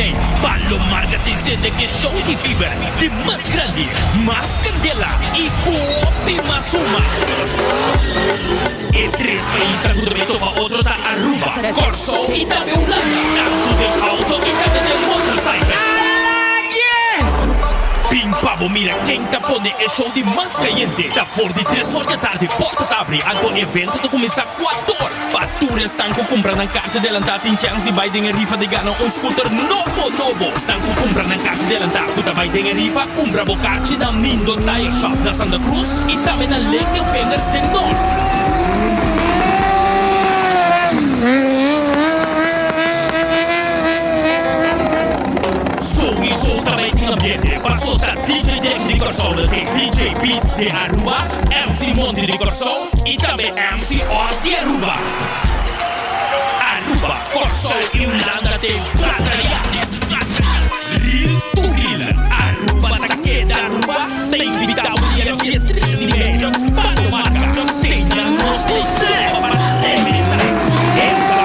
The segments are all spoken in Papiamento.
mei, Palo Marga ta encende cu e show di Fever di mas grandi, mas candela y cu hopi mas huma. E tres paisnan cu ta bay topa otro ta Aruba, Kòrsou y tambe Hulanda, tantu den auto y tambe den motorcycle. Bin pa bo mira ken ta pone e show di mas cayente. Ta for di tres or di atardi porta ta abri, anto evento ta cuminsa cuator. Pa tur esnan cu cumpra nan kaartje delantá tin chèns di bai den e rifa di gana un scooter nobo nobo. Esnan cu cumpra nan kaartje delantá cu ta bai den e rifa, cumpra bo kaartje na Mindo Tire Shop na Santa Cruz y tambe na Little Fingers den Noord. Souiso ta bai tin ambiente paso ta DJ Deck di Kòrsou lo tin DJ Beats di Aruba, MC Monty di Kòrsou y tambe MC Oz di Aruba. Aruba, Kòrsou y Hulanda den bataya. Real to real, Aruba ta keda Aruba ta invita bo dia 13 di mei pa lo marka tena nos den tres pa rebenta. Entra.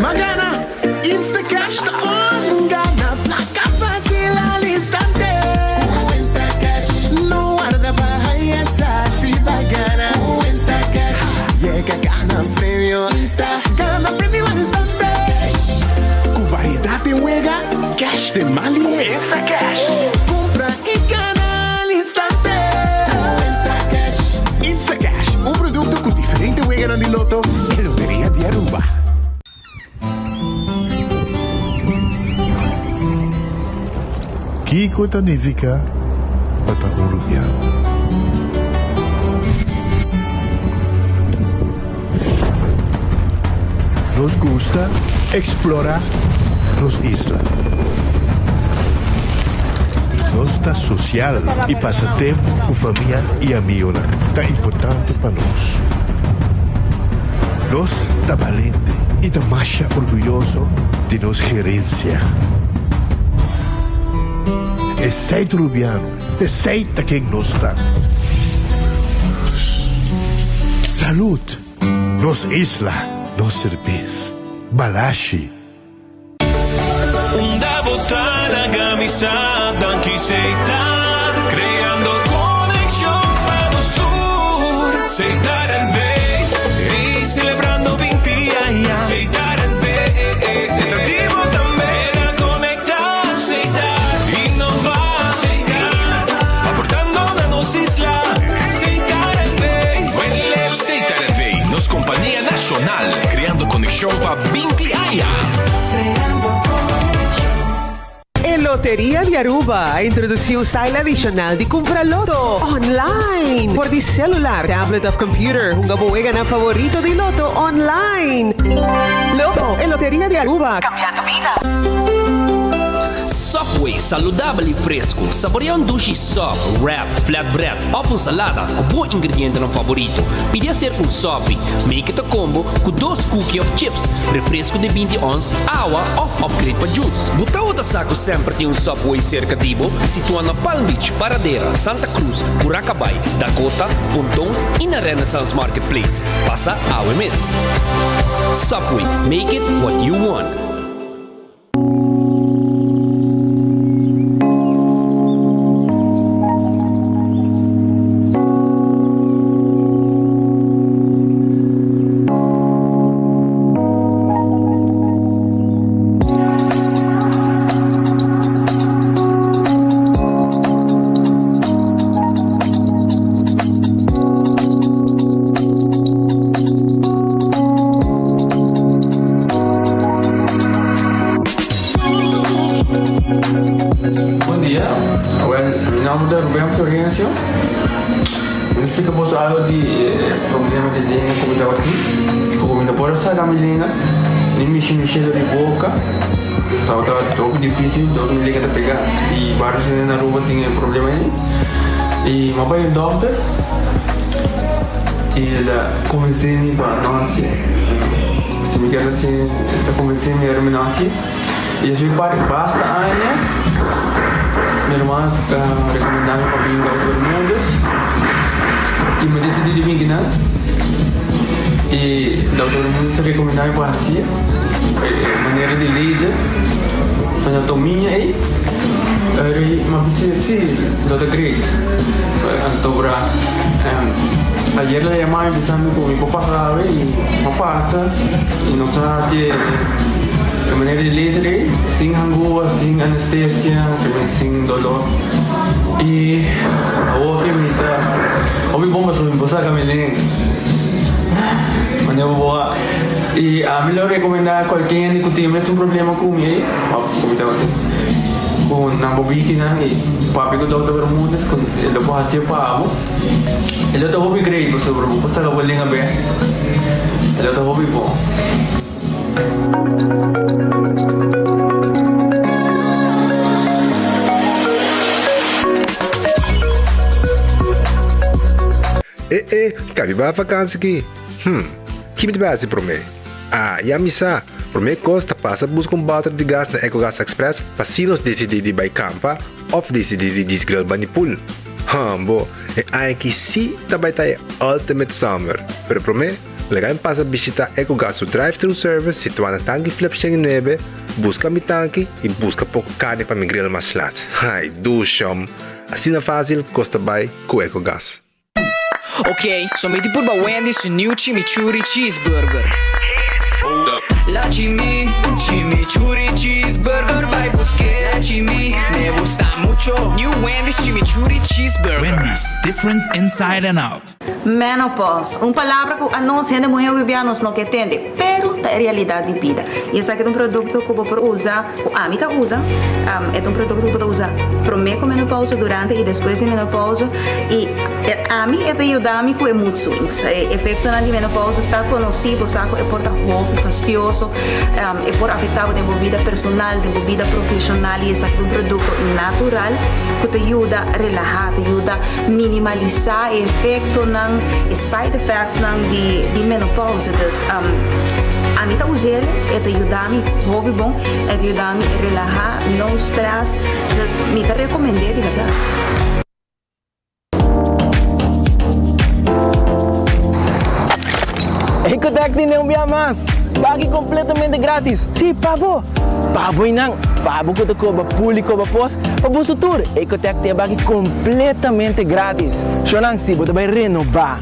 Ma gana Instacash ta on! Gana plaka fácil al instante. Ku Instacash. No warda pa haya sa si pa gana. Ku Instacash. Yega gana premio. Insta gana premio al instante. Ku variedat den wega, cash den man lihé. Instacash. Kumpra i gana al instante. Ku Instacash. Instacash, un produkto ku diferente weganan di loto e Loteria di Aruba. Kiko ta nifiká pa ta un rubiano? Nos gusta eksplorá nos isla. Nos ta sosial i pasa tempu ku famia i amigonan ta importante pa nos. Nos ta balente i ta masha orguyoso di nos gerensia. Esei ta Rubiano, esei ta ken nos ta. Salud! Nos isla, nos serbes. Balashi. Unda bo ta laga mi sa danki Setar creando conexion pa nos tur Setar NV ey celebrando 20 aña Setar NV ta di bo tambe na conecta Setar innova Setar aportando na nos isla Setar NV Setar NV nos compania nacional creando conexion pa 20 aña. E Loteria di Aruba a introduci un style adicional di cumpra loto online por di celular, tablet of computer. Hunga bo weganan favorito di loto online. Loto, e Loteria di Aruba, cambiando bida. Subway, saludabel y fresco. Saborea un dushi sub, wrap, flatbread of un salada cu bo ingredientenan favorito. Pidi hacer un sopi. Make it a combo cu dos cookie of chips, refresco di 20 ons, awa of upgrade pa juice. Bo tawata sa cu semper tin un Subway cerca di bo? Situa na Palm Beach, Paradera, Santa Cruz, Curacabay, Dakota, Ponton y na Renaissance Marketplace. Pasa awe mes. Subway, make it what you want. Bon dia, awel mi nomber ta Ruben Florencio. Mi ta splika boso algo di e problema di lenga ku mi tabatin. Ku mi no por a saka mi lenga, ni mishi mi shelo di boka. Tabata hopi dificil, dor mi lenga ta pega. I varios hende na Aruba tin e problema ei. I mi a bai un dokter i el a konvensé mi pa no hasié. Si mi kier hasié, el a konvensé mi ora mi no hasié. I despues di basta aña, mi ruman a rekomendá mi pa bin Dokter Bermudez. I mi a disidí di bin kinan i dokter Muñoz a rekomendá mi pa hasié e manera di laser anatomia ei. Eri mi a bis'é si lo ta great. Anto bra ayer el a yama mi bisa mi ku mi por pasa awe i mi a pasa i nos a hasi e manera di laser ei sin hangua, sin anestesia, sin dolor. I awor ke mi ta hopi bon pasobra mi por saka mi lenga manera bo por wak. I ami lo rekomendá kualke hende ku tin e mesun problema ku mi ei òf ku mi tabatin ku nan por biki nan i papia ku Dòkter Bermudez ku e lo por hasié pa bo. E lo ta hopi great pasobra bo por saka bo lenga bèk. E lo ta hopi bon. E e, kabi ba vakansi ki? Hm, ki mi ta bai hasi promé? Ah, ya mi sa! Promé kos ta pasa buska un bòter di gas na Ecogas Express pa si nos disidí di bai kampa òf disidí di djis grill bani pool. Hmbo, e aña aki sí ta bai ta e ultimate summer! Pero promé, Laga mi pasa bishita Ecogas su drive-thru service situá na Tanki Flip 109, buska mi tanki i buska poko karni pa mi grill mas lat. Ai, dushom! Asina fásil kos ta bai ku Ecogas. Ok, so mi tin purba Wendy's su new chimichurri cheeseburger. La chimi, chimichurri cheeseburger bai busk'é. La chimi, me gusta mucho. New Wendy's chimichurri cheeseburger. Wendy's, different inside and out. Menopause, un palabra ku anos hende muhé hopi nos no ke tende, pero ta e realidat di bida. I esaki ta un produkto ku bo por usa, ku ami ta usa, e ta un produkto ku bo ta usa promé ku menopause, durante i despues di menopause, i ami e ta yuda mi ku e mood swings. E efektonan di menopause ta konosí, bo sa ku e por ta hopi fastioso, e por afektá bo den bo bida personal, den bo bida profeshonal, i esaki ta un produkto natural ku ta yuda relahá, ta yuda Minimalisá e efektonan, e side effectsnan di di menopausa. Dus ami ta us'el, e ta yuda mi hopi bon, e ta yuda mi relahá, no stress. Dus mi ta rekomend'é di bèrdat. Ecotec tin un bia mas! Baki completamente gratis! Si, pa bo! Pa bo y nan! Pa bo cu ta coba pul y coba pos, Pa boso tur, Ecotec tin e baki completamente gratis. Shownan, si bo ta bay renoba,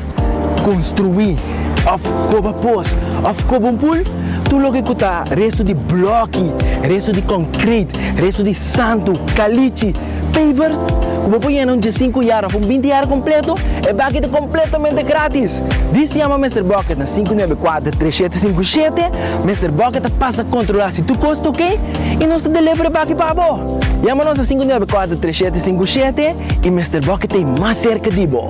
construi, of coba pos, of coba un pool, tur loke cu ta resto di bloki, resto di concrete, resto di santo, calichi, pavers, cu bo por yena un diesinku yar of un binti yar completo, e baki ta completamente gratis. Dis yama Mister Bucket na 594 3757, Mister Bucket ta pasa controla si tur cos ta ok y nos ta deliver e baki pa bo. Yama nos na 594 3757 y Mister Bucket ta ei mas cerca di bo.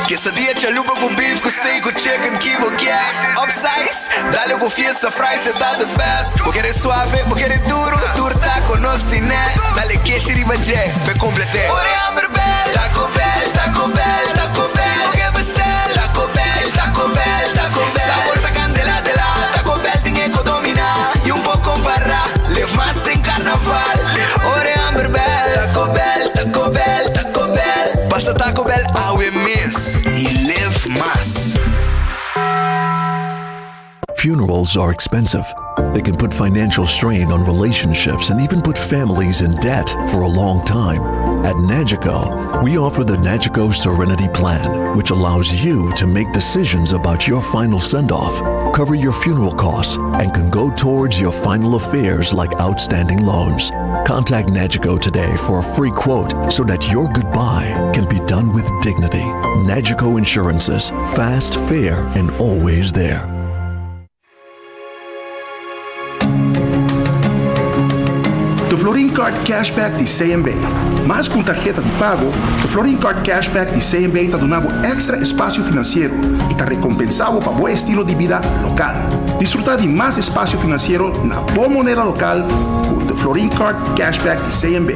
Quesadilla chalupa cu beef cu steak cu chicken ki bo kier Upsize, dale cu fiesta fries e ta the best Bo kere suave, bo kere duro, tur taco nos tine Dale keshi riba dje, p'e complete Ora e hamber bel, Taco Bell, Taco Bell, Taco Bell Bo ke bestel, Taco Bell, Taco Bell, Taco Bell Sabor ta candela de la, Taco Bell tin e co domina Y un por compara, live mas den carnaval Ora e hamber bel, Taco Bell, Taco Bell, Taco Bell Pasa Taco Bell awe mes y live mas. Funerals are expensive. They can put financial strain on relationships and even put families in debt for a long time. At Nagico, we offer the Nagico Serenity Plan, which allows you to make decisions about your final send off, cover your funeral costs, and can go towards your final affairs like outstanding loans. Contact Nagico today for a free quote so that your goodbye can be done with dignity. Nagico Insurances, fast, fair, and always there. The Florin Card Cashback di CMB. Mas ku un tarheta di pago, The Florin Card Cashback di CMB ta duna bo èkstra espasio finansiero i ta rekompensá bo pa bo estilo di bida lokal. Disfrutá di mas espasio finansiero na bo moneda lokal ku The Florin Card Cashback di CMB.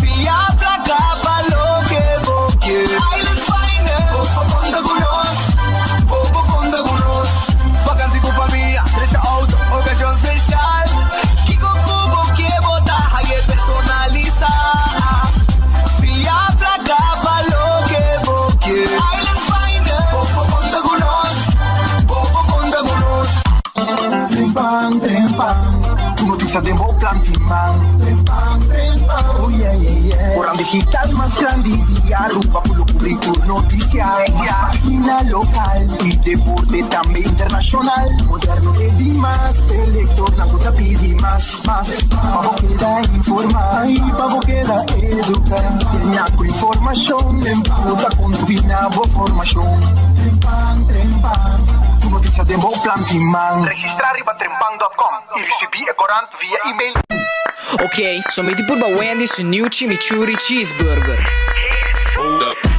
Fia placa pa loke bo kier. Notisia den bo plan di man. Trempan, trempan, oh yeah, yeah, yeah. Koran digital mas grandi di Aruba ku lo kubri tur notisia. Mas pagina lokal i deporte tambe internashonal. Moderno te di mas, p'e lektornan ku ta pidi mas, mas. Pa bo keda informá i pa bo keda eduká. Yena ku informashon den ku ta kontribuí na bo formashon. Trempan, trempan, tur notisia den bo plan di man. Registrá riba trempan dòt kòm i risibí e korant via email. Ok, so mi di purba Wendy's su new chimichurri cheeseburger.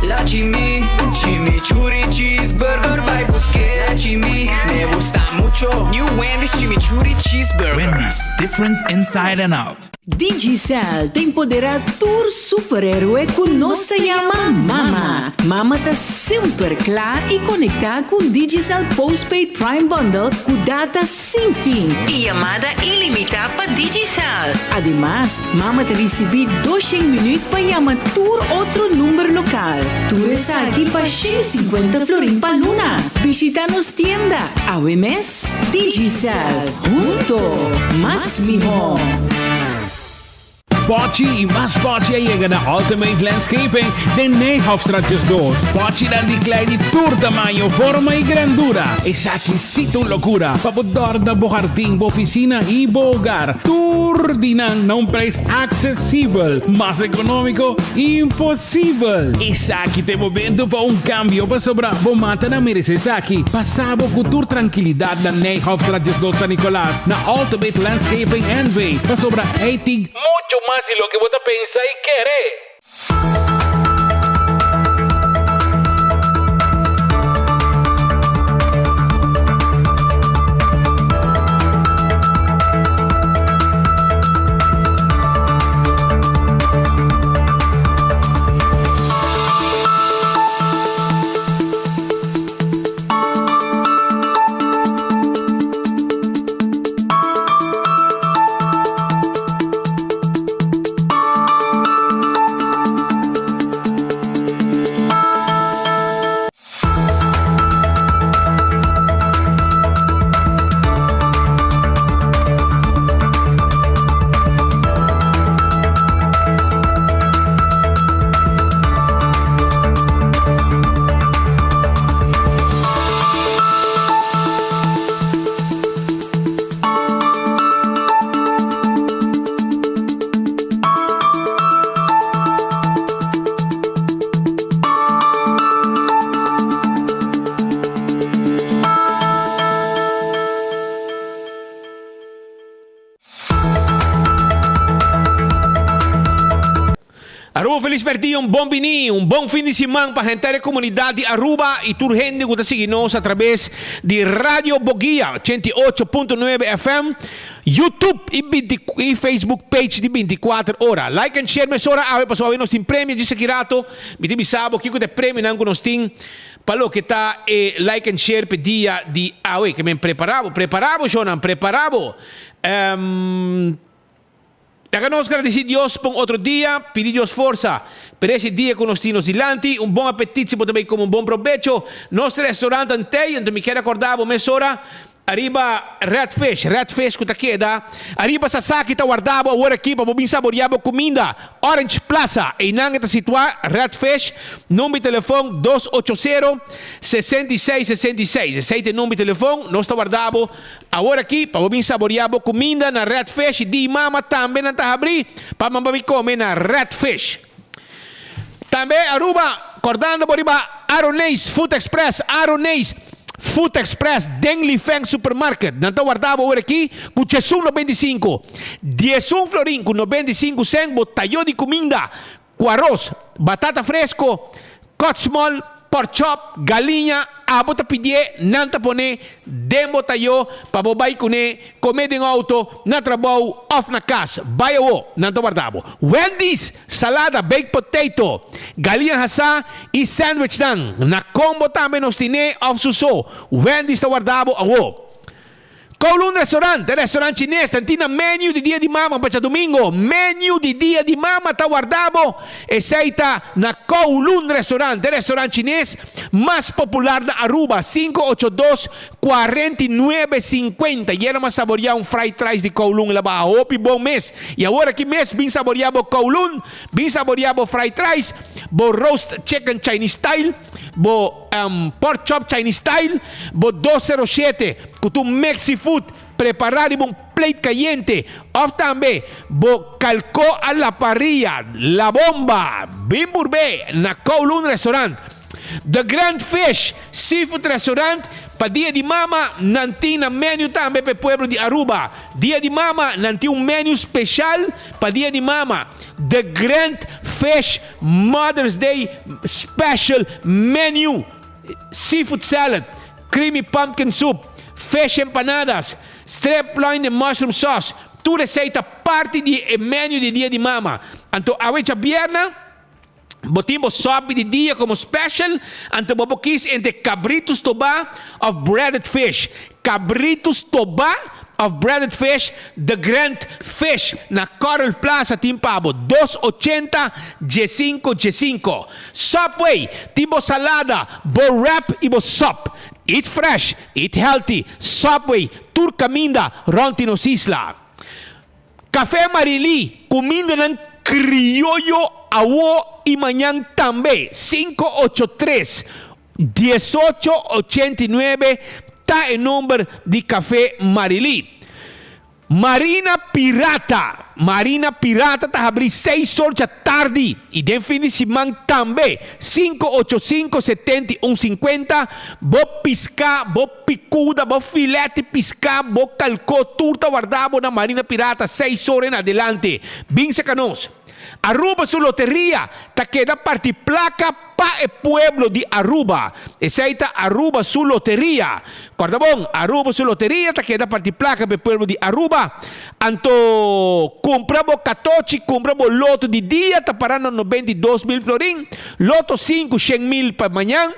La chimi, chimichurri cheeseburger bai busk'é. La chimi, me gusta mucho. New Wendy's chimichurri cheeseburger. Wendy's, different inside and out. Digicel ta empoderá tur superhéroe ku nos ta yama Mama. Mama ta semper kla i konektá ku Digicel Postpaid Prime Bundle ku data sin fin i yamada ilimitá pa Digicel. Ademas, Mama ta risibí doshen minüt pa yama tur otro number lokal. Tur esaki pa 150 florin pa luna. Bishitá nos tienda awe mes. Digicel, hunto mas mihó. Pochi y mas pochi a yega na Ultimate Landscaping den Nijhofstraat 12. Pochinan di klei di tur tamaño, forma y grandura. Esaki sí ta un locura pa bo dorna bo hardin, bo oficina y bo hogar. Tur di nan na un prijs accesibel. Mas economico, imposibel! Esaki ta e momento pa un cambio pasobra bo matanan merece esaki. Pasa bo cu tur trankilidad na Nijhofstraat 12 San Nicolas na Ultimate Landscaping NV pasobra ey tin mucho mas di loke bo ta pensa y kere. Aruba Feliz Merdia, un bon bini, un bon fin di siman pa henter e comunidad di Aruba y tur hende cu ta sigui nos a traves di Radio Boguia 88.9 FM, YouTube y binti y Facebook page di 24 ora. Like and share mesora awe pasobra awe nos tin premio djis aki rato. Mi ta bisa bo kico ta e premionan cu nos tin pa loke ta e like and share p'e dia di awe. Ke men prepara bo, prepara bo shownan, prepara bo. Laga nos gradisí Dios pa un otro dia, pidi Dios forsa pa ese dia ku nos tin nos dilanti. Un bon apetit si bo ta bai kome un bon probecho. Nos restaurant Antey, anto mi kier akorda bo mesora ariba Red Fish, Red Fish ku ta keda ariba Sasaki ta warda bo awor aki pa bo bin saboria bo kuminda. Orange Plaza, einan e ta situá Red Fish, number di telefon dos ocho sero, 66 66. Esei ta e number di telefon, nos ta warda bo. Awor aki, pa bo bin saboreá bo kuminda na Red Fish i di mama tambe nan ta habrí pa mama bin kome na Red Fish. Tambe Aruba, kòrdando bo riba Aroneis Food Express, Aroneis Food Express den Li Feng Supermarket. Nan ta warda bo awor aki ku chesun 95, diesun florin ku 95 sènt bo tayo di kuminda Ku aros, batata fresco, kòtsmòl, pòrchòp, galiña, abo ta pidié, nan ta pon'é den bo tayó pa bo bai kuné komé den outo, na trabou òf na kas. Bai awó, nan ta warda bo. Wendy's, salada, baked potato, galiña hasá i sandwichnan. Na kombo tambe nos tin'é òf su so. Wendy's ta warda bo awó. Kowloon Restaurant, e restaurant chines, ta tin na menu di Dia di Mama pa djadumingo. Menu di Dia di Mama ta warda bo. Esei ta na Kowloon Restaurant, e restaurant chines mas popular na Aruba. 582 49 50. Yera mas saboria un fried rice di Kowloon, el a baha hopi bon mes. Y awor aki mes bin saboria bo Kowloon, bin saboria bo fried rice, bo roast chicken Chinese style, bo pork chop Chinese style, bo 207 cu tu mix seafood prepara riba un plate cayente of tambe bo calco a la parrilla, la bomba, bin burbe na Kowloon Restaurant. The Grand Fish Seafood Restaurant pa Dia di Mama nan tin nan menu tambe pa e pueblo di Aruba. Dia di Mama nan tin un menu special pa Dia di Mama, The Grand Fish Mother's Day Special Menu, Seafood Salad, Creamy Pumpkin Soup, Fish Empanadas, Strip Loin and Mushroom Sauce, tur esei ta parti di e menu di Dia di Mama. Anto awe djabièrnè bo tin bo sòpi di dia komo special, anto bo por kis entre kabritu stobá òf breaded fish. Kabritu stobá òf breaded fish, The Grand Fish na Coral Plaza tin pa bo 280 15 15. Subway tin bo salada, bo wrap i bo sòp. Eat fresh, eat healthy, Subway tur kaminda rònt di nos isla. Café Marilí, kumindanan krioyo awo i mañan tambe, 583 1889 ta e number di Café Marilí. Marina Pirata, Marina Pirata ta habrí seis or djatardi i den fin di siman tambe, 585 71 50, bo piská, bo Picuda, bo filete pisca, bo calco, tur ta warda bo na Marina Pirata seis ora en adelante. Bin seca nos. Aruba su loteria ta keda parti placa pa e pueblo di Aruba. Esey ta Aruba su loteria. Corda bon, Aruba su loteria ta keda parti placa pa e pueblo di Aruba. Anto cumpra bo catochi, cumpra bo loto di dia ta para na 92.000 florin, loto sinku 100.000 pa mañan.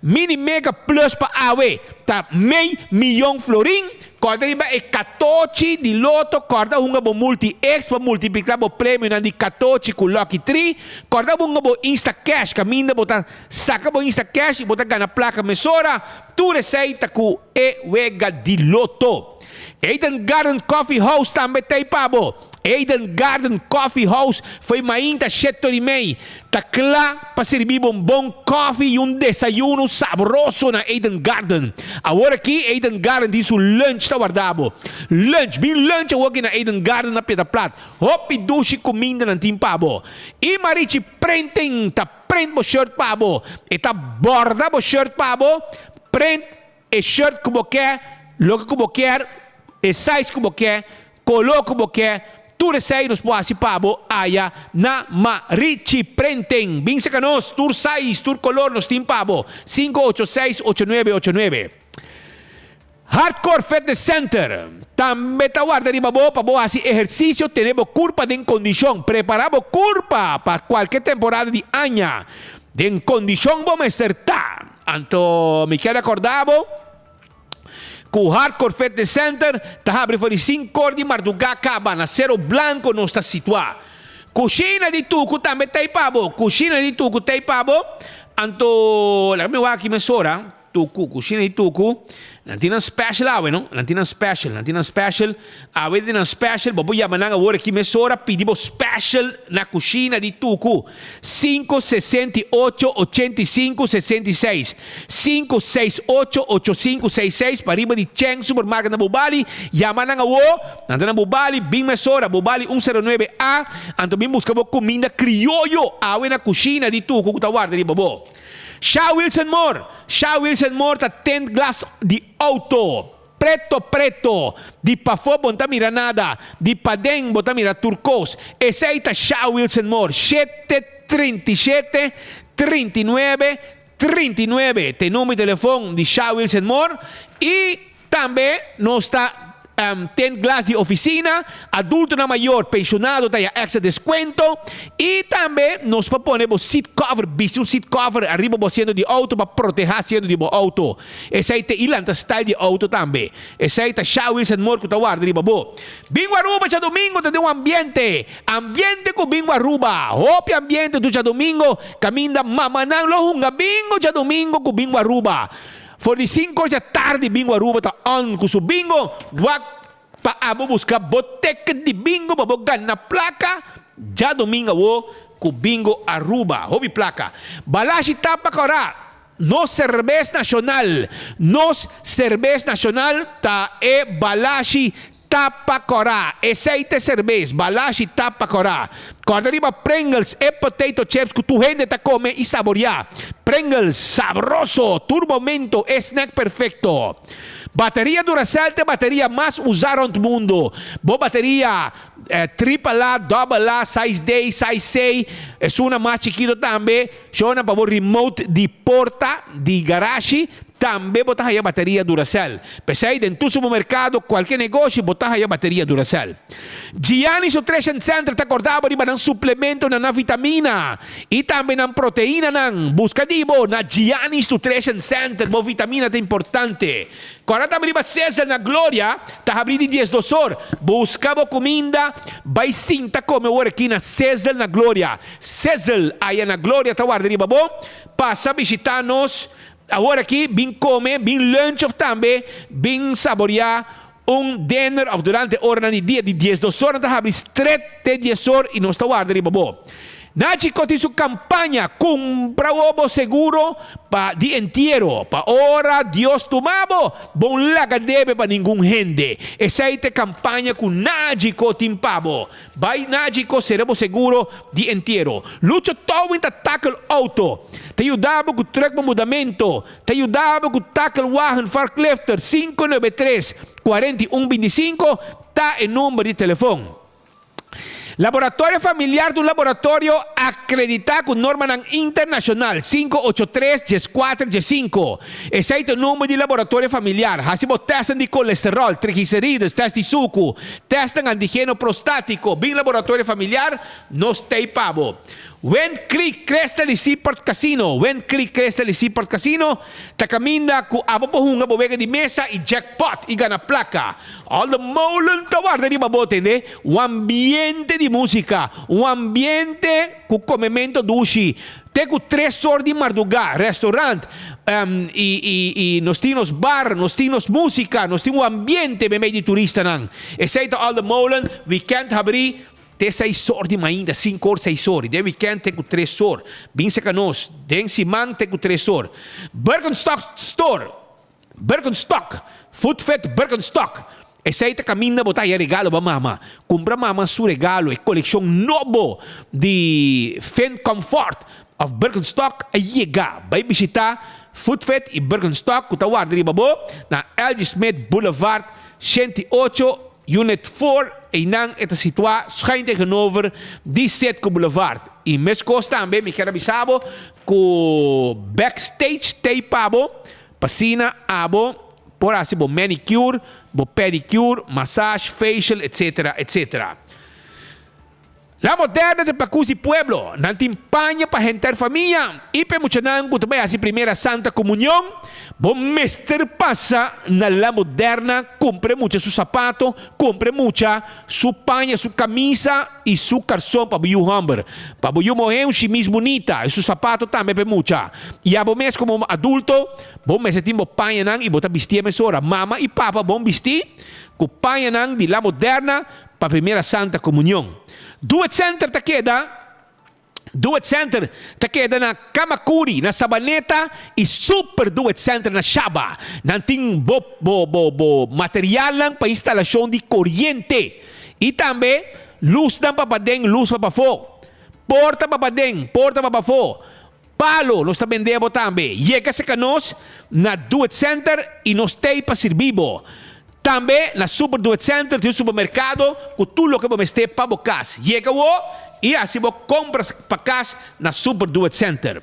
Mini Mega Plus pa awe ta mei miyon florin. Kòrda riba e katochi di loto, kòrda hunga bo Multi X pa multipliká bo premionan di katochi ku Lucky Tree, kòrda hunga bo Insta Cash kaminda bo ta saka bo Insta Cash i bo ta gana plaka mesora, tur esei ta ku e wega di loto. Eden Garden Coffee House tambe ta ei pa bo. Eden Garden Coffee House foi mainta shete ora i mei. Ta kla pa sirbi bo un bon koffie i un desayuno sabroso na Eden Garden. Awor aki Eden Garden tin su lunch ta warda bo. Lunch, bin lunch awor aki na Eden Garden na Piedra Plat. Hopi dushi kuminda nan tin pa bo. I Marichi Printing ta print bo shirt pa bo. E ta borda bo shirt pa bo, print E shirt ku bo ke, loke ku bo kier, e size ku bo ke, kolo ku bo ke, tur esei nos por hasi pa bo aya na Marichi Printing. Bin seka nos, tur size, tur kolor nos tin pa bo. 586 8989. Hardcore Fitness Center tambe ta warda riba bo pa bo hasi ehersisio, tene bo kurpa den kondishon, prepara bo kurpa pa kualke temporada di aña. Den kondishon bo mester ta. Anto mi kier recorda bo cu Hardcore Fitness Center ta habri for di cincor di marduga caba na Cerro Blanco nos ta situa. Cushina di Tucu tambe ta ey pa bo. Cushina di Tucu ta ey pa bo. Anto laga mi wak aki mesora. Tucu, cushina di Tucu. Nan tin nan special awe no. Nan tin nan special, nan tin nan special. Awe tin nan special, bo por yama nan awor aki mesora pidi bo special na cushina di Tucu. Sinku 68 85 66, Sinku seis ocho ocho sinku seis seis pariba di Cheng Supermarket na Bubali, yama nan awor, nan ta na Bubali, bin mesora, Bubali un sero nuebe A, anto bin buska bo kuminda krioyo awe na kushina di Tucu ku ta warda riba bo. Sha Wilson Moore, Sha Wilson Moore ta tint glas di auto. Preto preto, di pafó bo no ta mira nada, di paden bo ta mira tur kos. Esei ta Sha Wilson Moore, shete 37 39 39 ta e number di telefon di Sha Wilson Moore. I tambe nos ta. Tint glas di oficina, adultonan mayor, pensionado ta haya extra descuento y tambe nos por pone bo seat cover, bisti un seat cover ariba bo asiento di auto pa proteha asiento di bo auto. Esey ta e lanta style di auto tambe. Esey ta Sha Wilson Moore cu ta warda riba bo. Bingo Aruba djadomingo ta den un ambiente, ambiente cu Bingo Aruba. Hopi ambiente tur djadomingo caminda mamanan lo hunga bingo djadomingo cu Bingo Aruba. For di sinku or dja tardi Bingo Aruba ta on ku su bingo, wak pa abo buska bo ticket di bingo pa bo gana plaka djadomingo awo ku Bingo Aruba. Hopi plaka. Balashi tapa kora, nos serbes nashonal, nos serbes nashonal ta e Balashi Tapa kòrá, esei ta e serbes, balashi tapa kòrá. Kòrda riba Pringles, e potato chips ku tur hende ta kome i saboriá. Pringles, sabroso, tur momento, e snack perfekto. Bateria Duracell ta e bateria mas usá rònt mundu. Bo bateria triple A, double A, size D, size C, esunnan mas chikito tambe, shownan pa bo remote di porta di garashi, Tambe bo ta haya bateria Duracell. P'esei den tur supermerkado, kualke negoshi bo ta haya bateria Duracell. Gianni's Nutrition Center ta korda bo riba nan suplementonan na vitamina i tambe nan proteinanan. Buska di bo na Gianni's Nutrition Center, bo vitamina ta importante. Kòrda tambe riba Sizzle na Gloria ta habrí di diesdos or. Buska bo kuminda, bai sinta kome awor aki na Sizzle na Gloria. Sizzle aya na Gloria ta warda riba bo. Pasa bishita nos. Awor aki bin come, bin lunch of tambe bin saborea un dinner of durante oranan di dia di diesdos or nan ta habri stret te dies or y nos ta warda riba bo. Nachi Ko tin su campaña cumpra bo bo seguro pa di entiero pa ora Dios tuma bo, bo un laga debe pa ningun hende. Esey ta e campaña cu Nachi Ko tin pa bo. Bai Nagico sera bo seguro di entiero. Lucho Towing ta tackle auto. Ta yuda bo cu truck pa mudamento. Ta yuda bo cu tackle wagen forklifter 593 41 25 ta e number di telefon. Laboratorio Familiar ta un laboratorio acredita cu normanan internacional 583 14 15. Esei ta e number di Laboratorio Familiar. Hasi bo testnan di colesterol, triglicerides, test di sucu, testnan antigeno prostatico. Bin Laboratorio Familiar, nos t'ei pa bo. Wind Creek Crystal y Seaport Casino Wind Creek Crystal y Seaport Casino ta caminda cu abo por hunga bo wega di mesa y jackpot y gana placa. All the molen ta warda riba bo, tende? Un ambiente di musica, un ambiente cu comemento dushi. Te ku tres or di mardugá, restaurant, i i i nos tin nos bar, nos tin nos músika, nos tin un ambiente meimei di turistanan. Esei ta Alde Molen, wikènt habrí te seis or di mainta, sinku or, seis or. I den wikènt te ku tres or. Bin seka nos den siman te ku tres or. Birkenstock Store. Birkenstock, Footfit Birkenstock, Esei ta kaminda bo ta haya regalo pa mama. Kumpra mama su regalo, e kolekshon nobo di Finn Comfort òf Birkenstock a yega. Bai bishitá Footfit i Birkenstock ku ta warda riba bo na LG Smith Boulevard 108, Unit 4. Einan e ta situá schuin tegenover di Citgo Boulevard. I meskos tambe mi kier a bisa bo ku Backstage t'ei pa bo. P'asina abo por hasi bo manicure, bo pedicure, massage, facial, etc. Etc. La Moderna ta pakus di pueblo. Nan tin paña pa henter famia i pa e muchanan ku ta bai hasi primera Santa Komunion. Bo mester pasa na La Moderna kumpra e mucha su sapato, kumpra e mucha su paña, su kamisa i su karson pa bo yu hòmber. Pa bo yu muhé un shimis bunita i su sapato tambe pa e mucha. I abo mes komo adulto, bo mester tin bo pañanan i bo ta bistié mesora. Mama i papa bon bistí ku pañanan di La Moderna pa Primera Santa Komunion. Do It Center ta keda Do It Center ta keda na Kamakuri, na Sabaneta i Super Do It Center na Shaba. Nan tin bo bo bo bo materialnan pa instalashon di koriente i tambe lusnan pa paden, lus pa pafó, porta pa paden, porta pa pafó, palo nos ta bende bo tambe. Yega serka nos na Do It Center i nos t'ei pa sirbi bo. Tambe na Super Do It Center tin un supermerkado ku tur loke bo mester pa bo kas. Yega awo i hasi bo kompras pa kas na Super Do It Center.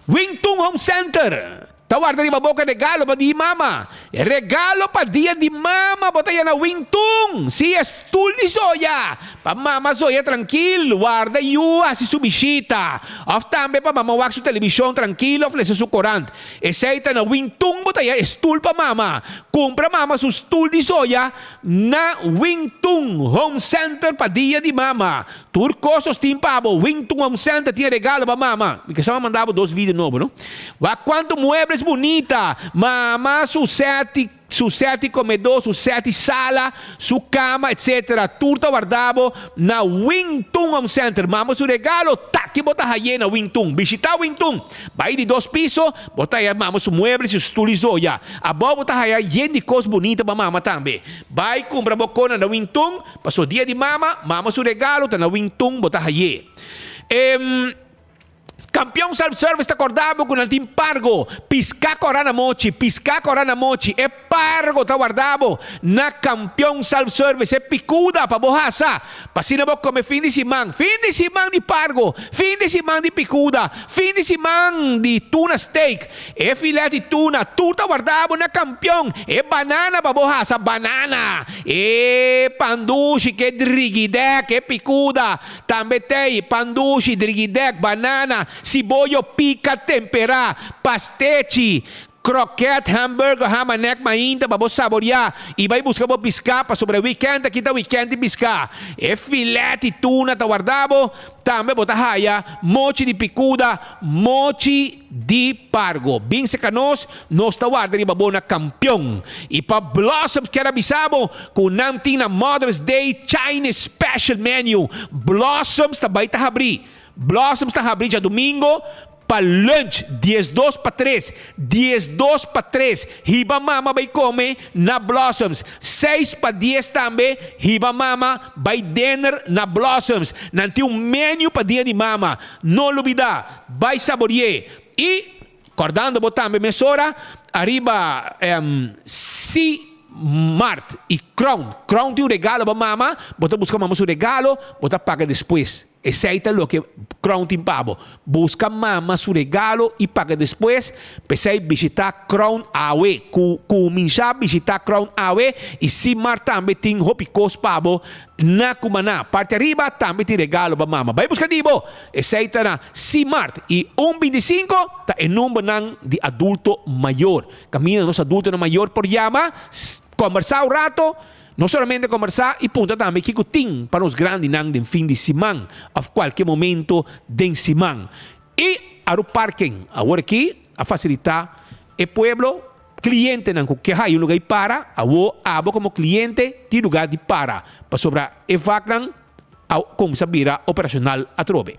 Wing Tun Home Center. Ta warda riba bo ku e regalo pa di mama. E regalo pa dia di mama bo ta yena Wingtun. Si, e stul di soya. Pa mama soya trankil, warda yu hasi su bishita. Of tambe pa mama wak su telebishon trankil of lesa su korant. Esei ta na Wingtun bo ta ya e stul pa mama. Kumpra mama su stul di soya na Wingtun Home Center pa dia di mama. Tur kos nos tin pa bo. Wington Home Center tin e regalo pa mama. Mi kesa manda bo dos video nobo, no? Wak kuantu muebles bunita. Mama su seti, su seti komedó, su seti sala, su kama, etc. Tur ta warda bo na Wington Home Center. Mama su regalo, taki bo ta haye na Wington. Bishita Wington. Bai di dos piso, bo ta haya mama su muebles y su stul y zoya. Abou bo ta haya yen di kos bunita pa mama tambe. Bai kumpra bo kona na Wington. Paso dia di mama, mama su regalo ta na Wington bo ta haye. E Kampion Self Service ta korda bo ku nan tin pargo, piska kora na mochi, piska kora na mochi. E pargo ta warda bo na Kampion Self Service, e pikuda pa bo hasa, pa asina bo kome fin di siman. Fin di siman di pargo, fin di siman di pikuda, fin di siman di tuna steak. E filet di tuna tur ta warda bo na kampion. E banana pa bo hasa banana. E pan dushi ke drigidek, e pikuda tambe tei, pan dushi, drigidek, banana, siboyo pika tempera, pastechi, kroket, hamburger, hamanek mainta pa bo saboria i bai buska bo piská pasobra e wikènt aki ta wikènt di piská. E filet di tuna ta warda bo, tambe bo ta haya mochi di pikuda, mochi. Di pargo. Bin serka nos, nos ta warda riba bo na kampion. I pa Blossoms kier a bisa bo ku nan tin na Mother's Day Chinese Special Menu. Blossoms ta bai ta habrí. Blossoms ta habrí djadumingo pa lunch diesdos pa tres. Diesdos pa tres. Hiba mama bai kome na Blossoms. Seis pa dies tambe hiba mama bai dinner na Blossoms. Nan tin un menu pa dia di mama. No lubida. Bai sabori'é i kòrdando bo tambe mesora ariba si Mart i Crown. Crown tin un regalo pa mama, bo ta buska mama su regalo, bo ta paga despues. Esei ta loke Crown tin pa bo. Buska mama su regalo i paga despues. P'esei bishitá Crown awe. Ku kuminsá bishitá Crown awe i si Mart tambe tin hopi kos pa bo Na Cumaná, parti ariba, tambe tin regalo pa mama. Bai buska di bo! Esei ta na Simart i un bintisinko ta e numbernan di adulto mayor. Kaminda nos adultonan mayor por yama, kombersá un rato, no solamente kombersá i puntra tambe kiko tin pa nos grandinan den fin di siman òf kualke momento den siman. I Aruparking awor aki a fasilitá e pueblo. Clientenan cu ke haya un lugar di para, awo abo como cliente tin lugar di para, pasobra e vaknan a cuminsa bira operacional atrobe.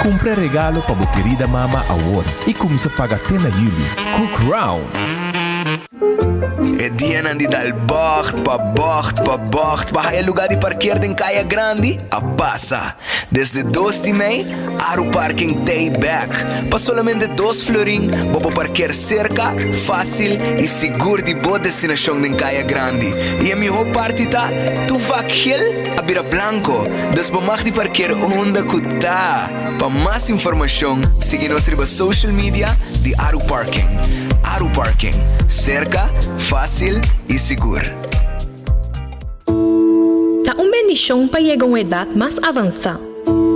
Cumpra regalo pa bo kerida mama awor y cuminsa paga te na juli cu Crown! E dianan di dal bocht pa bocht pa bocht pa haya lugar di parkeer den Caya Grandi a pasa. Desde dos di mei, Aru Parking t'ei bek. Pa solamente dos florin, bo por parkeer serka, fásil i sigur di bo destinashon den Kaya Grandi. I e mihó parti ta, tur vak gel a bira blanko, dus bo mag di parkeer unda ku ta. Pa mas informashon, sigui nos riba social media di Aru Parking. Aru Parking, serka, fásil i sigur. Ta un bendishon pa yega un edat mas avansá.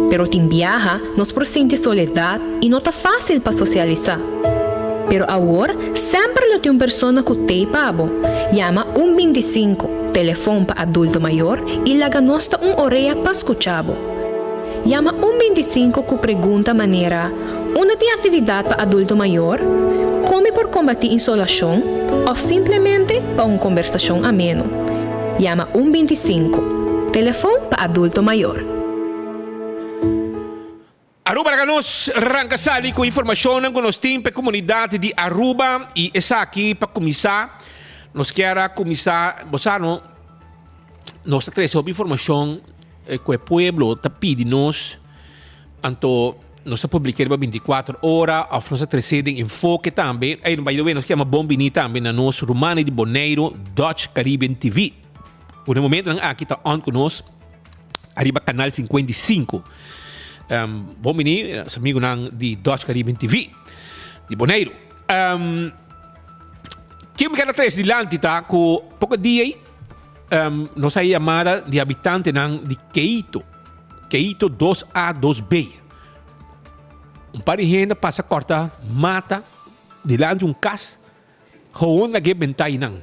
Pero tin biaha nos por sinti soledat i no ta fásil pa sosialisá. Pero awor semper lo tin un persona ku t'ei pa bo. Yama un bintisinku, telefon pa adulto mayor, i laga nos ta un orea pa skucha bo. Yama un bintisinku ku pregunta manera, Unda tin aktividat pa adulto mayor? Kon mi por kombatí insolashon? Òf simplemente pa un kombersashon ameno. Yama un bintisinku, telefon pa adulto mayor. Aruba laga nos ranka sali ku informashonnan ku nos tin pa e komunidat di Aruba i esaki pa kuminsá nos kier a kuminsá bo sa no nos ta trese hopi informashon ku e pueblo ta pidi nos anto nos ta publica riba 24 ora of nos ta trece den enfoke tambe. Ey, by the way, nos ke yama bon bini tambe na nos rumannan di Boneiru, Dutch Caribbean TV. Por e momentonan aki ta on ku nos ariba kanal 55. Um, bon bini, nos amigunan di Dutch Caribbean TV di Boneiru. Um, Ken mi keda trese dilanti ta ku poko dia ei um, nos a yamada di habitantenan di Keito. Keito 2A 2B. Un par di hende pasa korta mata dilanti un kas gewoon lag'é bentá einan.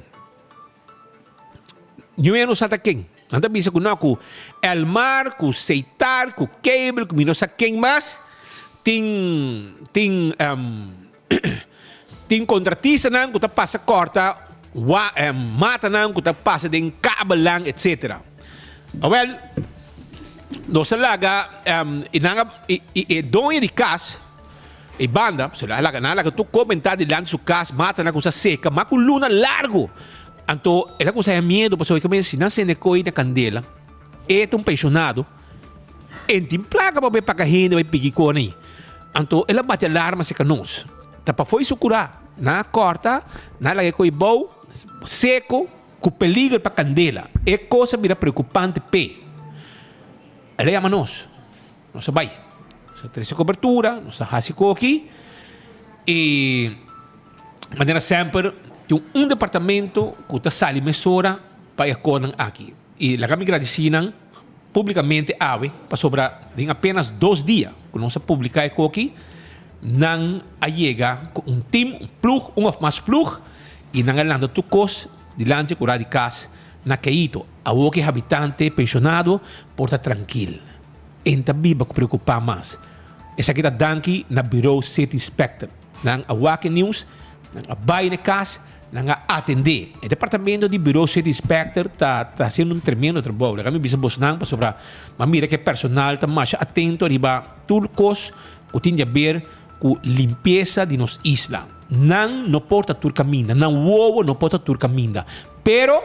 Niun no sa ta ken. Nan ta bisa ku no ku Elmar, ku Seitar, ku Cable, ku mi no sa ken mas tin tin um, tin kontratistanan ku ta pasa kòrta wa matanan ku ta pasa den kabelnan etsetera. Awèl nos a laga i nan a i e doño di kas e banda pasobra a laga nan a laga tur komentá dilanti su kas matanan ku sa seka mas ku luna largu. Anto el a kuminsá haña miedu pasobra e ta mira si nan sende koi na kandela e ta un penshonado e no tin plaka pa bai paga hende bai piki kos ei. Anto el a bati alarma serka nos. Ta pafó i su kurá. Nan a kòrta, nan a laga e koi bou, seko, ku peliger pa kandela. E kos a bira preokupante p'e. El a yama nos. Nos a bai. Nos a trese kobertura, nos a hasi koki i manera semper tin un departamento ku ta sali mesora pa e kosnan aki. I laga mi gradisí nan publikamente awe pasobra den apenas dos dia ku nos a publiká e koki nan a yega ku un tim, un plug, un òf mas plug i nan a lanta tur kos dilanti e kura di kas na Keito. Awor ku e habitante penshonado por ta trankil. E ta biba ku preokupá mas. Esaki ta danki na Bureau City Inspector. Nan a wak e news, nan a bai na e kas, nan a atendé. E departamento di Bureau City Inspector ta ta hasiendo un tremendo trabou. Laga mi bisa bosnan pasobra mi a mira ku e personal ta masha atento riba tur kos ku tin di aber ku limpiesa di nos isla. Nan no por ta tur kaminda, nan wowo no por ta tur kaminda. Pero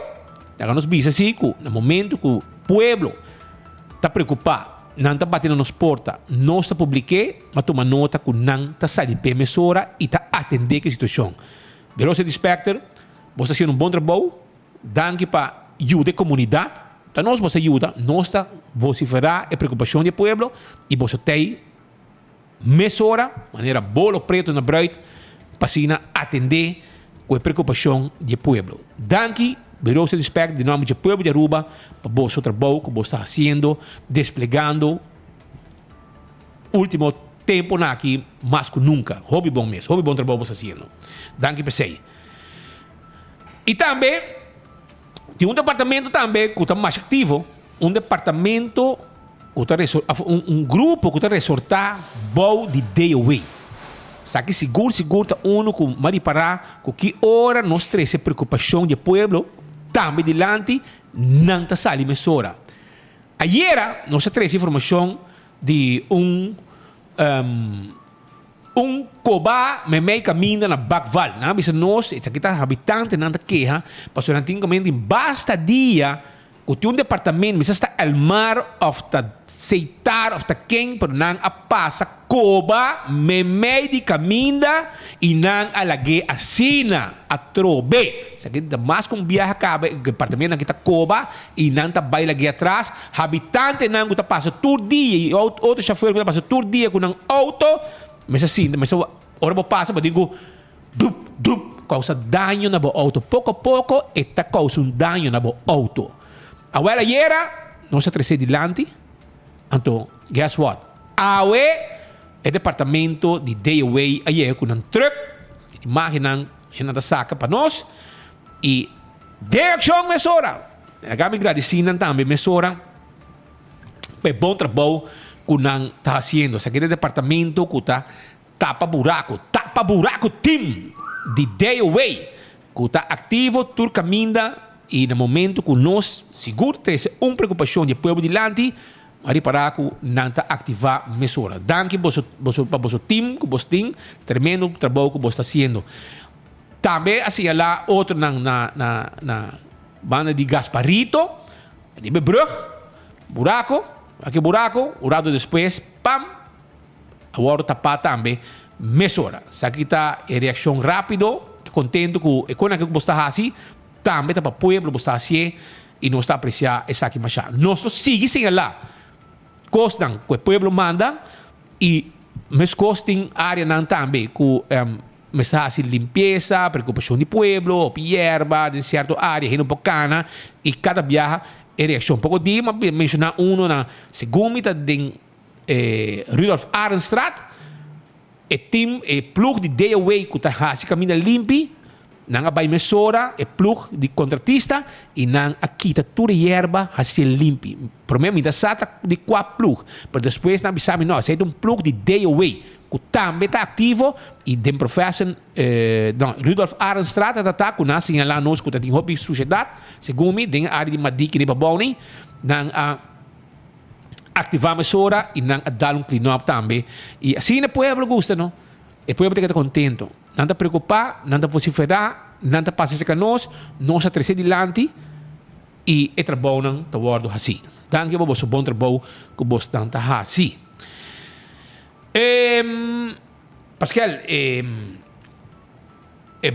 laga nos bisa si ku na momento ku pueblo ta preokupá, nan ta bati na nos porta, nos ta publik'é, ma tuma nota ku nan ta sali p'e mesora i ta atendé ku e situashon. Bureau City Inspector, bos ta hasiendo un bon trabou, danki pa yuda e komunidat, ta nos bos ta yuda, nos ta vosiferá e preokupashon di e pueblo i boso t'ei Mesora, manera bolo preto na bruid, pa asina atendé ku e preokupashon di e pueblo. Danki, Bureau State Inspector, di nòmber dje pueblo di Aruba, pa boso trabou ku bo ta hasiendo, desplegando último temponan aki mas ku nunka. Hopi bon mes, hopi bon trabou bo ta hasiendo. Danki p'esei. I tambe tin un departamento tambe ku ta masha aktivo, un departamento ku ta of un un grupo ku ta resortá bou di DOW. Esaki sigur sigur ta unu ku m'a ripará ku ki ora nos trese preokupashon di e pueblo tambe dilanti, nan ta sali mesora. Ayera nos a trese informashon di un un kobá meimei kaminda na Bakval. Nan a bisa nos, esaki ta habitantenan ta keha pasobra nan tin komente basta dia Ku tin un departamento, mi sa si ta Elmar of ta Seitar of ta ken, pero nan a pasa koba meimei di kaminda i nan a lag'é asina atrobe. Esaki ta mas ku un biaha kaba e departamentonan aki ta koba i nan ta bai lag'é atras. Habitantenan ku ta pasa tur dia i otro shafer ku ta pasa tur dia ku nan outo, mester sinta, mester ora bo pasa bo tin ku. Dup, dup, kousa daño na bo outo. Poko poko e ta kousa un daño na bo outo. Awel ayera nos a trese dilanti, anto guess what? Awe e departamento di DOW a yega ku nan truck, imagennan e nan ta saka pa nos i den akshon mesora. Laga mi gradisí nan tambe mesora pa e bon trabou ku nan ta hasiendo. Esaki ta e departamento ku ta Tapa buraku, tapa buraku team di DOW ku ta aktivo tur kaminda i na momento ku nos sigur trese un preokupashon di e pueblo dilanti, a ripará ku nan ta aktivá mesora. Danki boso boso pa boso team ku bos tin, tremendo trabou ku bos ta hasiendo. Tambe a señalá otronan na na na banda di Gasparito, riba e brug, buraku, aki buraku, un rato despues, pam! A wòrdu tapá tambe mesora. Esaki ta e reakshon rápido. Ta kontentu ku e konan ku bo sta hasi tambe ta pa pueblo bo sta hasié i nos ta apresiá esaki mashá. Nos lo sigui señalá kosnan ku e pueblo manda i meskos tin áreanan tambe ku. mester hasi limpiesa, preokupashon di pueblo, hopi yerba den sierto área, hende no por kana i kada biaha e reakshon. Poko dia mi a menshoná uno na segun mi ta den Rudolf Arendstraat, e team, e ploeg di DOW ku ta hasi kaminda limpi, nan a bai mesora e ploeg di kontratista i nan a kita tur e yerba hasié limpi. Promé mi ta sa ta di kua ploeg, pero despues nan a bisa mi no, esei ta un ploeg di DOW ku tambe ta aktivo i den Professor no, Rudolf Arendstraat a ta ku nan a señalá nos ku ta tin hopi sushedat, segun mi, den e área di Madiki riba Bouning, nan a. Activa mesora y nan a dal un clean up tambe. Y asina e pueblo gusta no. E pueblo ta keda contento. Nan ta preocupa, nan ta vocifera, nan ta pasa cerca nos, nos a trece dilanti y e trabounan ta wordo haci. Danki pa boso bon trabou cu bosnan ta haci. Pascal, e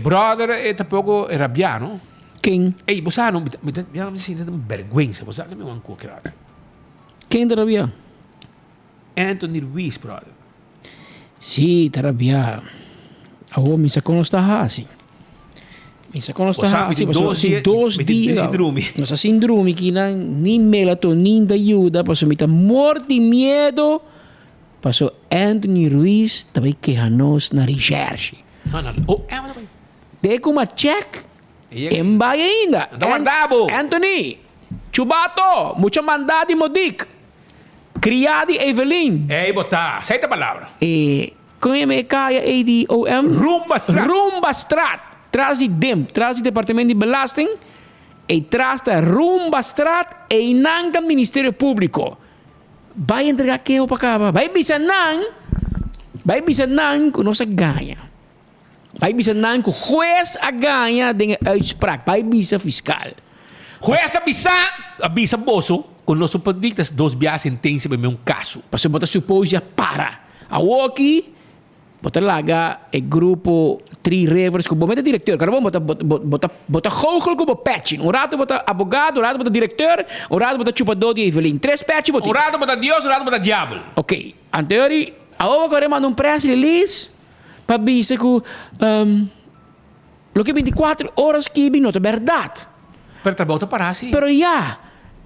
brother e ta poco rabia no. Ken? Ey, bo sa no, mi ta, mi ta, mi ta sinti un bergüenza, bo sa, mi wan koki rato. Ken ta rabia? Anthony Ruiz, brother. Sí, ta rabia. Awor mi sa kon nos ta hasi. Mi sa kon nos ta hasi, pasobra tin dos dia nos ta sin drumi kinan, ni melatonin ta yuda, pasobra mi ta mor di miedo pasobra Anthony Ruiz ta bai keha nos na recherche. No, no, oh, ta bai. Te ku m'a check, e bai ainda. Ta warda bo. Anthony, Chubato, mucha manda di Modik, kriá di Evelyn. Ey bo ta, esei ta palabra. E, kon yama e kaya ey di OM? Rumba Straat. Rumba Straat, tras di DIMP, tras di Departamento di Belasting, ey tras ta Rumba Straat, eynan ta Ministerio Publico. Bai entrega keho pa kaba, bai bisa nan, bai bisa nan ku nos a gaña. Bai bisa nan ku hues a gaña den e uitspraak. Bai bisa fiskal. Hues a bisa, a bisa boso ku nos por dikta dos biaha sentensia pa un kaso. Pasobra bo ta supos ya para. Awoki bo ta laga e grupo Three Rivers ku bo mete direkteur. Karo bo ta bo ta bo ta goochel ku bo pèchi. Un rato bo ta abogado, un rato bo ta direkteur, un rato bo ta chupadó di Evelyn. Tres pèchi bo tin. Un rato bo ta Dios, un rato bo ta diabel. Oké. Anteori, awor bo kore manda un press release. Pa bisa ku loke bintikuater ora skibi no ta bèrdat. Pero trabou ta pará si. Pero ya,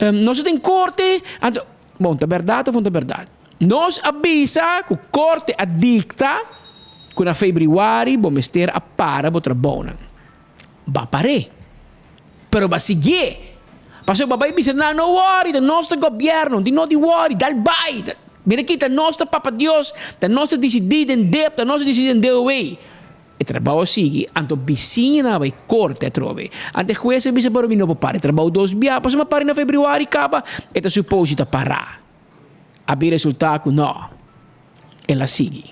nos a den korte, anto, bon, ta bèrdat òf no ta bèrdat? Nos a bisa ku korte a dikta ku na febrüari bo mester a para bo trabounan. Ba par'é. Pero ba siguié. Pasobra bo a bai bisa nan, no wòri, ta nos ta gobièrnu, di no di wòri, dal bai. Mira aki, ta nos ta Papa Dios, ta nos ta disidí den dep, ta nos ta disidí den DOW. E trabou a sigui, anto bisiñanan a bai korte atrobe. Anto e hues a bisa, pero mi no por para e trabou dos bia, pasobra mi a para na febrüari kaba, e ta suposi ta pará. A bin resultá ku nò, el a sigui.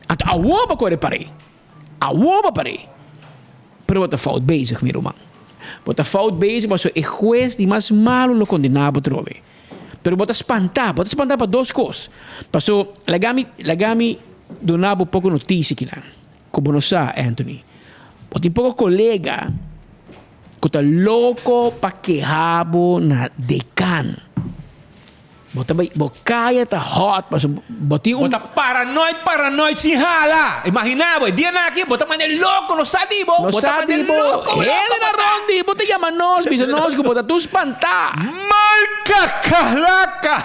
Anto awor bo kore par'é. Awor bo par'é. Pero bo ta fout bezig, mi ruman. Bo ta fout bezig pasobra e hues di mas malu lo kondená bo trobe. Pero bo ta spantá, bo ta spantá pa dos kos. Paso, laga mi, laga mi duna bo poko notisia kinan, ku bo no sa, Anthony. Bo tin poko kolega ku ta loko pa keha bo na dekan. Bo ta bai, bo kaya ta hot paso bo tin un. Bo ta paranoid paranoid sin hala. Imagina bo, e dianan aki bo ta manda e loko, no sa di bo. No Bo ta sa manda di e bo. loko, loko Hende na bo ta. rond di bo ta yama nos, bisa nos ku bo ta tur spantá. Malkakalaka!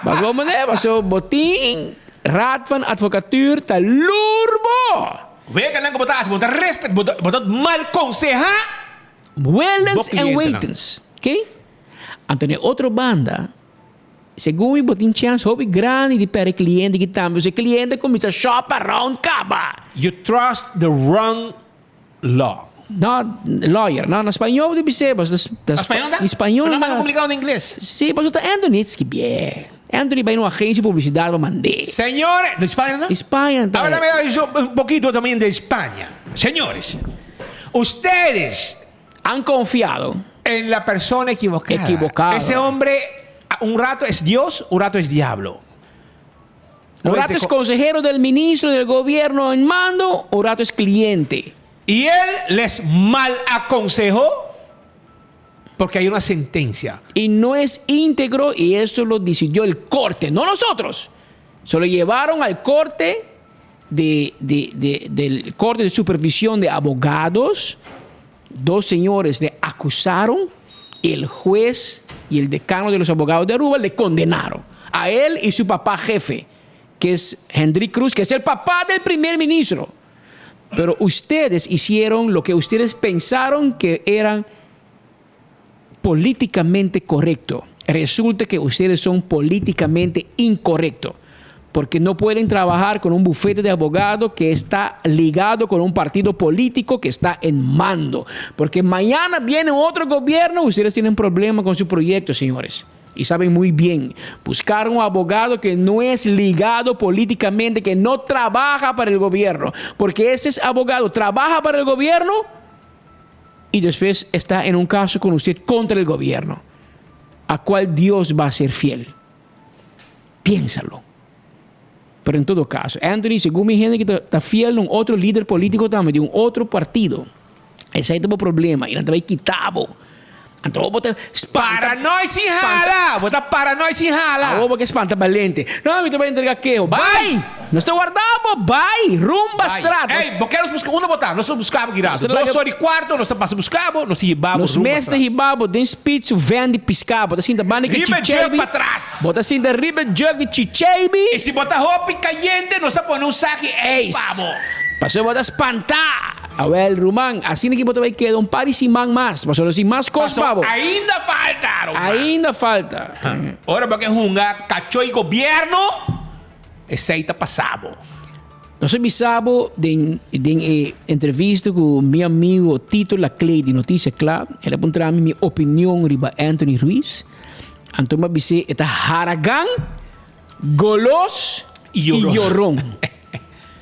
Ba kon manera? Paso bo tin Raad van Advocatuur ta lur bo. Weganan ku bo ta hasi, bo ta respet, bo ta, bo ta mal konsehá bo Willens en klientenan. waitens. Oké? Anto na e otro banda. Segun mi bo tin chèns hopi grandi di pèrdè kliente ki tambe pasobra e kliente kuminsá shop around kaba. You trust the wrong law. No, lawyer. No, na spañó bo ta bis'é pasobra ta. Na spañó ta? Na spañó Pero nan manda publiká na ingles. Sí, pasobra ta Anthony skibié. Anthony bai na un agensia di publisidat pa mand'é. Señores, de Spaña nan ta? Spaña nan ta. Ahora me yo un poquito también de España. Señores, ustedes Han confiado. En la persona equivocada. Equivocado. Ese hombre, un rato es Dios, un rato es diablo. Un rato es consejero del ministro del gobierno en mando, un rato es cliente. Y él les mal aconsejó porque hay una sentencia. Y no es íntegro y eso lo decidió el corte, no nosotros. Se lo llevaron al corte. de, de, de, del Corte de Supervisión de Abogados, dos señores le acusaron, el juez y el decano de los abogados de Aruba le condenaron. A él y su papá jefe, que es Hendrik Cruz, que es el papá del primer ministro. Pero ustedes hicieron lo que ustedes pensaron que eran políticamente correcto. Resulta que ustedes son políticamente incorrectos. Porque no pueden trabajar con un bufete de abogado que está ligado con un partido político que está en mando. Porque mañana viene otro gobierno, ustedes tienen problemas con su proyecto, señores. Y saben muy bien, buscar un abogado que no es ligado políticamente, que no trabaja para el gobierno. Porque ese abogado trabaja para el gobierno y después está en un caso con usted contra el gobierno. ¿A cuál Dios va a ser fiel? Piénsalo. Pero en todo caso, Anthony, segun mi hende cu ta fiel na un otro lider politico tambe, di un otro partido. Esey ta bo problema y nan ta bay kita bo. Anto bo ta spanta. Paranoid sin hala! Bo ta paranoid sin hala! Awor bo ke spanta balente. No, mi ta bay entrega keho. Bay! Nos ta warda bo! Bay! Rumba straat! Ey, bo ke nos buska? Unda bo ta? Nos ta buska bo ki rato. Dos ora y cuarto nos ta pasa buska bo, nos ta hiba bo Nos rumba mes ta straat. hiba bo den speed su van di pisca. Bo ta sinta banda di Riba Chicheibi. jug patras. Bo ta sinta riba jug di Chicheibi. Y si bo ta hopi cayente, nos ta pone un saki ijs pa bo. Pasobra bo ta spanta. Awel, ruman, asina ki bo ta bai keda un par di siman mas, pasobra nos tin mas kos pa bo. Paso ainda falta, ruman. Ainda falta. Ora bo ke hunga kacho y gobierno, esei ta pasa bo. Nos a bisa bo den den e entrevista ku mi amigo Tito Laclay di Noticia Cla, el a puntra mi mi opinion riba Anthony Ruiz. Anto mi a bis'é e ta haragan, golos y yoron.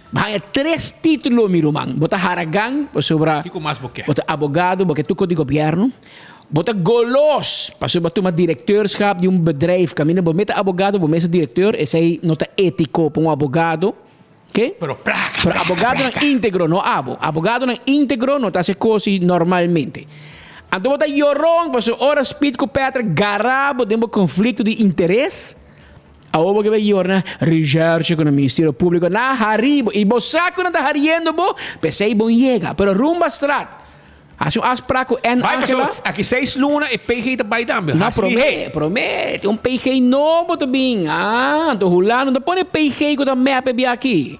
Bo haña tres título mi ruman. Bo ta haragan pasobra Kiko mas bo ke? bo ta abogado, bo ke tuko di gobièrnu. Bo ta golos pasobra bo a tuma directeurschap di un bedrijf kaminda bo mes ta abogado, bo mes ta directeur, esei no ta étiko pa un abogado. Ke? Pero plaka, Pero plaka, abogadonan plaka. íntegro, no abo. Abogadonan íntegro no ta hasi kos así normalmente. Anto bo ta yoron pasobra ora Speed ku Patrick gara bo den bo konflikto di interes, Awor bo ke bai yorna recherche ku na Ministerio Públiko na hari bo i bo sa ku nan ta hariendo bo, p'esei bon yega. Pero rumba strat. Hasi un afsprak ku N. Bai Angela. pasobra aki seis luna e PG ta bai tambe. No, Hasi promé, lihé. promé. Tin un PG nobo ta bin. Ah, anto Hulanda no ta pone PG ku ta mep e bia aki.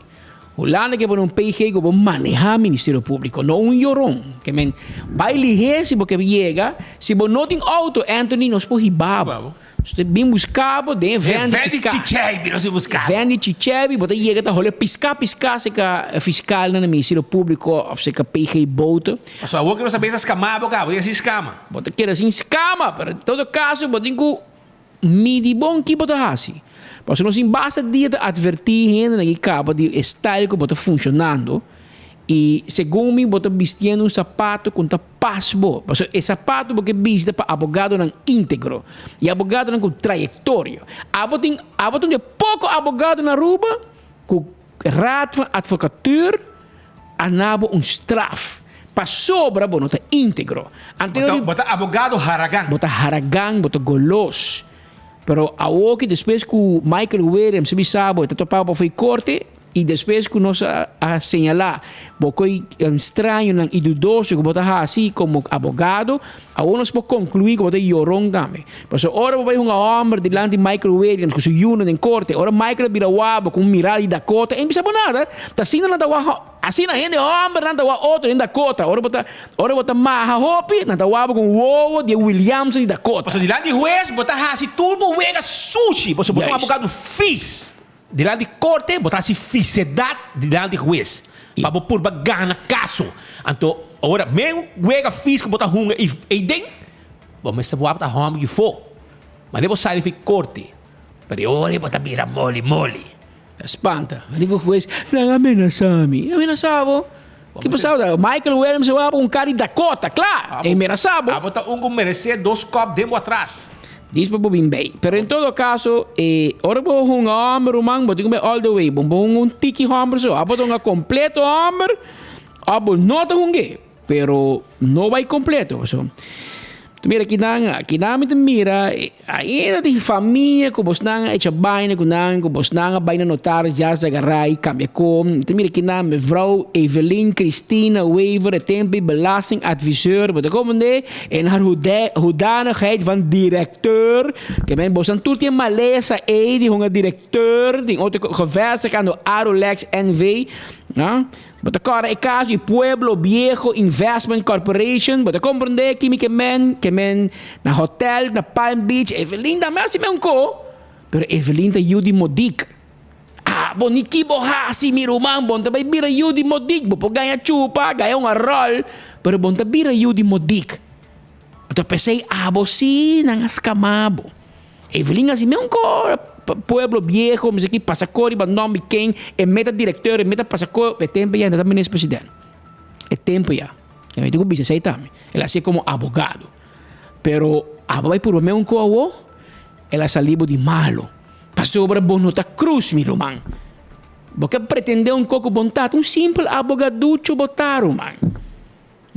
Hulanda ke pone un PG ku bo manehá Ministerio Públiko, no un yoron. Ke men bai lihé si bo ke yega. Si bo no tin outo, Anthony, nos por hiba bo. Nos ta bin buska bo den e vèn di piska. Vèn di Chichèbi nos bin buska bo. Vèn di Chichèbi, bo ta yega ta hole piska piska serka fiskalnan na Ministerio Públiko òf serka PG Bote. Pasobra awor ke nos ta bisa skama bo kaba, bo yega sin skama. Bo ta keda sin skama, pero en todo kaso bo tin ku midi bon ki bo ta hasi. Pasobra nos tin basta dia ta atvertí hendenan ki kaba di e style ku bo ta funshonando i segun mi bo ta bistiendo un sapato ku no ta pas bo. Pasobra e sapato bo ke bisti ta pa abogadonan íntegro i abogadonan ku trayektoria. Abo tin abo ta un di e poko abogado na Aruba ku Raad van Advocatuur a na bo un straf pasobra bo no ta íntegro. Anto Bo ta bo ta abogado haragan. Bo ta haragan, bo ta golos. Pero awoki despues ku Michael Williams a bisa bo e ta topa bo for e korte i despues ku nos a a señalá bo koe strañonan i dudoso ku bo ta hasi komo abogado, awor nos por konkluí ku bo ta yoron tambe. Pasobra ora bo bai hunga hòmber dilanti Michael Williams ku su yunan den korte, ora Michael a bira wak bo ku un mirada di Dakota, e no bisa bo nada. Ta asina nan ta wak, asina hende hòmbernan ta wak otro den Dakota. Ora bo ta, ora bo ta maha hopi, nan ta wak bo ku un wowo di e Williamson di Dakota. Pasobra dilanti hues bo ta hasi tur bo wega sushi, pasobra bo ta un abogado fis. Dilanti korte bo ta hasi fisedat dilanti hues pa bo purba gana kaso. Anto ora men wega fis ku bo ta hunga eiden, bo mester wak ta hòmber ki fo. Manera bo sali fi korte, pero e ora bo ta bira moli moli. Ta spanta. Mi di ku hues, nan a menasá mi. A menasá bo? Ki pasá? Michael Williams a wak un kar di Dakota, kla! E menasá bo. Abo ta un ku meresé dos kòp den bo atras. Dis pa bo bin bay. Pero en todo caso, e ora bo hunga homber ruman, bo tin cu bay all the way. Bo no por hunga un tiki homber so. Abo ta hunga completo homber, of bo no ta hung'é. Pero no bay completo. So, Ta mira kinan, akinan mi ta mira ainda tin famia ku bosnan a echa baina ku nan, ku bosnan a bai na notaris ya sa agará i kambia kon. Mi ta mira kinan mevrouw Evelyn Christina Wever e tempo ei belastingadviseur, bo ta komprendé? En haar hoedanigheid van directeur, ke men bosnan tur tin e malesa ei di hunga directeur, tin otro gevestigd aan de Arolex NV, ah. Bo ta kòrda e kaso di Pueblo Viejo Investment Corporation? Bo ta komprendé kimi ke men ke men na hotel na Palm Beach? Evelyn tambe hasi men ko, pero Evelyn ta yu di Modik. Ah, bo ni ki bo hasi mi ruman, bo no ta bai bira yu di Modik. Bo por gaña chupa, gaña un aròl, pero bo no ta bira yu di Modik. Anto p'esei abo si nan a skama bo. Evelyn a si men un ko pueblo viejo mi ki pasa ko riba nom di ken e meta directeur e meta pasa ko e tempo ya e ta minister president e tempo ya e mi tin ku bisa esei tambe el a hasié komo abogado pero abo bai purba men un ko awo el a sali bo di malo pasobra bo no ta cruz mi ruman bo ke pretende un ko ku bo no ta un simpel abogaducho bo ta ruman.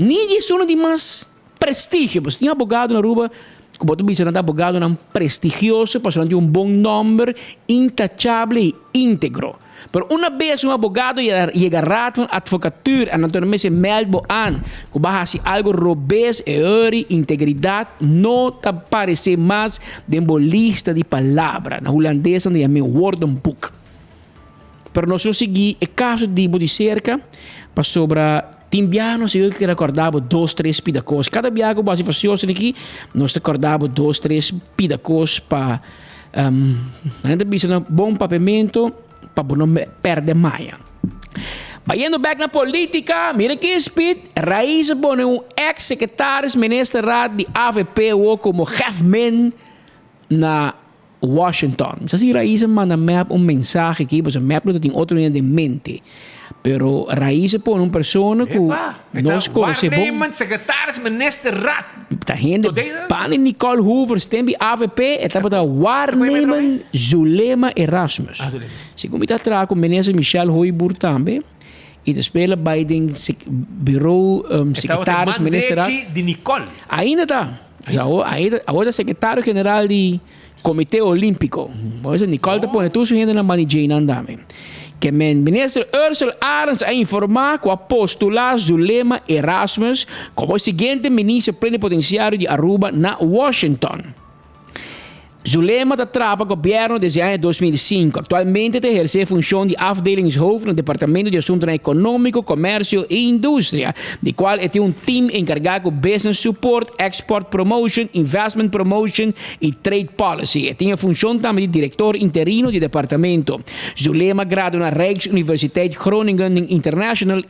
Ni di esun di mas prestigio. Pasobra tin abogado na Aruba ku bo ta bisa nan ta abogadonan prestigioso pasobra nan tin un bon nòmber, intachable i íntegro. Pero una bes un abogado yega Raad van Advocatuur en nan mester mèld bo an ku bo a hasi algu robes, e ori integridat no ta paresé mas den bo lista di palabra. Na hulandes nan ta yam'é woordenboek. Pero nos lo sigui e kaso di bo di serka pasobra tin biaha nos a keda kòrda bo dos tres pida kos. Kada biaha ku bo hasi fasioso aki nos ta kòrda bo dos tres pida kos pa nan ta bisa na bon papiamentu pa bo no pèrdè maya. Bayendo bèk na politika, mira ki Speed Raiz a pone un eks sekretaris ministerraad di avp awo komo hefmin na Washington. Mi sa si Raiz a manda mep un mensahe aki, pasobra mep lo ta tin otro hende den mente. Pero Raiz a pone un persona ku nos konosé bon. Waarnemend secretaris minister raad. Ta hende banda di Nicole Hoever stem di avp, e tabata waarnemend Zulema Erasmus. Segun mi ta traha ku minister Michelle Hooyboer tambe i despues el a bai den bureau secretaris minister raad. E tabata man drechi di Nicole. Ainda ta. Awor ta secretario general di Comité Olimpico. Bo Nicole ta pone tur su hendenan banda di djeinan tambe. Ke men Minister Ursell Arends a informa cu a postula Zulema Erasmus como e siguiente Minister Plenipotenciario di Aruba na Washington. Zulema ta traha pa gobierno desde aña 2005. Actualmente ta eherce e funcion di afdelingshoofd na Departamento di Asuntonan Economico, Comercio y Industria, di cual e tin un team encarga cu business support, export promotion, investment promotion y trade policy. E tin e funcion tambe di director interino di e departamento. Zulema gradua na Rijksuniversiteit Groningen den International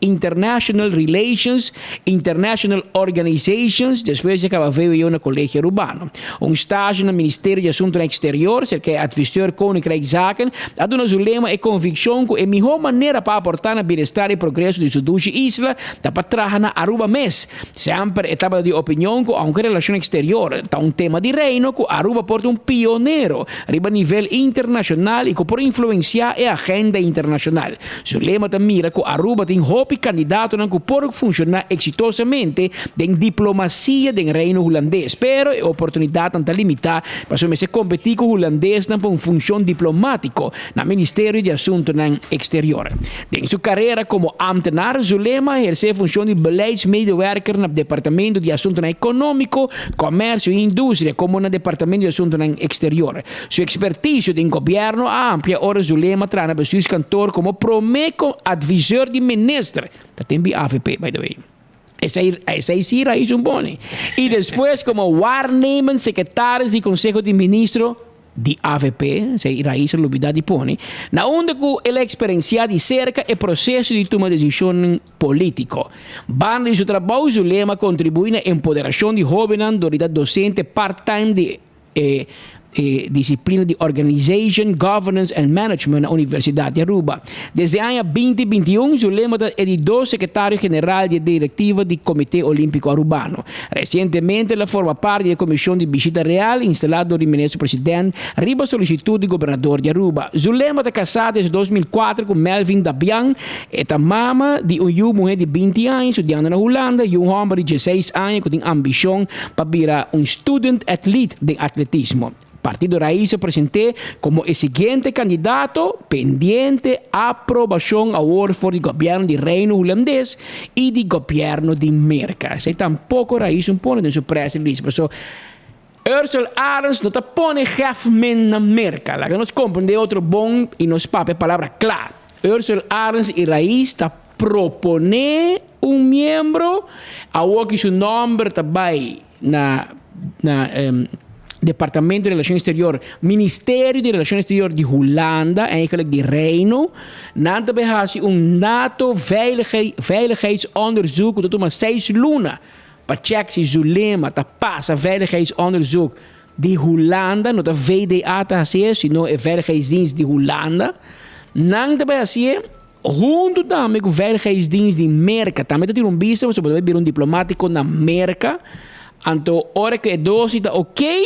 International Relations, International Organizations, despues di a caba vwo na Colegio Arubano. Un stage na Ministerio di Asuntonan Exterior, cerca e Adviseur Koninkrijkszaken, a duna Zulema e conviccion cu e miho manera pa aporta na bienestar y progreso di su dushi isla ta pa traha na Aruba mes. Semper e tabata di opinion cu aunke relacion exterior ta un tema di Reino, cu Aruba por ta un pionero riba nivel internacional y cu por influencia e agenda internacional. Su lema ta mira cu Aruba tin hopi candidatonan cu por funciona exitosamente den diplomacia den Reino Hulandes, pero e oportunidadnan ta limita pasobra mester competi cu Hulandesnan pa un funcion diplomatico na Ministerio di Asuntonan Exterior. Den su carera como ambtenaar, Zulema a eherce funcion di beleidsmedewerker na Departamento di Asuntonan Economico, Comercio y Industria como na Departamento di Asuntonan Exterior. Su experticio den gobierno a amplia ora Zulema traha na bestuurskantoor como prome adviseur di minister, ta tempo di avp by the way, esey esey si raiz un boni, y despues como waarnemend secretaris di conseho di ministro di avp, esey raiz a lubida di pone, na unda cu el a experiencia di cerca e proceso di tuma decisionnan politico. Banda di su trabou Zulema a contribui na empoderacion di hobennan door di ta docente part-time di. E E disiplina di Organization, Governance and Management na Universidad di Aruba. Desde aña 2021 Zulema ta e di dos Secretario General di e Directiva di Comité Olimpico Arubano. Recientemente el a forma parti di e Comision di Bishita Real instala dor di Minister President riba solicitud di Gobernador di Aruba. Zulema ta casá desde 2004 cu Melvin Dabian. E ta mama di un yu muhe di 20 aña studiando na Hulanda y un homber di 16 aña cu tin ambicion pa bira un student athlete den atletismo. Partido Raiz a present'é komo e siguiente kandidato pendiente aprobashon awor for di gobièrnu di Reino Hulandes i di gobièrnu di Merka. Esei tampoko Raiz un pone den su press release paso Ursel Arends no ta pone gèfmen na Merka. Laga nos komprendé otro bon i nos papia palabra kla. Ursel Arends i Raiz ta proponé un miembro, awor ki su nòmber ta bai na na Departamento di Relashon Exterior, Ministerio di Relashon Exterior di Hulanda, eigenlijk di Reino, nan ta bai hasi un nato veiligheidsonderzoek ku ta tuma seis luna pa chèk si Zulema ta pasa veiligheidsonderzoek di Hulanda, no ta VDA ta hasié, sino e Veiligheidsdienst di Hulanda. Nan ta bai hasié. Huntu tambe ku Veiligheidsdienst di Merka. Tambe ta tira un bista pasobra bo ta bai bira un diplomátiko na Merka. Anto ora ku e dosi ta okey,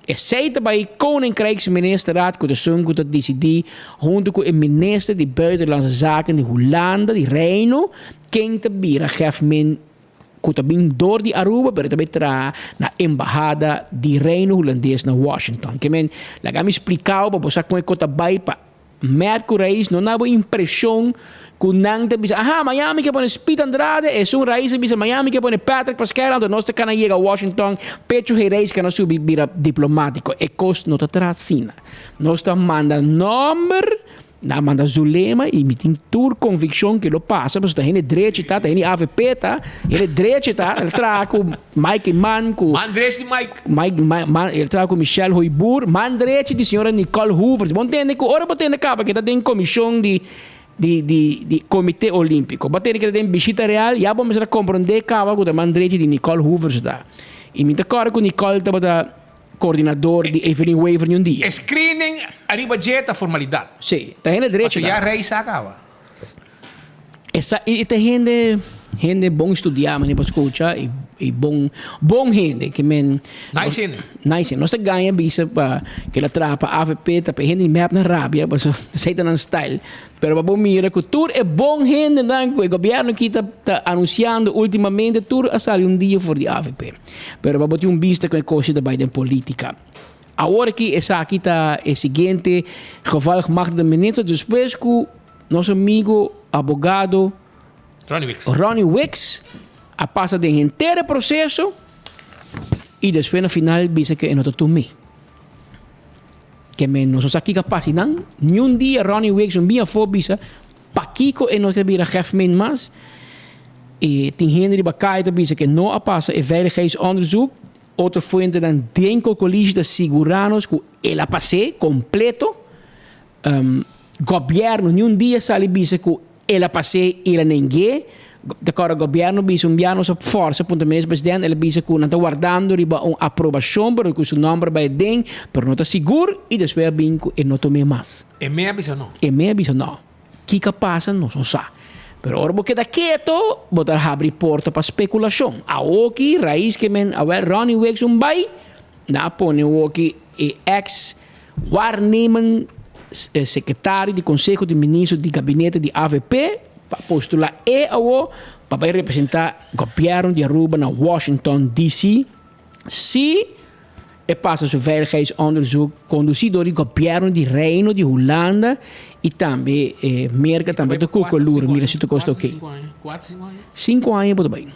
esei ta bai Koninkrijksministerraad ku ta esun ku ta disidí huntu ku e minister di Buitenlandse Zaken di Hulanda, di Reino, ken ta bira gèfmin ku ta bin dor di Aruba pero ta bai traha na embahada di Reino Hulandes na Washington. Ke men, laga mi splikao pa bo sa kon e kos ta bai pa Met ku Raiz no na bo impreshon ku nan ta bisa, aha, Miami ke pone Speed Andrade, esun Raiz a bisa Miami ke pone Patrick Pasquera, anto nos ta kana yega Washington, pecho hey Raiz kana subi bira diplomátiko. E kos no ta traha asina. Nos ta manda nòmber, nan a manda Zulema i mi tin tur konvikshon ke lo pasa pasobra ta hende drechi ta, ta hende avp ta, hende drechi ta, el traha ku Mike Eman, ku. Man drechi di Mike. Mike, man, el traha ku Michelle Hooyboer, man drechi di señora Nicole Hoevers. Bo ntende ku ora bo tende kaba ke ta den komishon di di di di Komite Olimpico, bo tende ke ta den bishita real, ya bo mester a komprondé kaba ku ta man drechi di Nicole Hoevers ta. I mi ta kòrda ku Nicole tabata koordinador di Evelyn Wever ni un dia. E screening ariba dje ta formalidat. Sí, ta hende drechi Pasobra ta. ya rei sa kaba. Esa e ta hende hende bon studiá manera pa skucha i i bon bon hende ke men Nice hende. Nice hende. Nos ta gaña bisa pa ke la traha pa avp ta pa e hende di mep nan rabia pasobra esei ta nan style. Pero pa bo mira ku tur e bon hendenan ku e gobièrnu aki ta ta anunsiando ultimamente tur a sali un dia for di avp. Pero pa bo tin un bista kon e kos ta bai den politika. Awor aki esaki ta e siguiente gevolgmachtigde minister despues ku Nos amigo abogado Ronnie Wicks. Ronnie Wicks a pasa den henter e proceso y despues na final bisa que e no ta tumi. Ke men nos no sa kiko a pasa einan. Ni un dia Ronnie Wicks un bin afo bisa pakiko e no ta bira gèfmin mas. E tin hende riba kaya ta bisa ke no a pasa e veiligheidsonderzoek. Otro fuentenan den Cocolishi ta sigura nos ku el a pas'é kompleto. Gobierno ni un dia sali bisa cu el a pas'é y el a neng'é. Ta kòrda gobierno bisa un bia nos a forsa puntra minister president el a bisa cu nan ta wardando riba un aprobacion pero cu su nomber bai aden pero no ta sigur y despues a bin cu e no tom'é mas. E me a bisa no. E me a bisa no. Kiko a pasa nos no sa. Pero ora bo keda keto bo ta habri porta pa speculacion. Awoki raiz ke men awel Ronnie Wicks un bai nan a pone awoki e ex Waarnemen sekretario di Konseho di Ministro di Gabinete di avp pa postula e awo pa bai representa Gobièrnu di Aruba na Washington DC si e pasa su veiligheidsonderzoek kondusi dor di Gobièrnu di Reino di Hulanda i tambe Merka tambe ta kukulur mira si tur kos ta oke. Sinku aña bo ta bai.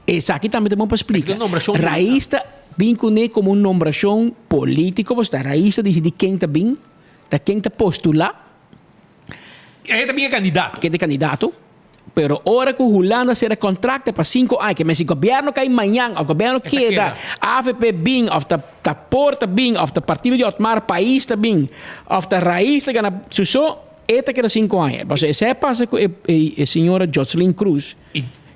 Esaki tambe ta bon pa splika. Rais ta bin kuné komo un nombrashon polítiko, pasobra ta rais ta disidí ken ta bin, ta ken ta postulá. Ken ta bin e kandidato. Ken ta e kandidato. Pero ora ku Hulanda sera kontrakto pa sinku aña, ke men si gobièrnu kai mañan òf gobièrnu keda, avp bin òf ta ta por ta bin òf ta partido di Otmar Pais ta bin òf ta rais ta gana su so, e ta keda sinku aña. Pasobra esei a pasa ku e e señora Jocelyn Cruz.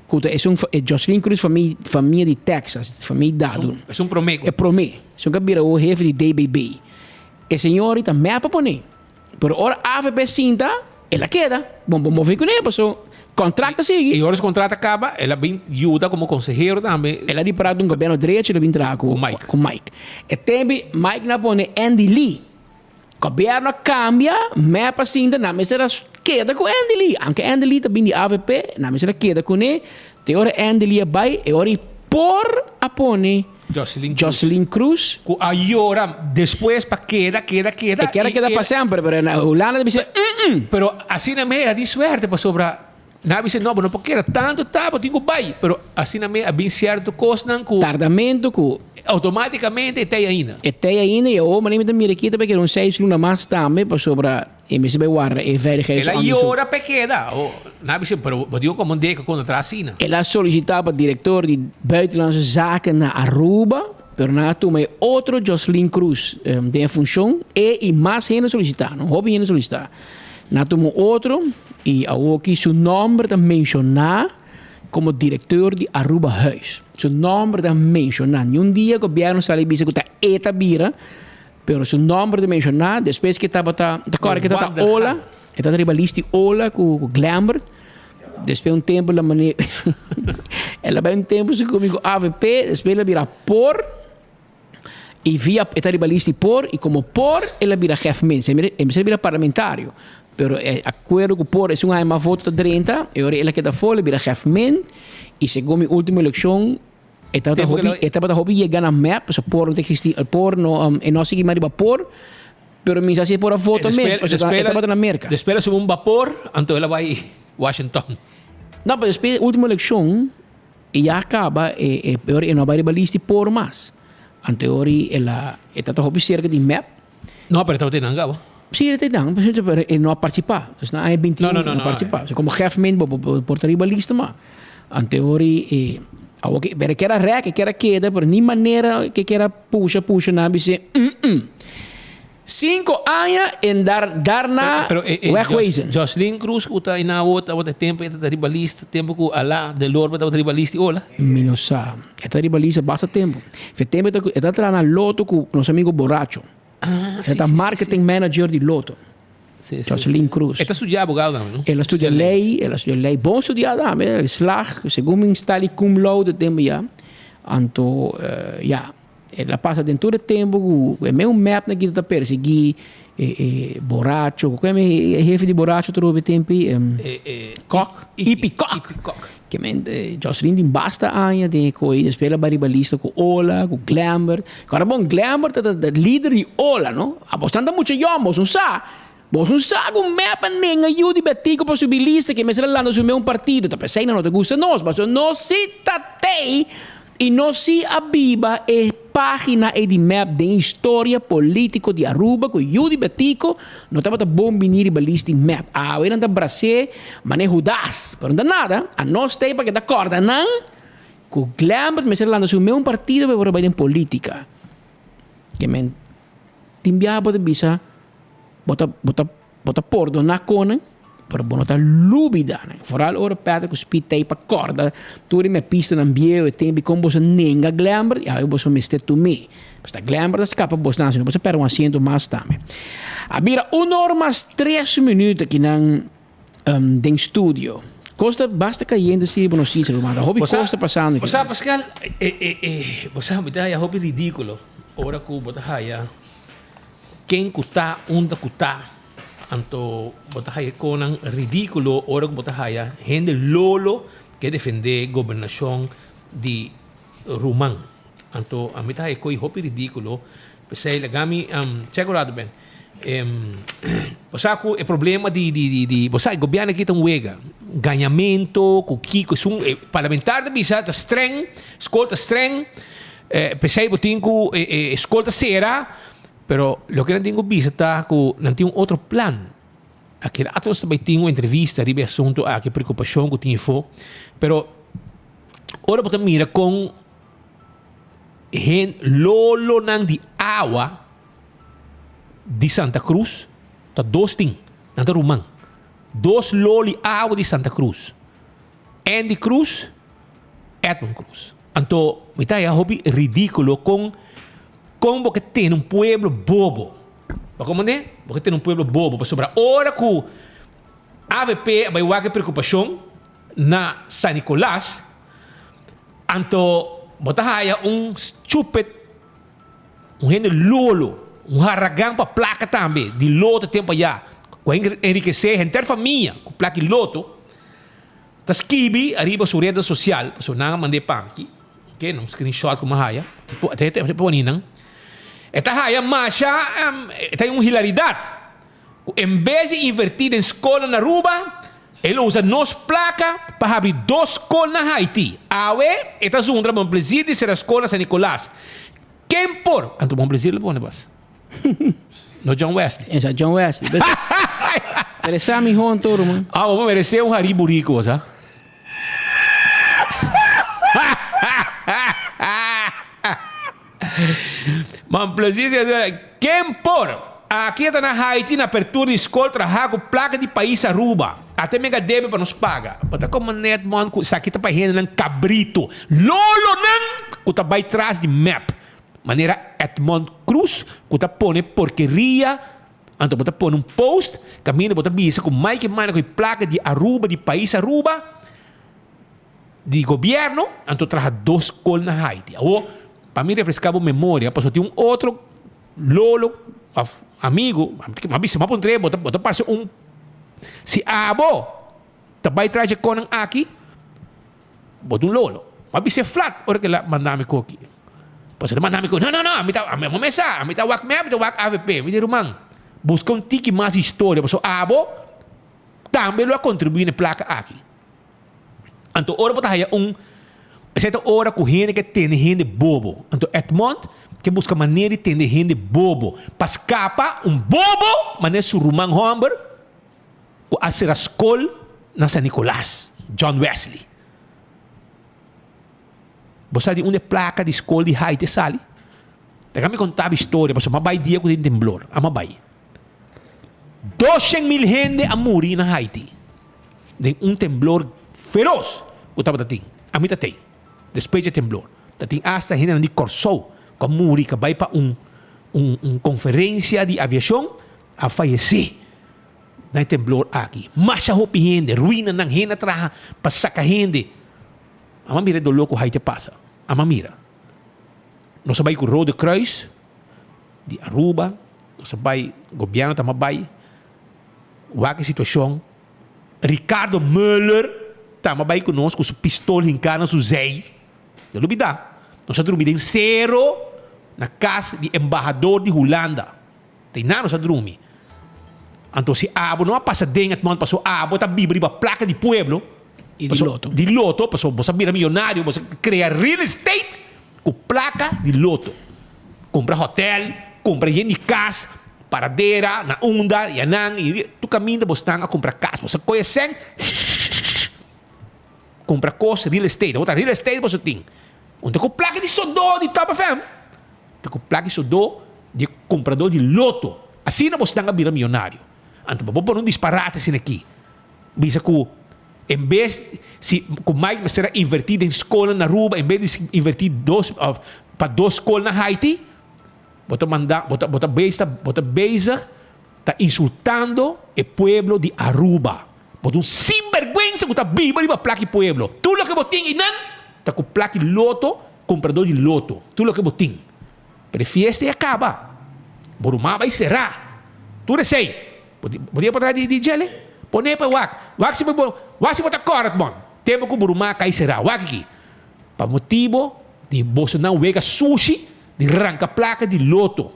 Ku ta esun e Jocelyn Cruz famia famia di Texas, famia Dadu. Esun promé ku. E promé. Esun ku a bira awor hefe di DBB. E señor ei ta mep a pone. Pero ora avp sinta, el a keda. Bon, bo move kuné paso contract ta sigui. I ora su contract a kaba, el a bin yuda komo konsehero tambe. El a ripará un gobierno drechi, el a bin traha ku Mike. Ku Mike. E tempu Mike na pone Andy Lee. Gobierno a cambia, mep a sinta, nan mester a keda cu Andy Lee. Aunke Andy Lee ta bin di avp, nan mester a keda cune. Te ora Andy Lee a bay, e ora y por a pone Jocelyn Cruz. Jocelyn Cruz. Cu a yora despues pa keda, keda, keda. E kier a y keda e pa semper, pero na Hulanda ta bisa, mm-mm. Pero asina mey a di suerte pasobra nan a bisa, no, bo no por keda tanto ta, bo tin cu bay. Pero asina mey a bin cierto cosnan cu. Tardamento cu. Automaticamente e tey ainda. E tey ainda y awor manera mi ta mira aki ta bay keda un seis luna mas tambe pasobra e mester bay warda e El a veiligheidsonderzoek. yora pa e keda. Oh, nan a bisa, pero bo dico como un deken con atrás asina. El a solicita pa director di Buitenlandse Zaken na Aruba, pero nan a tuma e otro Jocelyn Cruz den e funcion. E y mas hende a solicita, no? Hopi hende a solicita. Nan a tuma un otro y awoki su nomber ta menciona como director di Arubahuis. Su nomber ta menciona. Ni un dia gobierno sali bisa cu ta e ta bira, pero su nomber ta menciona. Despues cu e tabata, ta corda cu e tabata Ola, e tabata riba list di Ola cu Glambert. Despues un tempo la mane el a bay un tempo su cu avp, despues el a bira por. Y via e ta riba list di por y como por el a bira gef mens. E mester a bira parlamentario. Pero e acuerdo cu por esun aña mas voto ta drenta e ora el a keda for el a bira gef men y segun mi ultimo eleccion e tabata hopi e tabata hopi yega na mep pasobra por no ta existi por no e no a sigui mas riba por pero mi sa si e por a vota mes pasobra e tabata na Merca. Despues el a subi un bapor anto el a bay Washington. No pero despues ultimo eleccion. E ya caba e e ora e no a bai riba list di por mas. Anto e ora el a e ta ta hopi cerca di mep. No, pero e tabata einan caba. Si, e ta einan, pero e no a participa. Dus na aña 21 No, no, no, e no a no, participa. So como gef men bo bo por ta riba lista ma. Anto e ora e awor ke pero e kier a rek, e kier a keda, pero ni manera ke kier a pusha pusha nan a bis'é mm. Cinco aña en dar daarna Pero, eh, eh, wegwezen. Jos, Jocelyn Cruz ku ta ina awor tabata e tempo e ta riba lista, tempo ku Ala de Lorba tabata riba lista i ola. Mi no sa. E ta riba lista basta tempo. Fe tempo e ta e ta traha na Lotto ku nos amigo Borracho. Ah, E ta marketing manager di Lotto. Sí, sí, Jocelyn Cruz. E ta studia abogado tambe, no? El a studia ley, el a studia ley. Bon studia tambe, el slag, segun mi stali cum laude tempo ya. Anto, eh, ya. El a pasa den tur e tempu ku e meun mepnan ki ta persiguí e e boracho, ku keme e hefe di boracho tur hopi tempu ei? Kok, Ipi Kok. Ke men Jocelyn tin basta aña den e koi, despues el a bai riba lista ku Ola, ku Glembert. Kòrda bon, Glembert ta ta lider di Ola, no? Abos tan ta mucha yòn, bos no sa. Bos no sa ku mep a nenga yu di Betico pa subi lista ke mester a lanta su meun partido. Ta p'esei nan no ta gusta nos, pasobra nos si ta tei i nos si a biba e pagina ei di mep den historia politico di Aruba ku yu di Betico no tabata bon bini riba lista di mep. Awe nan ta bras'é manera Judas, pero no ta nada. Anos tei pa keda kòrda nan ku Glembert mester a lanta su meun partido pa e por a bai den politica. Ke men tin biaha bo ta bisa. Bo ta, bo ta, bo ta pordoná konan, pero bo no ta lubidá nan. Foral ora Patrick ku Speed ta ei pa kòrda tur e mepistanan bieu e tempu i kon boso nenga Glembert i awe boso mester tum'é. Pues ta Glembert a skapa bosnan, si no boso a pèrdè un asiento mas tambe. A bira un or mas tres minüt akinan den studio. Kos ta basta kayente si bo no sinsa ruman. Ta hopi kos ta pasando Bo aki. sa Pascal, e, e, e, bo sa mi ta haya hopi ridíkulo ora ku bo ta haya. Ken ku ta unda ku ta. Anto bo ta haya konan ridíkulo ora ku bo ta haya hende lolo ke defendé gobernashon di ruman. Anto ami ta haya ko'i hopi ridíkulo. P'esei laga mi chèk un ratu ben. Bo sa ku e problema di di di bo sa e gobièrnu aki ta un wega. Gañamentu ku kiko esun e parlamentario ta bisa ta strèng, skol ta strèng. P'esei bo tin ku e skol ta sera, pero loke nan tin ku bisa ta ku nan tin un otro plan. Aki rato nos ta bai tin un entrevista riba e asuntu aki, preokupashon ku tin afó. Pero ora bo ta mira kon hen lolonan di awa di Santa Cruz ta dos tin, nan ta ruman. Dos loli awa di Santa Cruz. Andy Cruz, Edmund Cruz. Anto mi ta haya hopi ridículo con. Kon bo ke tene un pueblo bobo? Bo komprendé? Bo ke tene un pueblo bobo pasobra ora ku avp a bai wak e preokupashon na San Nicolas, anto bo ta haya un stupid, un hende lolo, un haragan pa plaka tambe, di loto tempu aya, ku a enrikesé henter famia ku plaka di loto, ta skibi ariba su reda sosial, pasobra nan a mand'é pa aki, ok, un screenshot ku mi a haya, e pone nan, e ta haya masha, e ta un hilaridat. Ku en bes di invertí den skolnan na Aruba, e lo usa nos plaka pa habri dos skol na Haiti. Awe e ta zundra Bon Plezir di sera skol na San Nicolas. Ken por? Anto Bon Plezir lo pone bas. No John Wesley. Esa John Wesley. Pero esa mi honto, ruman. Ah, bo merece un hari burico, sa. Man plezir si Ken por? Aki a ta na Haiti na apertura di skol traha ku plaka di pais Aruba. Ata mega debe pa nos paga. Bo ta komo net man ku esaki ta pa hendenan kabrito. Lolonan ku ta bai tras di mep. Manera Edmond Croes ku ta pone porkeria anto bo ta pone un post kaminda bo ta bisa ku Mike Eman ku e plaka di Aruba di pais Aruba. Di gobierno, anto traha dos skol na Haiti. Awor, pa mi refresca bo memoria, pasobra tin un otro lolo of amigo, m'a bisa, m'a puntr'é, bo ta, bo ta parse un, si abo ta bai tras dje konan aki, bo ta un lolo. M'a bis'é flat ora kila manda mi koki. Pasobra el a manda mi koki, no, no, no, ami ta, ami a mesa, ami ta wak mep, mi ta wak avp. Mi di, ruman, buska un tiki mas historia, pasobra abo tambe lo a contribui na e plaka aki. Anto ora bo ta haya un, esei ta ora ku hende ke tende hende bobo. Anto Edmond ke buska manera di tende hende bobo pa skapa un bobo manera su ruman hòmber ku a sera skol na San Nicolas, John Wesley. Bo sa di unda e plaka di skol di Haiti a sali? Laga mi konta bo historia pasobra mi a bai dia ku tin temblor, a mi a bai. 200.000 hende a muri na Haiti den un temblor feroz ku tabata tin. Ami ta tei despues dje temblor. Ta tin asta hendenan di Kòrsou ku a muri ku a bai pa un un konferensia di aviashon a fayesé na e temblor aki. Masha hopi hende, ruinanan, hende a traha pa saka hende. Amo a mira e doló ku Haiti a pasa. Amo a mira. Nos a bai ku Rode Kruis. di Aruba, nos a bai, gobierno ta bai wak e situacion. Ricardo Muller tamba bai cu nos cu su pistol hinca na su zij. No lubida, nos a drumi den cero na cas di embahador di Hulanda. Ta einan nos a drumi. Anto si abo no a pasa den het man paso abo ta biba riba placa di pueblo. Y di loto. Di loto, paso bo sa bira millonario, bo sa crea real estate cu placa di loto. Cumpra hotel, cumpra yen di cas, paradera, na unda, yanan, y tur caminda bo stan a cumpra cas. Bo sa coge cen, cumpra cos real estate. Awor ta real estate boso tin. Un ta cu placa di sodó di Top FM. Ta cu placa di sodó di e cumpradó di loto. Asina bo stan a bira miyonario. Anto bo por pone un disparate asina aki. Bisa cu en bes si cu Mike mester a inverti den scolnan na Aruba en bes di inverti dos of pa dos scol na Haiti bo ta manda bo ta bo ta bezig bo ta bezig ta insultando e pueblo di Aruba bo ta un sinberguensa cu ta biba riba plaki pueblo tur loke bo tin eynan ta cu plaki loto comprador di loto tur loke bo tin pero e fiesta ya caba bo ruman a bay cera tur esey. Bo tin pa traha di djele? Pone pa wak. Wak si bo wak si bo ta kòrèt bon. Tempu ku bo ruman a kai será. Wak aki. Pa motibu di bosonan wega sushi di ranka plaka di loto.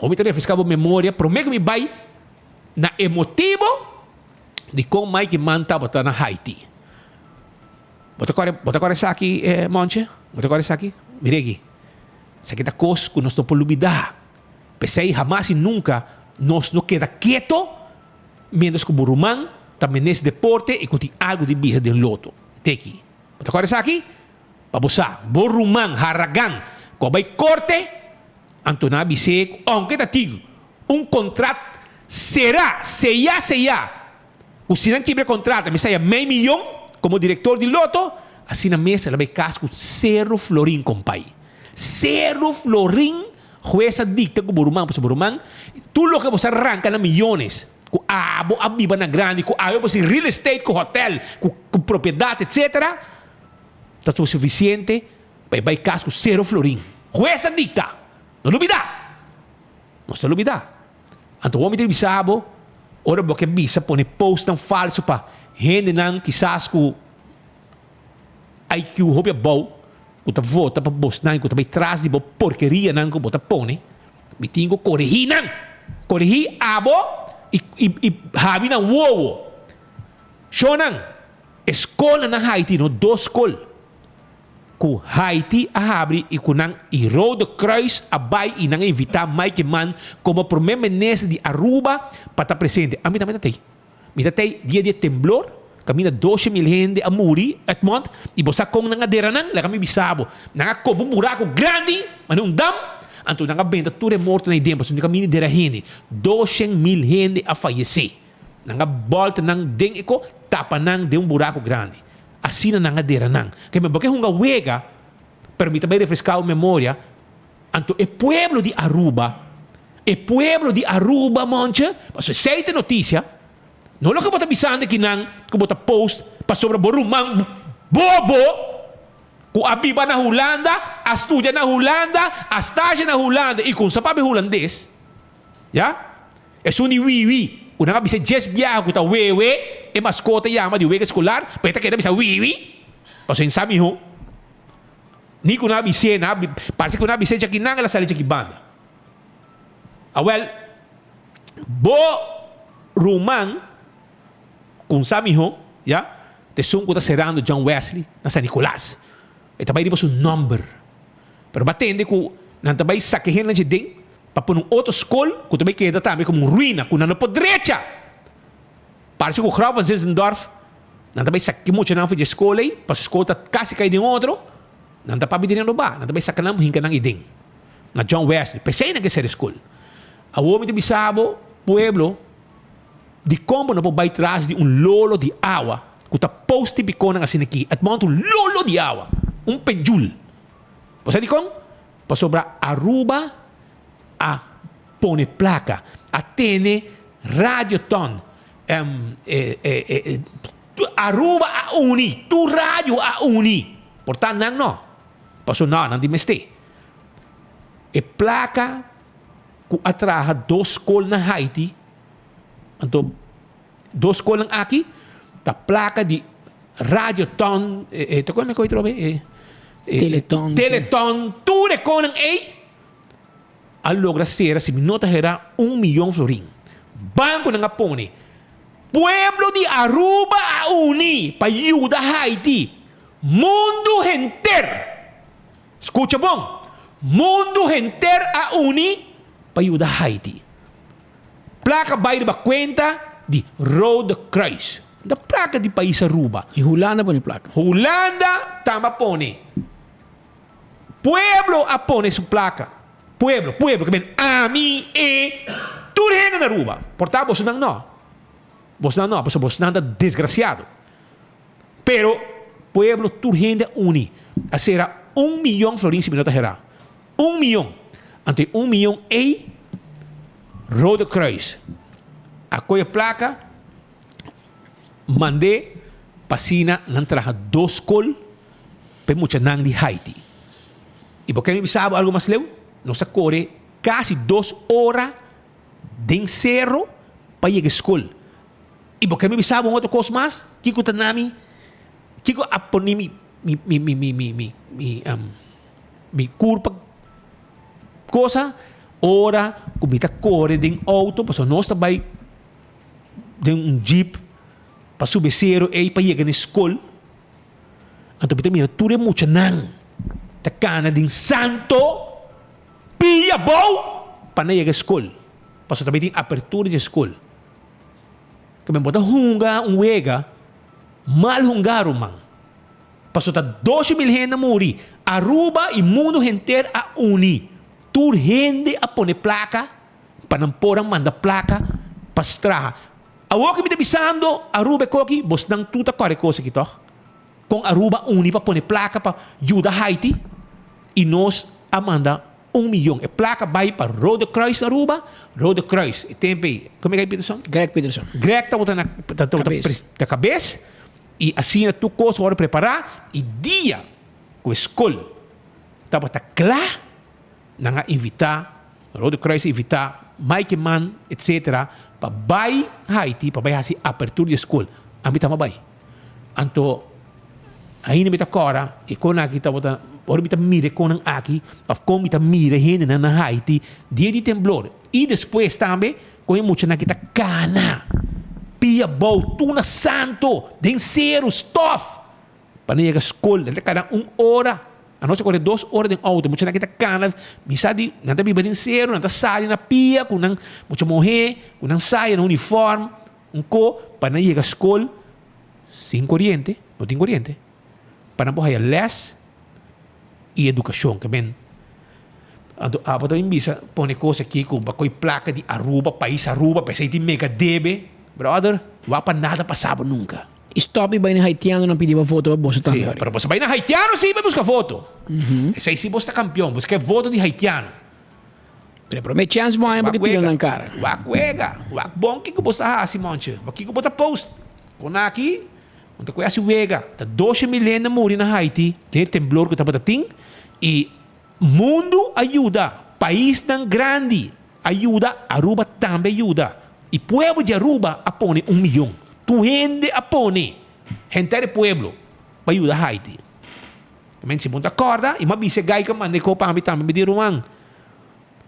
Hopi ta refreská bo memoria promé ku mi bai na e motibu di kon Mike Mann tabata na Haiti. Bo ta kòrè bo ta kòrè esaki Monche? Bo ta kòrè esaki? Mira aki. Esaki ta kos ku nos no por lubidá. P'esei hamas i nunka nos no keda keto miéntras ku bo ruman ta menes deporte i ku tin algu di bisa den loto. Teki. Bo ta kòrda esaki? Pa bo sa, bo ruman haragan ku a bai korte, anto nan a bis'é ku ounke ta tin un kontrat será, seyá seyá, ku si nan kibra e kontrat a mester haya mei miyon komo direktor di loto, asina mes el a bai kas ku sero florin, kompai. Sero florin! Hues a dicta cu bo ruman, pasobra bo ruman, tur loke bo sa ranca na miyones, cu abo a biba na grandi, cu awe bo sin real estate, cu hotel, cu cu propiedad, etc. Ta suficiente pa e bay cas cu cero florin. Hues a dicta! No lubida! Nos ta lubida. Anto wou mi ta bisa bo, ora bo ke bisa pone postnan falso pa hendenan kisas ku IQ hopi abou, ku ta vota pa bosnan i ku ta bai tras di bo porkerianan ku bo ta pone, mi tin ku korehí nan. Korehí abo i i i habi nan wowo. Shownan, e skolnan na Haiti no dos skol. Ku Haiti a habri i ku nan i Rode Kruis a bai i nan a invitá Mike Eman komo promé minister di Aruba pa ta presente. Ami tambe ta tei. Mi ta tei dia di e temblor, kaminda 12,000 hende a muri, Edmond, i bo sa kon nan a dera nan? Laga mi bisa bo. Nan a koba un buraku grandi, manera un dam, anto nan a benta tur e mortonan ei den pasobra no kaminda dera hende. 200,000 hende a fayesé. Nan a bòlta nan den e ko, tapa nan den un buraku grandi. Asina nan a dera nan. Ke mi bo ke hunga wega, pero mi ta bai refreská bo memoria, anto e pueblo di Aruba, e pueblo di Aruba, monche, pasobra esei ta e notisia, no loke bo ta bisando aki nan ku bo ta post pasobra bo ruman bobo ku a biba na Hulanda, a studia na Hulanda, a stage na Hulanda i ku sa papia hulandes, ya. Esun di wiwi ku nan a bisa djes biaha ku ta wewe, e maskota yama di wega eskolar, pero e ta keda bisa wiwi, pasobra e sa mihó. Ni ku nan a bis'é, nan a parse ku nan a bis'é djaki nan, el a sali djaki banda. Awèl, bo ruman ku sa mihó, ya, ta esun ku ta serando John Wesley na San Nicolas. E ta bai riba su nòmber. Pero bo a tende ku nan ta bai saka e hendenan dje den. Pa pone un otro skol ku ta bai keda tambe komo un ruina ku nan no por drecha. Parse ku Graf van Zinzendorf nan ta bai saka e muchanan for dje skol ei, pasobra skol ta kasi kai den otro, nan ta papia di renobá, nan ta bai saka nan hinka nan ei den. Na John Wesley, p'esei nan ke sera e skol. Awor mi ta bisa bo, pueblo, dikon bo no por bai tras di un lolo di awa ku ta post tipikonan asina aki, et mount un lolo di awa, un penjul. Bo sa dikon? Pasobra Aruba a pone placa, a tene radioton, Aruba a uni, tur radio a uni, por ta nan no, pasobra no, nan tin mester. E placa cu a traha dos scol na Haiti, anto dos scolnan aki ta placa di Radioton, ta con mi coy trobe? Teleton. Teleton, tur e conan ey a logra cera, si mi no ta hera, un miyon florin. Banconan a pone. Pueblo di Aruba a uni pa yuda Haiti. Mundo henter, scucha bon, mundo henter a uni pa yuda Haiti. Placa bay riba cuenta di Rode Kruis. Ta placa di pais Aruba. Y Hulanda pone placa. Hulanda tamba a pone. Pueblo a pone su placa. Pueblo, pueblo, ke men ami, e, tur hende na Aruba. Por ta bosonan no. Bosonan no, pasobra bosonan ta desgraciado. Pero pueblo tur hende a uni. A sera un miyon florin si mi no ta hera. Un miyon. Anto e un miyon ei Rode Kruis a kohe plaka mand'é pa asina nan traha dos skol pa e muchanan di Haiti. I bo ke mi bisa bo algu mas leu? Nos a kore kasi dos ora den sero pa yega e skol. I bo ke mi bisa bo un otro kos mas? Kiko ta na mi? Kiko a pone mi mi mi mi mi mi mi mi Mi kurpa kosa ora ku mi ta kore den outo pasobra nos ta bai den un jeep pa subi e sero ei pa yega na e skol. Anto mi ta mira tur e muchanan ta kana den santo pia abou pa nan yega e skol pasobra ta bai tin apertura di e skol. Ke men bo ta hunga un wega mal hunga ruman. Pasobra ta 12,000 hende a muri. Aruba y mundo henter a uni. Tur hende a pone placa pa nan por a manda placa pa straha. Awor ki mi ta bisando Aruba e koki, bosnan tur ta kore cos aki toch? Con Aruba a uni pa pone placa pa yuda Haiti y nos a manda. Un miyon. E plaka bai pa Rode Kruis na Aruba. Rode Kruis, e tempo ei, como e Peterson? Greg Peterson. Greg tabata na Kabes. na kabes i asina tur kos a wòrdu prepará i dia ku e skol tabata kla nan a invitá, Rode Kruis a invitá Mike Eman etcetera pa bai Haiti pa bai hasi apertura di e skol. Ami tamba bai. Anto ainda mi ta kòrda e kon aki tabata ora mi ta mira e konnan aki òf kon mi ta mira e hendenan na Haiti dia di temblor i despues tambe kon e muchanan aki ta kana pia bou tur na santo den seru stòf pa nan yega skol nan ta kana un ora anochi a kore dos ora den outo muchanan aki ta kana mi sa di nan ta biba den seru nan ta sali na pia ku nan mucha muhé ku nan saya nan unifòrm. Un ko pa nan yega skol sin koriente, no tin koriente, pa nan por haya les i edukashon. Ke men, anto abo ta bin bisa pone kos aki ku bo a koi plaka di Aruba, pais Aruba, p'esei tin mega debe. Brother, wak pa nada pasa bo nunka. I stop di bai na haitiano nan pidi bo voto pa boso tambe. Sí, pero boso bai na haitiano sí pa buska voto. Esei sí boso ta kampion, boso ke voto di haitiano. Pero prome chance bo haña bo ke tira nan kara. Wak wega, wak bon kiko bo sta hasi monche, wak kiko bo ta post. Kon aki, un ta koe hasi wega. Ta doshe mil hende muri na Haiti den e temblor ku tabata tin i mundu a yuda, paisnan grandi a yuda, Aruba tambe a yuda. I pueblo di Aruba a pone un miyon. Tur hende a pone, henter e pueblo pa yuda Haiti. Men si bo ta kòrda, i m'a bisa e gai ku a manda e kopa ami tambe, mi di, Ruman,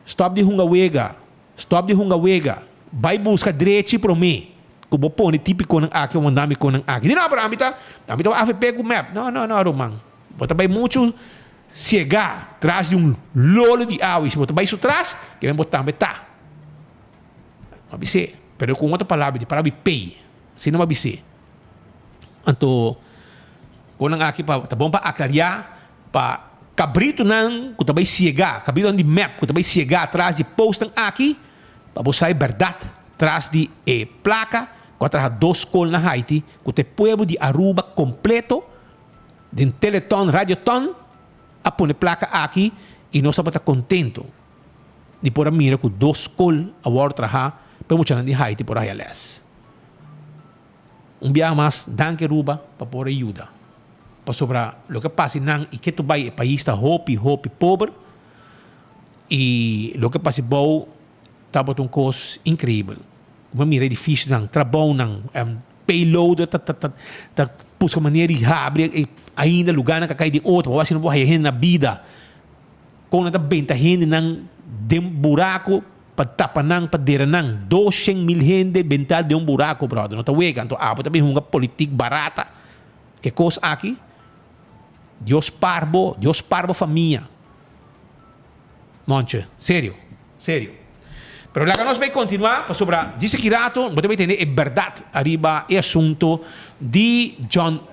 stòp di hunga wega, stòp di hunga wega, bai buska drechi promé ku bo pone típikonan aki òf manda mi konan aki. Di, No, pero ami ta, ami ta avp ku mep. No, no, no, ruman, bo ta bai muchu siegá tras di un lolo di awa, i si bo ta bai su tras, ke men bo tambe ta. M'a bis'é, pero ku un otro palabra, di palabra di pei, asina m'a bis'é. Anto konan aki pa ta bon pa aklariá pa kabritunan ku ta bai siegá, kabritunan di mep ku ta bai siegá tras di postnan aki, pa bo sa e bèrdat tras di e plaka ku a traha dos skol na Haiti ku ta e pueblo di Aruba kompleto den Teleton, Radioton a pone plaka aki i nos tabata kontento di por a mira ku dos skol a wòrdu trahá pa e muchanan di Haiti por a haya lès. Un biaha mas danki Aruba pa por a yuda. Pasobra loke a pasa nan y ketu bay e pais ta hopi hopi pober y loke a pasa bou tabata un cos increibel. Bo a mira edificionan, trabounan, payloader ta ta ta busca manera di habri ainda lugarnan ka cay den otro pa bo asina bo haya hende na bida. Con nan ta benta hendenan den buraco Pa tapa nan, pa dera nan. Doshen mil hende bentá den un buraco, brother. No ta wega. Anto abo ta bin hunga politik barata. Ke kos aki? Dios par bo. Dios par bo famia. Monche, serio. Serio. Pero laga nos bay continua, pasobra djis aki rato bo ta bay tende e berdad ariba e asunto di John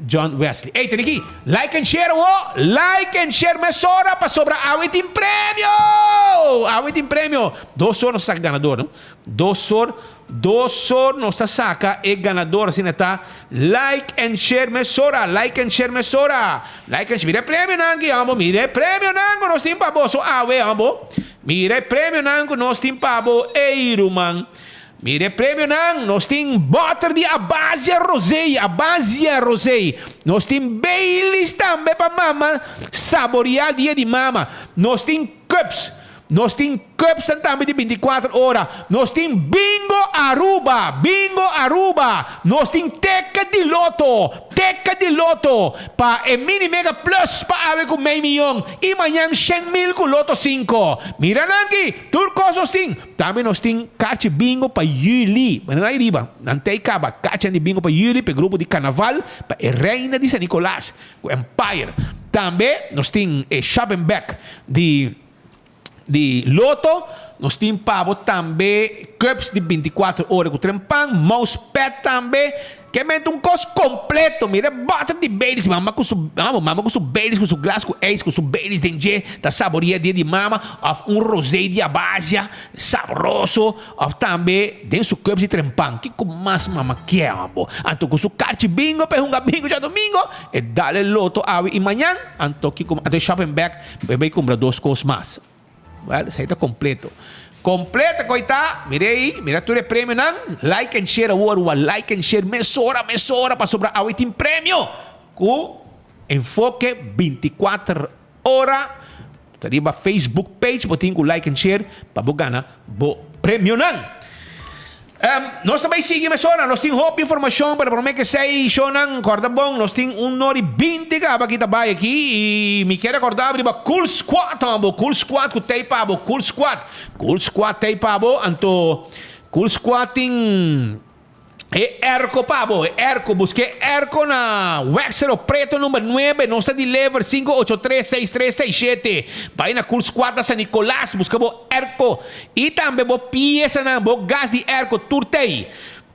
John Wesley. Ey, tene aki. Like and share awo. Like and share mesora pasobra awe tin premio! Awe tin premio. Dos or nos ta saka ganador, no? Dos or, dos or nos ta saka e ganador. Asina ta. Like and share mesora. Like and share mesora. Like and share. Mira e premionan aki, amo. Mira e premionan ku nos tin pa boso awe, amo. Mira e premionan ku nos tin pa bo. Ey, ruman. Mira e premionan, nos tin bòter di Abasia Rosé, Abasia Rosé. Nos tin Baileys tambe pa mama saboriá dia di mama. Nos tin cups, nos tin cupsnan tambe di bintikuater ora. Nos tin Bingo Aruba, Bingo Aruba. Nos tin teka di loto, teka di loto pa e Mini Mega Plus pa awe ku mei miyon i mañan shen mil ku Loto sinku. Mira nan aki, tur kos nos tin. Tambe nos tin karchi bingo pa yüli. Bueno, nan riba. Nan tei kaba karchinan di bingo pa yüli pa e grupo di karnaval pa e Reina di San Nicolas ku Empire. Tambe nos tin e shopping bag di di loto, nos tin pa bo tambe cups di 24 ora ku trempan, mousepad tambe. Ke mente un kos kompleto. Mira e bòter di Baileys. Mama ku su mama, mama ku su Baileys, ku su glas ku ijs, ku su Baileys den dje, ta saboria dia di mama. Òf un rosé di Abasia, sabroso. Òf tambe den su cups di trempan. Kiko mas mama kier, bo? Anto ku su karchi bingo pa e hunga bingo djadomingo, e dal e loto awe i mañan. Anto kiko, anto e shopping bag, e bai kumpra dos kos mas. Well, esei ta completo. Completo koe ta. Mira ei, mira tur e premionan. Like and share awor, wa like and share mesora, mesora, pasobra awe tin premio ku Enfoke 24 ora. Ta riba Facebook page bo tin ku like and share pa bo gana bo premionan. Nos ta bay sigui mesora, nos tin hopi informacion, pero prome ke esey shownan corda bon, nos tin un nor y binti caba aki ta bay aki y mi kier acorda bo riba Cool Squad abo, Cool Squad cu tey pa bo, Cool Squad, Cool Squad tey pa bo, anto Cool Squad tin e airco pa bo, e airco, busca e airco na Wexero Preto number nuebe, nos ta deliver 5836367, bay na Cool Squad na San Nicolas, busca bo airco. I tambe bo piesanan, bo gas di airco tur t'ei.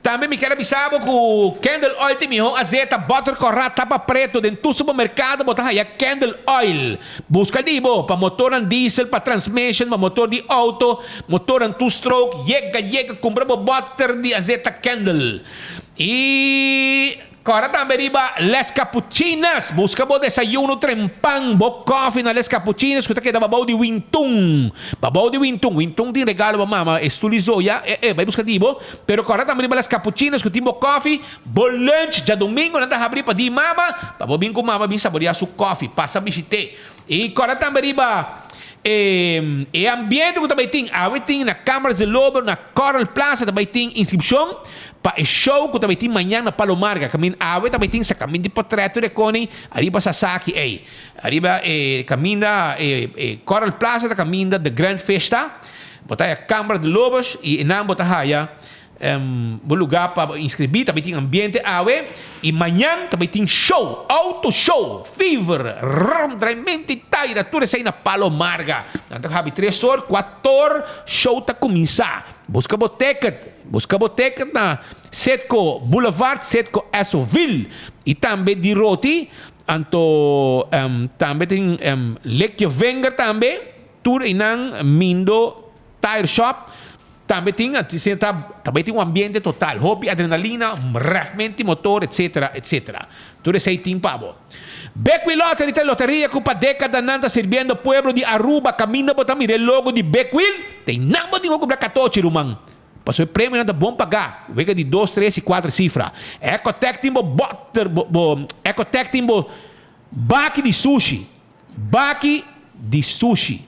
Tambe mi kier a bisa bo ku candle oil ta e mihó azeta, butter kòrá, tapa preto. Den tur supermerkado bo ta haya candle oil. Buska di bo pa motornan diesel, pa transmission, pa motor di auto, motornan two stroke. Yega yega kumpra bo butter di azeta candle. I. Kòrda tambe riba Les Capuchinas. Buska bo desayuno trempan, bo kòfi na Les Capuchinas ku ta keda babou di Wintun. Babou di Wintun. Wintun tin regalo pa mama, e stoel di zoya, e e, bai buska di bo. Pero kòrda tambe riba Les Capuchinas ku tin bo kòfi, bo lunch. Djadumingu nan ta habri pa di mama, pa bo bin ku mama bin saboreá su kòfi. Pasa bishit'é. I kòrda tambe riba e e ambiente ku ta bai tin. Awe tin na Cámaras de Lobo, na Coral Plaza ta bai tin inskripshon. Pa e show ku ta bai tin mañan na Palo Marga, kaminda awe ta bai tin sakaminda di potret tur e koni ariba Sasaki ei. Ariba e kaminda e e Coral Plaza ta kaminda The Grand Fish ta. Bo ta haya Cámara de Lobos i einan bo ta haya bo lugar pa bo inscribí. Ta bai tin ambiente awe i mañan ta bai tin show, auto show, fever, rum, draimenti taira, tur esei na Palo Marga. Nan ta habi tres or, kuator show ta kuminsá. Buska bo ticket. Buska bo ticket na Citgo Boulevard, Citgo Essoville y tambe di Roti. Anto tambe tin Lick Your Vinger tambe. Tur einan Mindo Tire Shop tambe tin. Asina ta tambe tin un ambiente total. Hopi adrenalina, refmenti motor etc. Etc. Tur esey tin pa bo. Bekwin Lottery ta e loteria cu pa decadanan ta sirbiendo pueblo di Aruba. Caminda bo ta mira e logo di Bekwin, ta einan bo tin cu cumpra catochi, ruman. Pasobra e premionan ta bon pagá, wega di dos, tres i kuater sifra. Ecotec tin bo bòter, bo, bo, Ecotec tin bo baki di sushi, baki di sushi,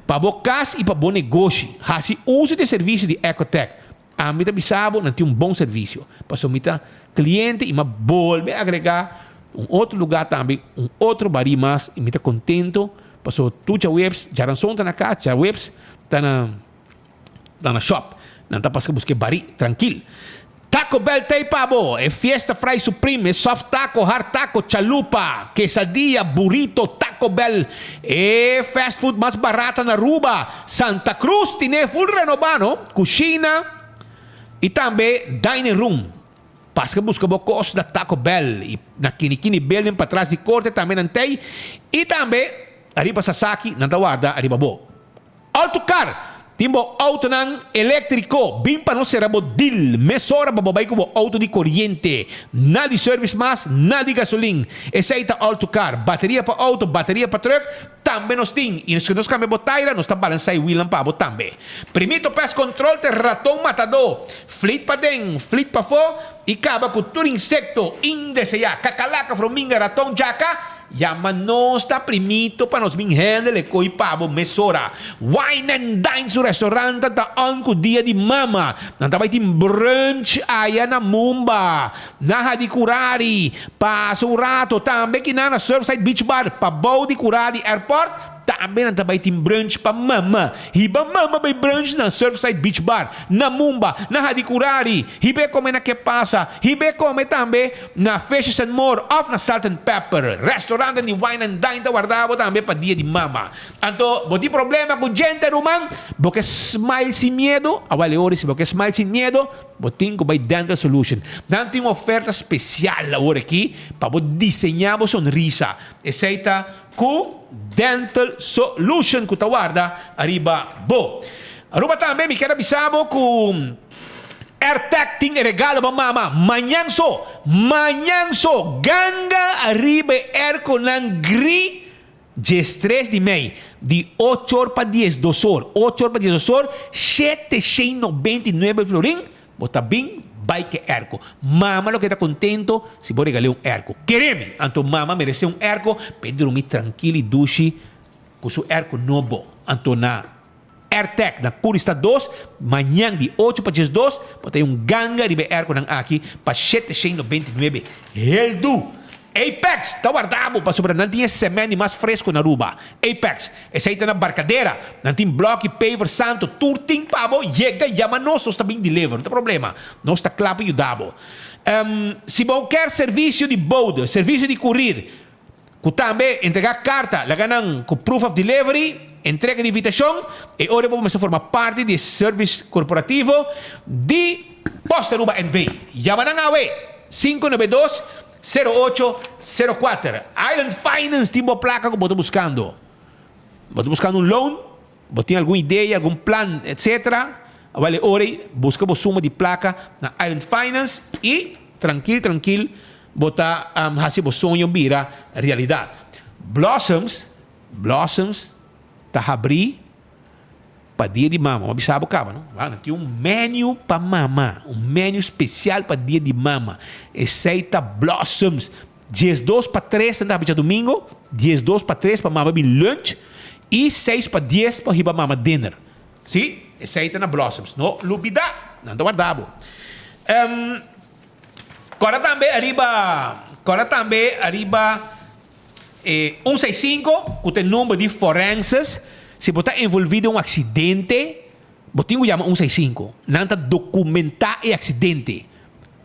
pa bo kas i pa bo negoshi. Hasi uso di e servisio di Ecotec. Ami ta bisa bo, nan tin un bon servisio. Pasobra mi ta kliente i mi a bolbe agregá un otro lugá tambe, un otro barí mas i mi ta kontento pasobra tur djaweps, djaranson ta na kas, djaweps ta na. Ta na shop. Nan ta pasa buska e barí trankil. Taco Bell ta ei pa bo! E Fiesta Fry Supreme, e soft taco, hard taco, chalupa, quesadilla, burrito, Taco Bell, e fast food mas barata na Aruba, Santa Cruz tine full renoba no, cushina y tambe dining room. Pasa buska bo cos na Taco Bell y na Kini Kini Building patras di corte tambe nan ta ei y tambe ariba Sasaki nan ta warda ariba bo. Autocar! Tin bo autonan eléktriko? Bin pa nos sera bo deal mesora pa bo bai ku bo auto di koriente. Nada di service mas, nada di gasolin. Esei ta Autocar. Bateria pa auto, bateria pa truck, tambe nos tin. I si nos kambia bo taira, nos ta balansá e wielnan pa bo tambe. Primito Pest Control ta e raton matadó. Flit paden, flit pafó i kaba ku tur insekto indeseá, kakalaka, frominga, raton, djaka. Yama nos ta primito pa nos bin handle e ko'i pa bo mesora. Wine and Dine su restaurant ta on ku dia di mama. Nan ta bai tin brunch aya na Mumba, na Hadicurari. Pasa un rato tambe kinan na Surfside Beach Bar pabou di Curadi Airport ta. Tambe nan ta bai tin brunch pa mama. Hiba mama bai brunch na Surfside Beach Bar, na Mumba, na Hadicurari. Hib'é kome na Ke Pasa. Hib'é kome tambe na Fishes and More òf na Salt and Pepper. Restaurantnan di Wine and Dine ta warda bo tambe pa dia di mama. Anto bo tin problema ku djente ruman? Bo ke smile sin miedo? Awal e ora si bo ke smile sin miedo, bo tin ku bai Dental Solution. Nan tin un oferta spesial awor aki pa bo diseñá bo sonrisa. Esei ta Ku Dental Solution ku ta warda ariba bo. Aruba tambe mi kier a bisa bo ku Airtag tin e regalo pa mama mañan so, mañan so ganga ariba e airconan gri diestres di mei di ocho or pa diesdos or, ocho or pa diesdos or, shete shen nobenta i nuebe florin. Bo ta bin bai ke erko. Mama lo keda kontento si bo regal'é un erko. Kere mi! Anto mama meresé un erko pa e drumi trankil i dushi ku su erko nobo. Anto na Airtec na Curistad dos, mañan di ocho pa diesdos, bo ta hay un ganga riba e erkonan aki pa shete shen 99 heldu. Apex ta warda bo pasobra nan tin e cement di mas fresco na Aruba. Apex, esey ta na Barcadera. Nan tin bloki, paver, santo, tur tin pa bo. Yega, yama nos, nos ta bin deliver. No ta problema. Nos ta cla pa yuda bo. Si bo kier servicio di bode, servicio di courier, cu tambe entrega carta, laga nan cu proof of delivery, entrega di invitacion, e ora bo mester forma parti di e service corporativo di Post Aruba NV. Yama nan awe, 592 0804. Island Finance tin bo plaka ku bo ta buskando. Bo ta buskando un loan, bo tin algun idea, algun plan, etc. Awel e ora ei buska bo suma di plaka na Island Finance i trankil trankil bo ta hasi bo soño bira realidat. Blossoms, Blossoms ta habrí. Pa dia di mama, bo a bisa bo caba no? Wak, nan tin un menu pa mama, un menu special pa dia di mama. Esey ta Blossoms. 12 pa tres nan ta habi djadomingo, 12 pa tres pa mama bin lunch y seis pa dies pa hiba mama dinner. Si, esey ta na Blossoms. No lubida, nan ta warda bo. Um, Corda tambe ariba, corda tambe ariba E un seis sinku ku ta e number di forenses, si bo ta envolví den un aksidente, bo tin ku yama un seis sinku. Nan ta dokumentá e aksidente.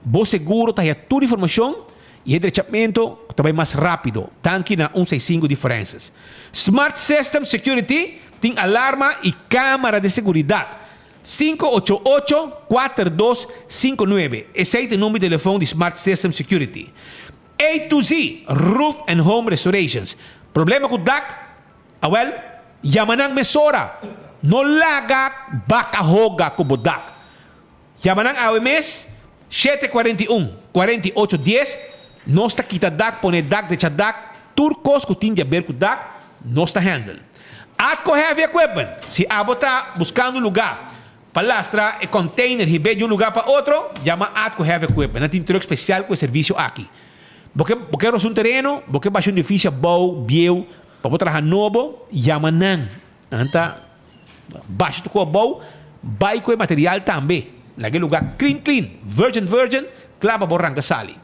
Bo seguro ta haña tur informashon i e drechamentu ta bai mas rápido. Danki na un seis sinku di forenses. Smart System Security tin alarma i kámara di seguridat. 588 4259. Esei ta e number di telefòn di Smart System Security. A to Z Roof and Home Restorations. Problema ku dak? Awel, yama nan mesora. No laga baka hoga ku bo dak. Yama nan awe mes, 7 41, 48 10. Nos ta kita dak, pone dak, drecha dak, tur kos ku tin di aber ku dak, nos ta handle. Atco Heavy Equipment, si abo ta buskando lugá Pa lastra e container hib'é di un lugar pa otro, yama Atco Heavy Equipment. Nan tin truck special cu e servicio aki. Bo ke bo ke rosa un tereno, bo ke basha un edificio abou, bieu, pa bo traha nobo, yama nan. Nan ta basha tur cu abou, bai cu e material tambe. Laga e lugar clean clean, virgin virgin, cla pa bo ranca sali.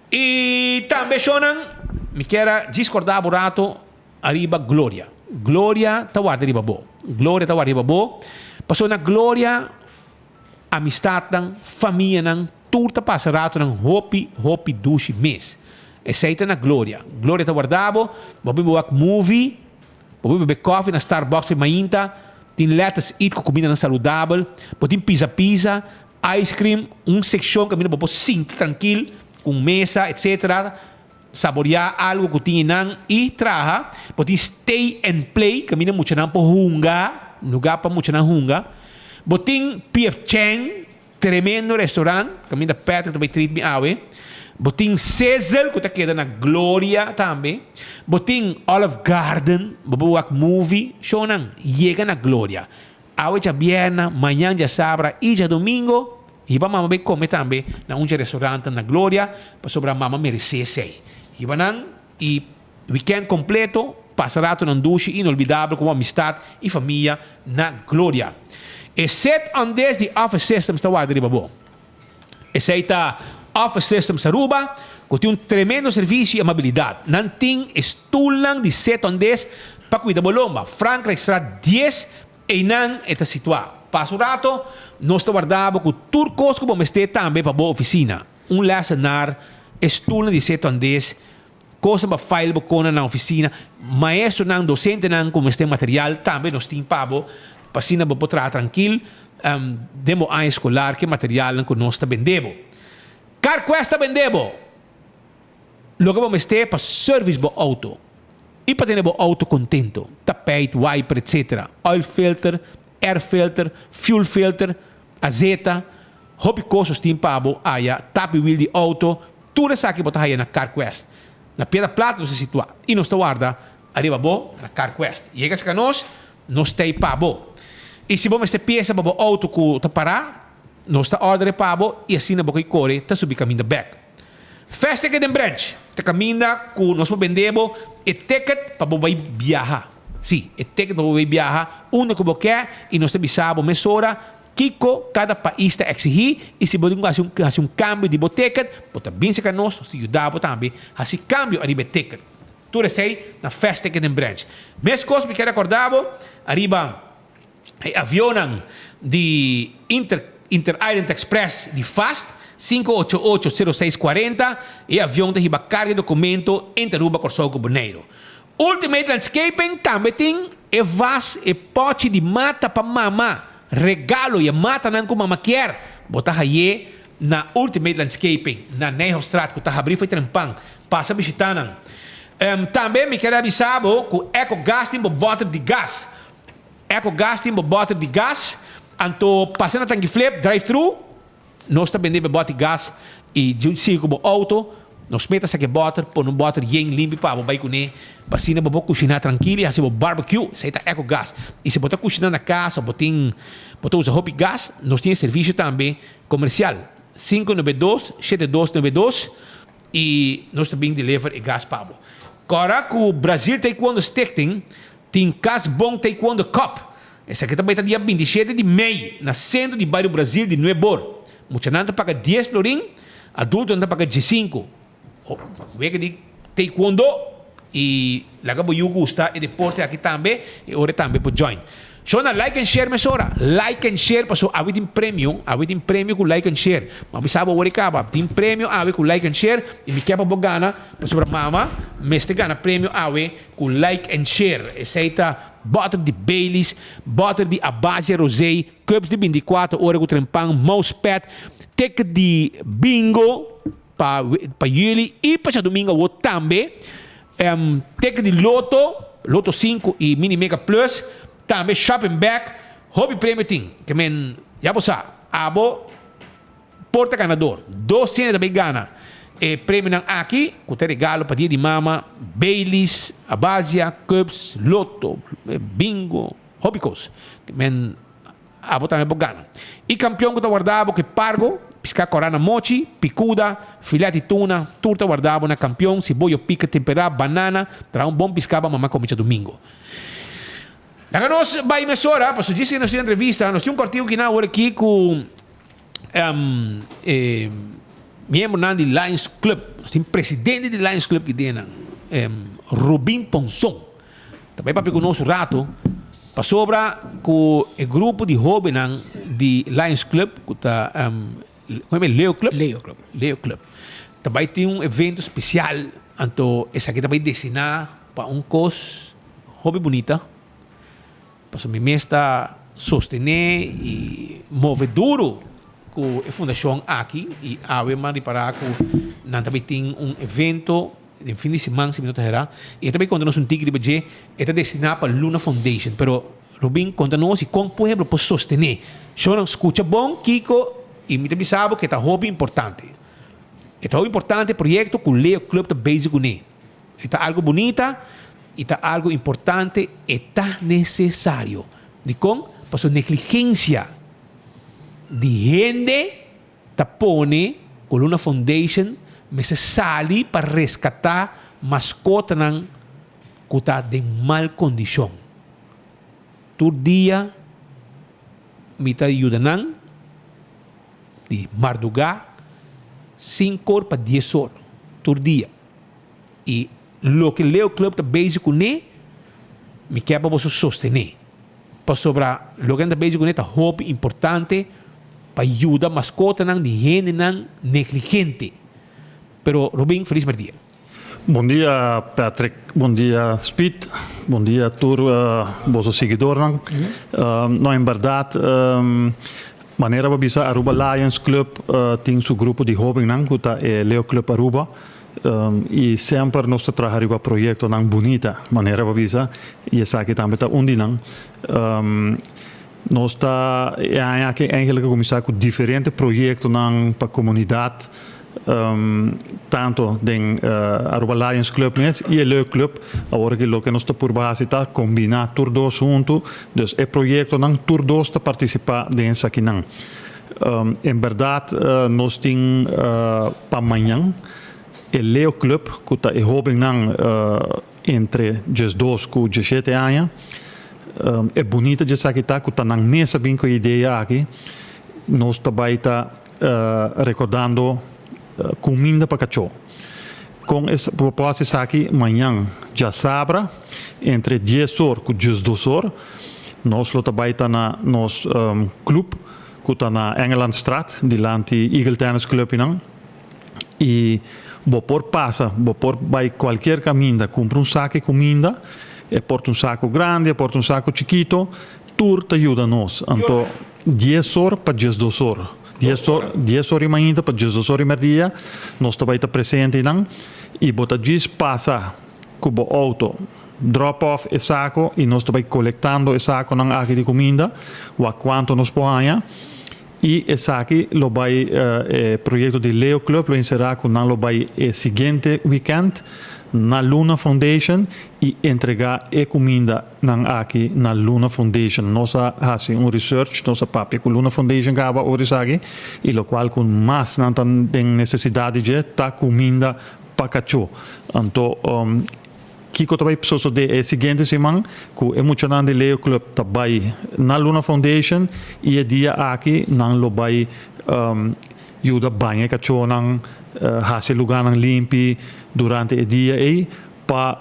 Y tambe shownan, mi kier a djis corda bo rato, Ariba gloria. Gloria ta warda riba bo. Gloria ta warda riba bo. Pasobra na gloria amistadnan, famianan, tur ta pasa ratonan hopi, hopi dushi mes. Esei ta na gloria. Gloria ta warda bo. Bo bin wak movie, bo bin bebe koffie na Starbucks for mainta, tin Lettuce Eat ku kumindanan saludabel, bo tin pizza pizza, ice cream, un sekshon kaminda bo por sinta trankil ku un mesa etc. Saboreá algu ku tin einan i traha. Bo tin stay and play, kaminda muchanan por hunga, lugá pa muchanan hunga. Bo tin PF Chang, tremendo restaurant, kaminda Patrick ta bai treat mi awe. Bo tin Sizzle ku ta keda na Gloria tambe. Bo tin Olive Garden, bo por wak movie, shownan yega na Gloria. Awe djabièrnè, mañan djasabra i djadomingo. Hiba mama bay come tambe na un dje restaurantnan na Gloria pasobra mama merece esey. Hiba nan y weekend completo pasa ratonan dushi inolvidabel como amistad y famia na Gloria. E set on this di Office Systems ta warda riba bo. Esey ta Office Systems Aruba. ku tin un tremendo servisio i amabilidat. Nan tin e stulnan di setondes pa kuida bo lomba. Frankrijkstraat dies, einan e ta situá. Pasa un rato, nos ta warda bo ku tur kos ku bo mester tambe pa bo ofisina. Un lèsenar, e stulnan di setondes, kosnan pa file bo kona na ofisina, maestronan, dosentenan ku mester material tambe nos tin pa bo, pa asina bo por traha trankil den bo aña eskolar ku e materialnan ku nos ta bende bo. CarQuest ta bende bo loke bo mester pa service bo auto i pa tene bo auto kontento, tapijt, wiper etc. Oil filter, air filter, fuel filter, azeta, hopi kos nos tin pa bo aya, tapi wiel di auto, tur esaki bo ta haya na CarQuest. Na Piedra Plata nos ta situa i nos ta warda ariba bo na CarQuest. Yega serka nos, nos ta ei pa bo. I si bo mester piesa pa bo auto ku ta pará, Nos ta ordere pa bo i asina bo ka kore ta subi kaminda bek. Fast Ticket den Branch ta kaminda ku nos por bende bo e ticket pa bo bai biaha. Sí, e ticket pa bo bai biaha unda ku bo ke i nos ta bisa bo mesora kiko kada pais ta eksihí i si bo tin ku hasi un hasi un kambio di bo ticket bo ta bin serka nos, nos ta yuda bo tambe hasi kambio ariba e ticket. Tur esei na Fast Ticket den Branch. Meskos mi ke rekorda bo ariba. E avionnan di Inter Inter Island Express di Fast sinku ocho ocho sero seis kuarenta, e avion ta hiba karga di dokumento entre Aruba, Kòrsou ku Boneiru. Ultimate Landscaping tambe tin e vas e pòchi di mata pa mama, regalo i e matanan ku mama kier, bo ta hay'é na Ultimate Landscaping na Nijhofstraat ku ta habrí for trempan. Pasa bishitá nan. Tambe mi kier avisa bo ku Eco Gas tin bo bòter di gas. Eco gas tin bo bòter di gas, anto pasa na Tanki Flip, drive thru, nos ta bende bo bòter gas i djun sigui ku bo outo, nos meta saki e bòter, pone un bòter yen limpi pa bo bai kuné, pa asina bo por kushiná trankil i hasi bo barbecue, esei ta Eco gas. I si bo ta kushiná na kas òf bo tin bo ta usa hopi gas, nos tin e servisio tambe komersial, 592 7292 i nos ta bin deliver e gas pa bo. Kòrda ku Brazil Taekwondo Stichting Tin Cas Bon Taekwondo Cup. Esaki ta bai ta dia 27 di mei na sentro di bario Brazil di Nuebor. Muchanan ta paga dies florin, adultonan ta paga diesinku. Wega di taekwondo y laga bo yu gusta e deporte aki tambe y ora e tambe por join. Shona like and share mesora. Like and share paso awe tin premio, awe tin premio cu like and share. Bo a bisa bo awor e caba. Tin premio awe cu like and share y mi kier pa bo gana pasobra mama mester gana premio awe Ku like en share. Esei ta bòter di Baileys, bòter di Abasia Rosé, cups di bintikuater ora ku trempan, mousepad, ticket di bingo pa pa juli i pa djadumingu awor tambe, ticket di loto, loto sinku i mini mega plus, tambe shopping bag, hopi premio tin. Ke men ya bo sa, abo. Por ta ganador. Dos hende ta bay gana e premionan aki cu ta regalo pa dia di mama, Baileys, Abasia, Cups, Lotto, Bingo, hopi cos. Men abo tambe por gana. E campeon cu ta warda bo cu e pargo, pisca cora na mochi, picuda, filet di tuna, tur ta warda bo na campeon, siboyo pica tempera, banana, traha un bon pisca pa mama come djadomingo. Laga nos bay mesora, pasobra djis que nos tin entrevista, nos tin un cortico kinan awor aki cu. E miembronan di Lions Club, nos tin presidente di Lions Club ki den nan, Rubin Ponson. Ta bai papia ku nos un rato pasobra ku e grupo di hobennan di Lions Club ku ta kon e Leo Club? Leo Club. Leo Club. Ta bai tin un evento spesial anto esaki ta bai destiná pa un kos hopi bunita. Pasobra mi mes ta sostené i move duru ku e fundashon aki i awe mi a ripará ku nan ta bai tin un evento den fin di siman si mi no ta herá i e ta bai konta nos un tiki riba dje e ta destiná pa Luna Foundation pero Rubin konta nos i kon pueblo por sostené shownan skucha bon kiko i mi ta bisa bo ku e ta hopi importante e ta hopi importante e proyekto ku Leo Club ta bezig kuné. E ta algo bunita i ta algo importante, e ta nesesario. Dikon? Pasobra negligensia di hende ta pone ku Luna Foundation mester sali pa reskatá maskotanan ku ta den mal kondishon. Tur dia mi ta yuda nan di mardugá sinkor pa dies or. tur dia. I loke Leo Club ta bezig kuné, mi kier pa boso sostené. Pasobra loke nan ta bezig kuné ta hopi importante pa yuda maskotanan di hendenan negligente. Pero Rubin, felis merdia. Bon dia Patrick, bon dia Speed, bon dia tur boso siguidornan. No en berdad manera bo a bisa Aruba Lions Club tin su grupo di hobennan cu ta e Leo Club Aruba y semper nos ta traha riba proyectonan bunita manera bo a bisa y esaki tambe ta un di nan. Nos ta e aña aki eigenlijk a kuminsá ku diferente proyektonan pa komunidat, tanto den Aruba Lions Club mes i e Leo Club. Awor aki loke nos ta purba hasi ta kombiná tur dos huntu, dus e proyektonan tur dos ta partisipá den esakinan. En bèrdat nos tin pa mañan e Leo Club ku ta e hóbennan Entre diesdos ku diesshete aña. E bunita di esaki ta ku ta nan mes a bin ku e idea aki. Nos ta bai ta rekordando kuminda pa kachó. Kon e por hasi esaki? Mañan djasabra entre dies or ku diesdos or nos lo ta bai ta na nos klup ku ta na Engelandstraat dilanti Eagle Tennis Club einan. Y bo por pasa, bo por bay cualkier caminda cumpra un saco e cuminda, e por ta un saco grandi, e por ta un saco chikito, tur ta yuda nos. Anto dies or pa diesdos or, dies or, dies or y mainta pa diesdos or y merdia, nos ta bay ta presente eynan y bo ta djis pasa cu bo auto, drop off e saco y nos ta bay colectando e saconan aki di cuminda, wak cuanto nos por haña. I esaki lo bai e proyekto di Leo Club lo enserá ku nan lo bai e siguiente wikènt na Luna Foundation i entregá e kuminda nan aki na Luna Foundation. Nos a hasi un research, nos a papia ku Luna Foundation kaba ora esaki i lokual ku mas nan ta den nesesidat di dje ta kuminda pa kachó. Anto Kiko ta bai sosodé e siguiente siman? Ku e muchanan di Leo Club ta bai na Luna Foundation i e dia aki nan lo bai yuda baña e kachónan, hasi e lugánan limpi durante e dia ei pa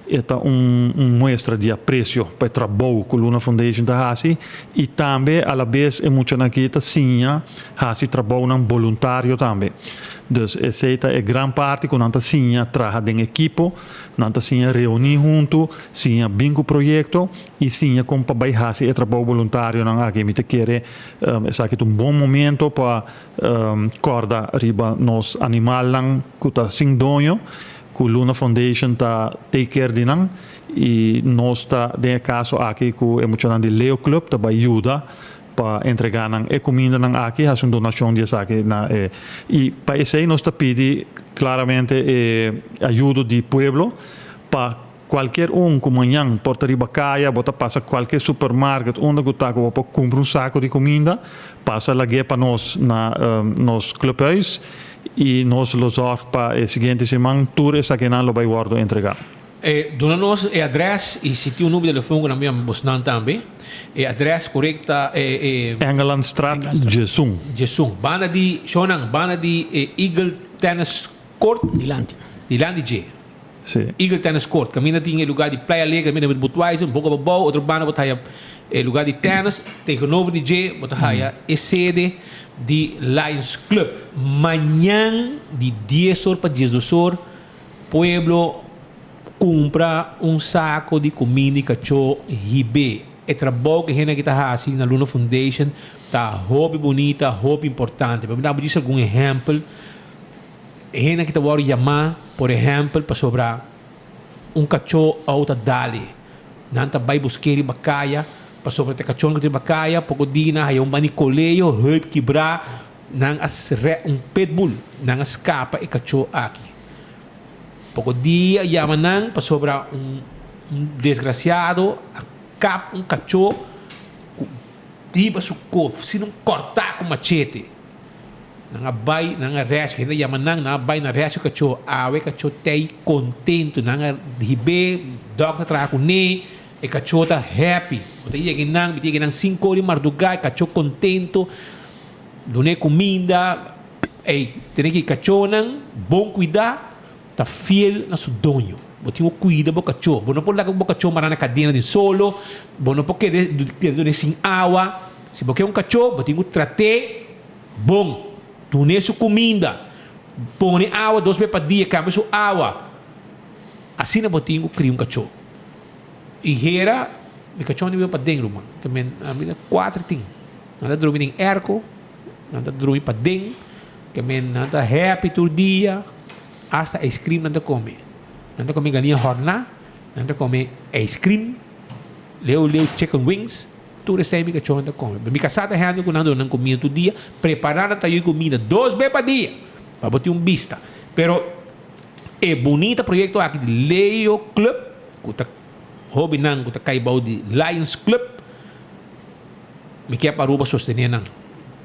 e ta un muestra di apresio pa e trabou ku Luna Foundation ta hasi i tambe alabes e muchanan aki ta siña hasi trabounan boluntario tambe. Dus esei ta e gran parti ku nan ta siña traha den ekipo, nan ta siña reuní huntu, siña bin ku proyekto i siña kon pa bai hasi e trabou boluntarionan aki. Mi ta kere esaki ta un bon momento pa kòrda riba nos animalnan ku ta sin doño, ku Luna Foundation ta take care di nan i nos ta den e kaso aki ku e muchanan di Leo Club ta bai yuda pa entregá nan e kumindanan aki, hasi un donashon di esaki na e. I pa esei nos ta pidi klaramente e ayudo di pueblo pa kualkier un ku mañan por ta riba kaya, bo ta pasa kualkier supermarket unda ku ta ku bo por kumpra un sako di kuminda, pasa lag'é pa nos na nos clubhuis i nos lo zòrg pa e siguiente siman tur esakinan lo bai wòrdu entregá. E duna nos e adres y si tin un numero di telefon cu nan yama bosnan tambe. E adres corect ta e. Engelandstraat Djesun. Djesun. Banda di, shownan, banda di e Eagle Tennis Court. Dilanti. Dilanti dje. Si. Eagle Tennis Court. Caminda tin e lugar di Playa Alegre, caminda met Budweiser, un poco pabou, otro banda bo ta haya e lugar di tennis. Tegenover di dje bo ta haya e sede di Lions Club. Mañan di dies or pa diesdos or. Pueblo kumpra un sako di kuminda i kachó hib'é. E trabou ku e hende aki ta hasi na Luna Foundation ta hopi bunita, hopi importante. Pero mi ta djis algun ehèmpel. E hende aki ta wòrdu yamá, por ehèmpel, pasobra un kachó ou ta dal e. Nan ta bai busk'é riba kaya, pasobra ta e kachónan ku ta riba kaya poko dia nan haya un banikoleo, heup kibrá. Nan a sre un pitbull. Nan a skapa e kachó aki. Poko dia a yama nan pasobra un desgrasiado a kap un kachó ku riba su kof sin un kòrtá ku machete. Nan a bai, nan a rescue. Hende a yama nan, nan a bai, nan a rescue e kachó. Awe e kachó t'ei kontentu. Nan a hib'é, dòkter a traha kuné. E kachó ta happy. Bo ta yega einan, mi ta yega einan sinku ora di mardugá, e kachó kontentu. Dun'é kuminda. Ey, tene ki kachónan bon kuidá ta fiel na su doño. Bo tin ku kuida bo kachó. Bo no por laga bo kachó mará na kadena den solo. Bo no por keda dun'é sin awa. Si bo ke un kachó, bo tin ku trat'é bon. Dun'é su kuminda. Pone awa dos bes pa dia, kambia su awa. Asina bo tin ku kria un kachó. I hera, mi kachó no biba paden, ruman. Ta men, ami ta kuater tin. Nan ta drumi den airco. Nan ta drumi paden, ke men nan ta happy tur dia, hasta ice cream nan ta kome. Nan ta kome galiña hòrná, nan ta kome ice cream, leu leu chicken wings, tur esei mi kachó nan ta kome. Mi kasá ta hende ku nan duna nan kumida tur dia, prepará nan ta yu kumida dos be pa dia, pa bo tin un bista. Pero e bunita proyekto aki di Leo Club, ku ta hóbennan ku ta kai bou di Lions Club, Mi ke pa Aruba sostené nan.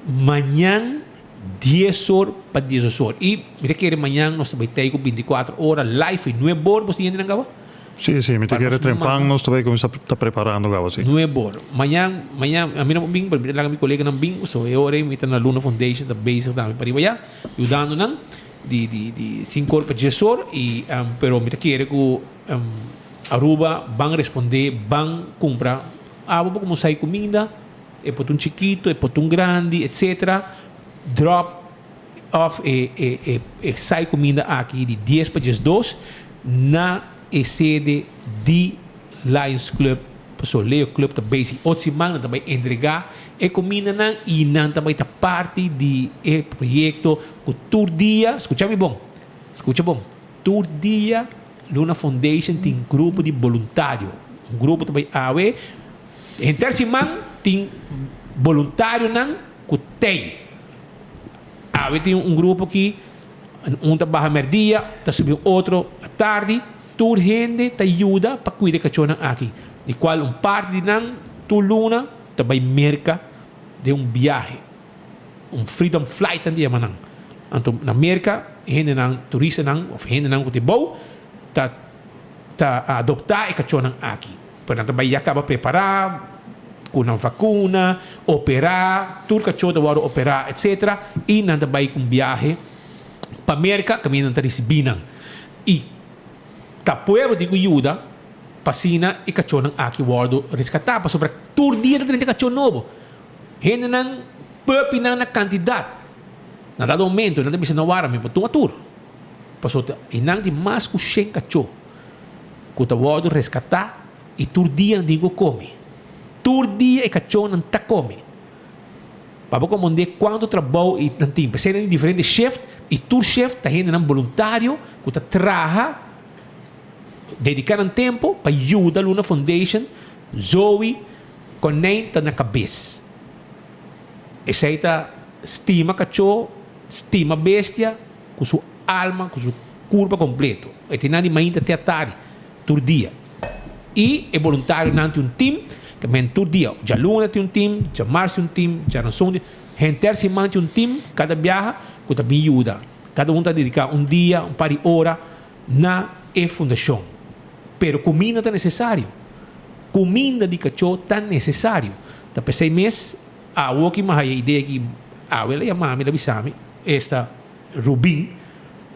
Mañan dies or pa diesdos or. I mi ta kere mañan nos ta bai tei ku bintikuater ora live i nuebe or bos tin hende nan kaba? Sí, sí, mi ta kere trempan nos ta bai kuminsá ta preparando kaba, sí. Nuebe or. Mañan, mañan ami no por bin pero mi ta laga mi koleganan bin pasobra e ora ei mi ta na Luna Foundation ta bezig tambe pariba ya yudando nan di di di sinku or pa dies or i pero mi ta kere ku Aruba ban respondé ban kumpra Abo por kuminsá e kuminda, e por ta un chikito, e por ta un grandi, etcetera. Drop off e e e e sai kuminda aki di dies pa diesdos na e sede di Lions Club. Pasobra Leo Club ta bezig otro siman nan ta bai entregá e kumindanan i nan ta bai ta parti di e proyekto ku tur dia, skucha mi bon, skucha bon, tur dia. Luna Foundation tin grupo di boluntario. Un grupo ta bai awe. Henter siman tin boluntarionan ku tei. Awe tin un grupo ki un ta baha merdia, ta subi un otro atardi. Tur hende ta yuda pa kuida e kachónan aki. Di kual un parti di nan tur luna ta bai Merka den un biahe. Un freedom flight nan ta yama nan. Anto na Merka hendenan, turistanan of hendenan ku ta bou ta ta adoptá e kachónan aki. Pero nan ta bai ya kaba prepará ku nan vakuna, operá, tur kachó ta wòrdu operá etsetera i nan ta bai ku un biahe pa Merka kaminda nan ta risibí nan. I ta pueblo tin ku yuda pa asina e kachónan aki wòrdu reskatá pasobra tur dia ta drenta kachó nobo. Hendenan puppynan na kantidat. Na dado momento nan ta bisa no wara mi por tuma tur. Pasobra ta einan tin mas ku shen kachó ku ta wòrdu reskatá i tur dia nan tin ku kome. Tur dia e kachónan ta kome. Pa bo komprondé kuantu trabou i nan tin. P'esei nan tin diferente shift i tur shift ta hendenan boluntario ku ta traha, dediká nan tempu pa yuda Luna Foundation, Zoe, Konijn ta na kabes. Esei ta stima kachó, stima bestia ku su alma, ku su kurpa kompleto. E tin nan di mainta te atardi, tur dia. I e boluntarionan tin un tim, ta men tur dia. Djaluna tin un tim, djamars tin un tim, djaranson tin, henter siman tin un tim kada biaha ku ta bin yuda. Kada un ta dediká un dia, un par di ora na e fundashon. Pero kuminda ta nesesario. Kuminda di kachó ta nesesario. Ta p'esei mes awo ki mi a haya idea ki awe el a yama mi, el a bisa mi, esta Rubin,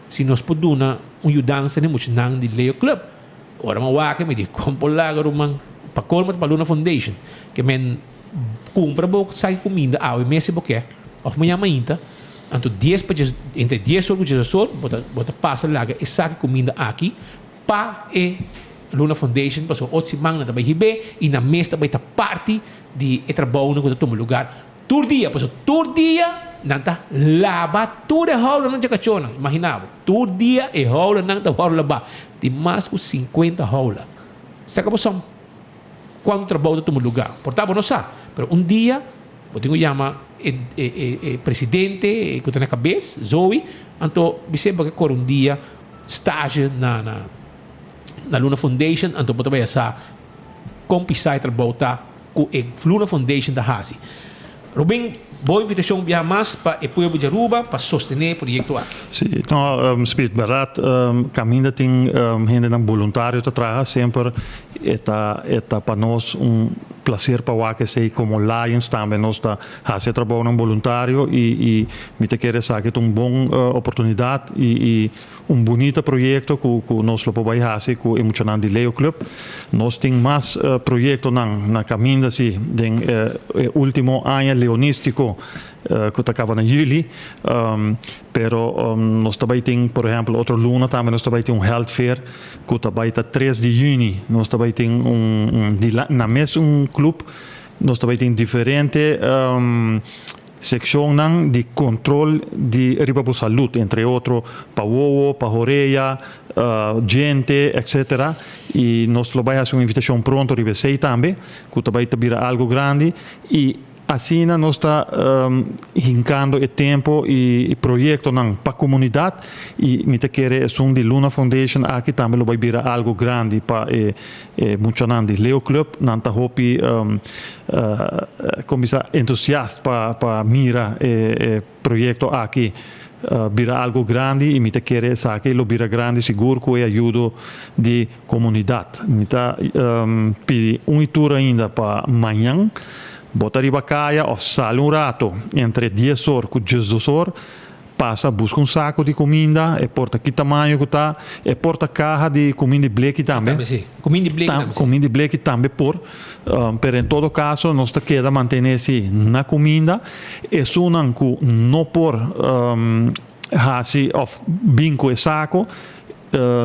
si nos por duna un yudansa na e muchanan di Leo Club. Ora mi a wak mi di, kon por laga ruman? Pa colmo ta pa Luna Foundation. Ke men kumpra bo saki kuminda awe mes si bo ke, òf mañana mainta. Anto dies pa djes, entre dies or ku djes or bo ta bo ta pasa laga e saki kuminda aki Pa e Luna Foundation pasobra otro siman nan ta bai hib'é i nan mes ta bai ta parti di e trabounan ku ta tuma lugar tur dia pasobra tur dia nan ta laba tur e houlanan dje kachónan imagina bo tur dia e houlanan ta wòrdu labá tin mas ku sinkuenta houla sa kaba son kuantu trabou ta tuma lugar por ta bo no sa pero un dia bo tin ku yama e e presidente ku ta na kabes Zoe anto bis'é bo ke kore un dia. Stage na na na Luna Foundation anto bo ta bai a sa kon pisá e trabou ta ku e Luna Foundation ta hasi. Rubin, bo invitashon un biaha mas pa e pueblo di Aruba pa sostené e proyekto aki. Sí, no, Speed, bèrdat kaminda tin hendenan boluntario ta traha semper e ta e ta pa nos un. placer pa wak esey como Lions tambe nos ta haci e trabounan boluntario y y mi ta kere esaki ta un bon oportunidad y y un bunita proyecto cu cu nos lo por bay haci cu e muchanan di Leo Club. Nos tin mas proyectonan na caminda si den e ultimo aña leonistico cu ta caba na juli, pero nos ta bay tin por ehempel otro luna tambe nos ta bay tin un health fair cu ta bay ta tres di juni, nos ta bay tin un na mes un club nos ta bay tin diferente seccionnan di control di riba bo salud, entre otro pa wowo, pa horea, djente, etcetera, y nos lo bay haci un invitacion pronto riba esey tambe cu ta bay ta bira algo grandi y. Asina nos ta hincando e tempo y proyectonan pa comunidad y mi ta kere esun di Luna Foundation aki tambe lo bay bira algo grandi pa e muchanan di Leo Club. Nan ta hopi con bisa entusiast pa pa mira e proyecto aki bira algo grandi y mi ta kere esaki lo bira grandi sigur cu e ayudo di comunidad. Mi ta pidi un y tur ainda pa mañan bo ta riba caya of sali un rato entre dies or cu diesdos or, pasa busca un saco di cuminda, e por ta ki tamaño cu ta, e por ta caha di cuminda di bleki tambe. Tambe si. Cuminda di bleki tambe si. Cuminda di bleki tambe por, pero en todo caso nos ta keda mantene si na cuminda. Esunnan cu no por haci of bin cu e saco,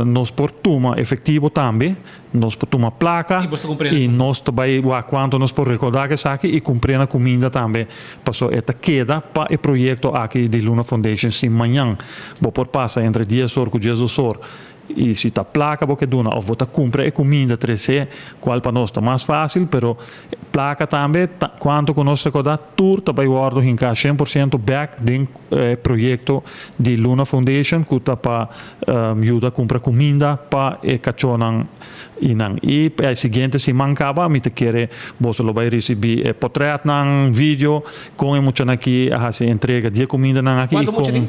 Nos por tuma efectivo tambe, nos por tuma placa y nos ta bay wak cuanto nos por recorda cu esaki y cumpre na cuminda tambe, pasobra e ta keda pa e proyecto aki di Luna Foundation. Si mañan bo por pasa entre dies or cu diesdos or y si ta placa bo ke duna of bo ta cumpra e cuminda trece, cual pa nos ta mas facil, pero placa tambe ta cuanto cu nos recorda tur ta bay wordo hinca cien por ciento bek den. E proyekto di Luna Foundation ku ta pa yuda kumpra kuminda pa e kachónan i nan. I e siguiente siman kaba mi ta kere boso lo bai risibí e potrètnan, video, kon e muchanan aki a hasi e entrega di e kumindanan aki i kon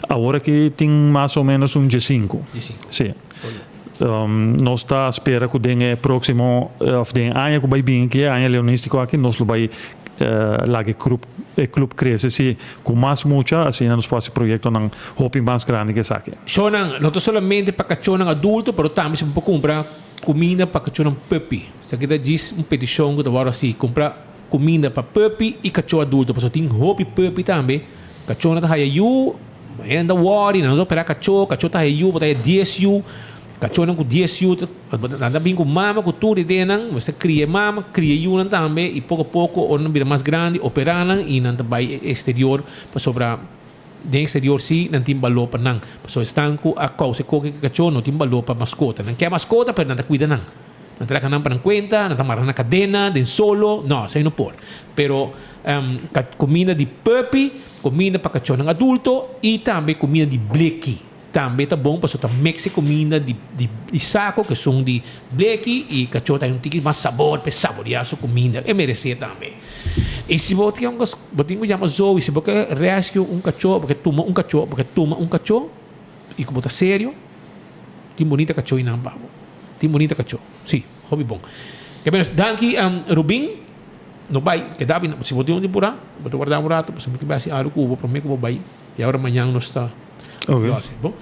awor aki tin mas o ménos un diesinku. Sí. Nos ta spera ku den e próksimo òf den e aña ku bai bin aki, e aña leonístiko aki, nos lo bai laga e grup e club crece si cu mas mucha asina nos por haci proyectonan hopi mas grandi cu esaki. Shownan no ta solamente pa cachónan adulto pero tambe si bo por cumpra cuminda pa cachónan puppy. Esaki ta djis un peticion cu ta wòrdu haci, cumpra cuminda pa puppy y cachó adulto pasobra tin hopi puppy tambe, cachónan ta haya yu, hende ta wòri, nan no ta opera cachó, cachó ta haya yu, bo ta haya dies yu. Kachónan ku dies yu ta nan ta bin ku mama ku tur e denan, mester kria e mama, kria e yunan tambe i poko poko ora nan bira mas grandi operá nan i nan ta bai e eksterior pasobra den eksterior si nan tin baló pa nan pasobra esnan ku a kousa e koke ku e kachó no tin baló pa maskota. Nan ke maskota pero nan ta kuida nan. Nan ta laga nan pa nan kuenta, nan ta mara nan na kadena den solo, no esei no por. Pero kuminda di puppy, kuminda pa kachónan adulto i tambe kuminda di bleki. Tambe ta bon pasobra ta mix e cuminda di di saco cu esun di bleki y cacho ta hay un tiki mas sabor pa e saborea su cuminda. E merece tambe. Y si bo tin un bo tin cu yama Zoe si bo ke rescue un cacho bo ke tuma un cacho bo ke tuma un cacho y cu bo ta serio tin bunita cacho eynan pa bo. Tin bunita cacho. Si, hopi bon. Ke menos danki Rubin. No bay keda si bo tin un di pura bo ta warda un rato pasobra mi ke bay haci algo cu bo prome cu bo bay y awor mañan nos ta Ok. Bon.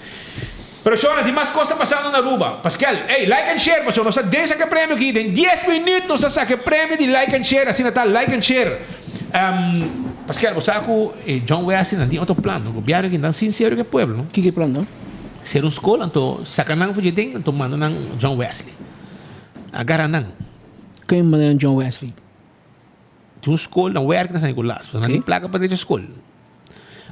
Pero shona, tin mas cos ta pasando na Aruba. Pascal, ey, like and share, pasobra nos ta den saca e premio aki. Den dies minuut nos ta saca e premio di like and share. Asina ta, like and share. Pascal, bo sa cu e John Wesley nan tin otro plan, no? Gobierno aki nan sincero cu e pueblo, no? Kiko e plan, no? Cera un scol, anto saca nan for dje den, anto manda nan John Wesley. Agara nan. Ken manda nan John Wesley? Tin un skol nan werk na San Nicolas, pasobra nan tin plaka pa drecha skol.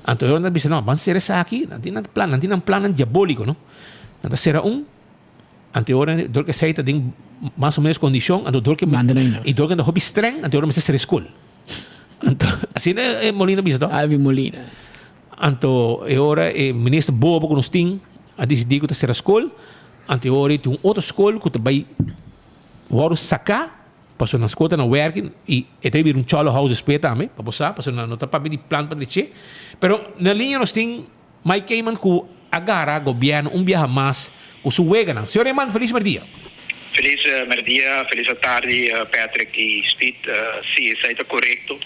Anto e ora nan ta bisa, no, ban sera esaki, nan tin nan plan, nan tin nan plannan diabóliko, no. Nan ta sera un, anto e ora dor ku esei ta den mas o menos kondishon, anto dor ku i dor ku nan ta hopi strèng, anto e ora mester sera e skol. Anto asina e Molina bisa to. Alvin Molina. Anto e ora e minister bobo ku nos tin a disidí ku ta sera skol, anto e ora tin un otro skol ku ta bai wòrdu saká. Pasobra nan skol ta na werk i e ta bira un cholo house despues tambe, pa bo sa, pasobra nan no ta papia di plan pa dreche. Pero na liña nos tin Mike Cayman ku a gara gobièrnu un biaha mas ku su weganan. Señor Eman, felis merdia. Felis merdia, felis atardi Patrick y Speed. Si, esai ta corecto.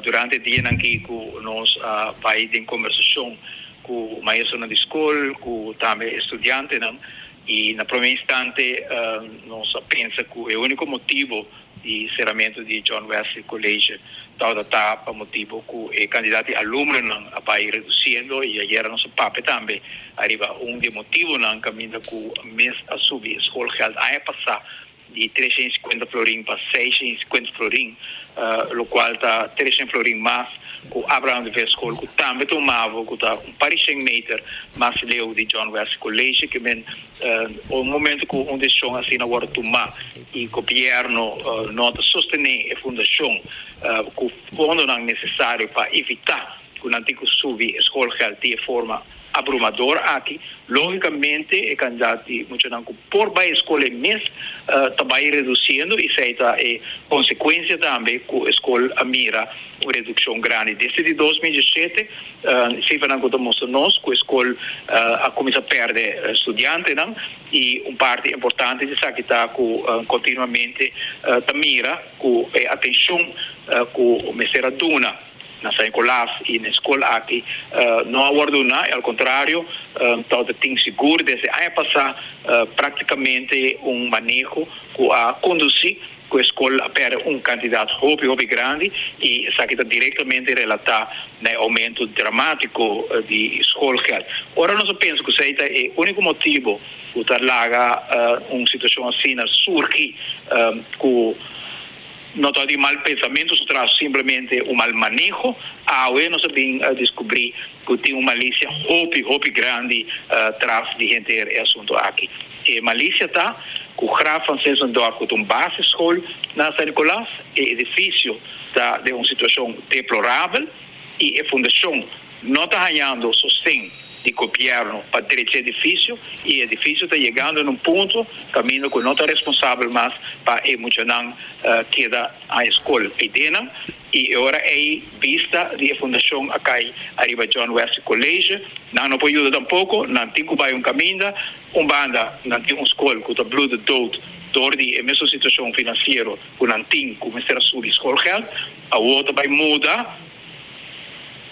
Durante e dianan aki cu nos a bay den conversacion cu maestronan di scol, cu tambe e studiantenan y na prome instante nos a pensa cu e unico motibo di ceramento di John Wesley College tabata ta pa motibo cu e cantidad di alumnonan a bay reduciendo y ayera nos a papia tambe ariba un di e motibonan caminda cu mes a subi e schoolgeld aña pasa di 350 florin pa 650 florin, locual ta 300 florin mas cu Abraham de Vest School cu tambe ta un mavo cu ta un par di shen meter mas leu di John Wesley College. Ke men un momento cu un decision asina wordo tuma y gobierno no ta sostene e fundacion cu fondonan necesario pa evita cu nan tin cu subi e schoolgeld di e forma abrumador aki, logicamente e cantidad di muchanan cu por bay e scol e mes ta bay reduciendo y esey ta e consecuencia tambe cu e scol a mira un reduccion grandi. Desde di 2017 cifranan cu ta mustra nos cu e scol a cuminsa perde studiantenan y un parti importante di esaki ta cu continuamente ta mira cu e atencion cu mester a duna na San Nicolas y na e scol aki no a wordo duna y al contrario tabata tin sigur desde aña pasa practicamente un maneho cu a conduci cu e scol a perde un cantidad hopi hopi grandi y esaki ta directamente relata na e aumento dramatico di schoolgeld. Ora nos a pensa cu esey ta e unico motibo cu ta laga un situacion asina surgi cu No ta di mal pensamentu su tras, simplemente un mal maneho. Awe nos a bin descubri cu tin un malicia hopi, hopi grandi tras di henter e asunto aki. E malicia ta cu Graaf van Zinzendorf, cu ta un basisschool na San Nicolas, e edificio ta den un situacion deplorabel y e fundacion no ta hañando sosten di gobierno pa drecha edificio y edificio ta yegando na un punto caminda cu no ta responsabel mas pa e muchanan keda haña scol eydenan y e ora ey bista di e fundacion a cay ariba John Wesley College. Nan no por yuda tampoco, nan tin cu bay un caminda. Un banda nan tin un scol cu ta bloeden dood door di e mesun situacion financiero cu nan tin cu mester a subi schoolgeld. Awor ta bay muda.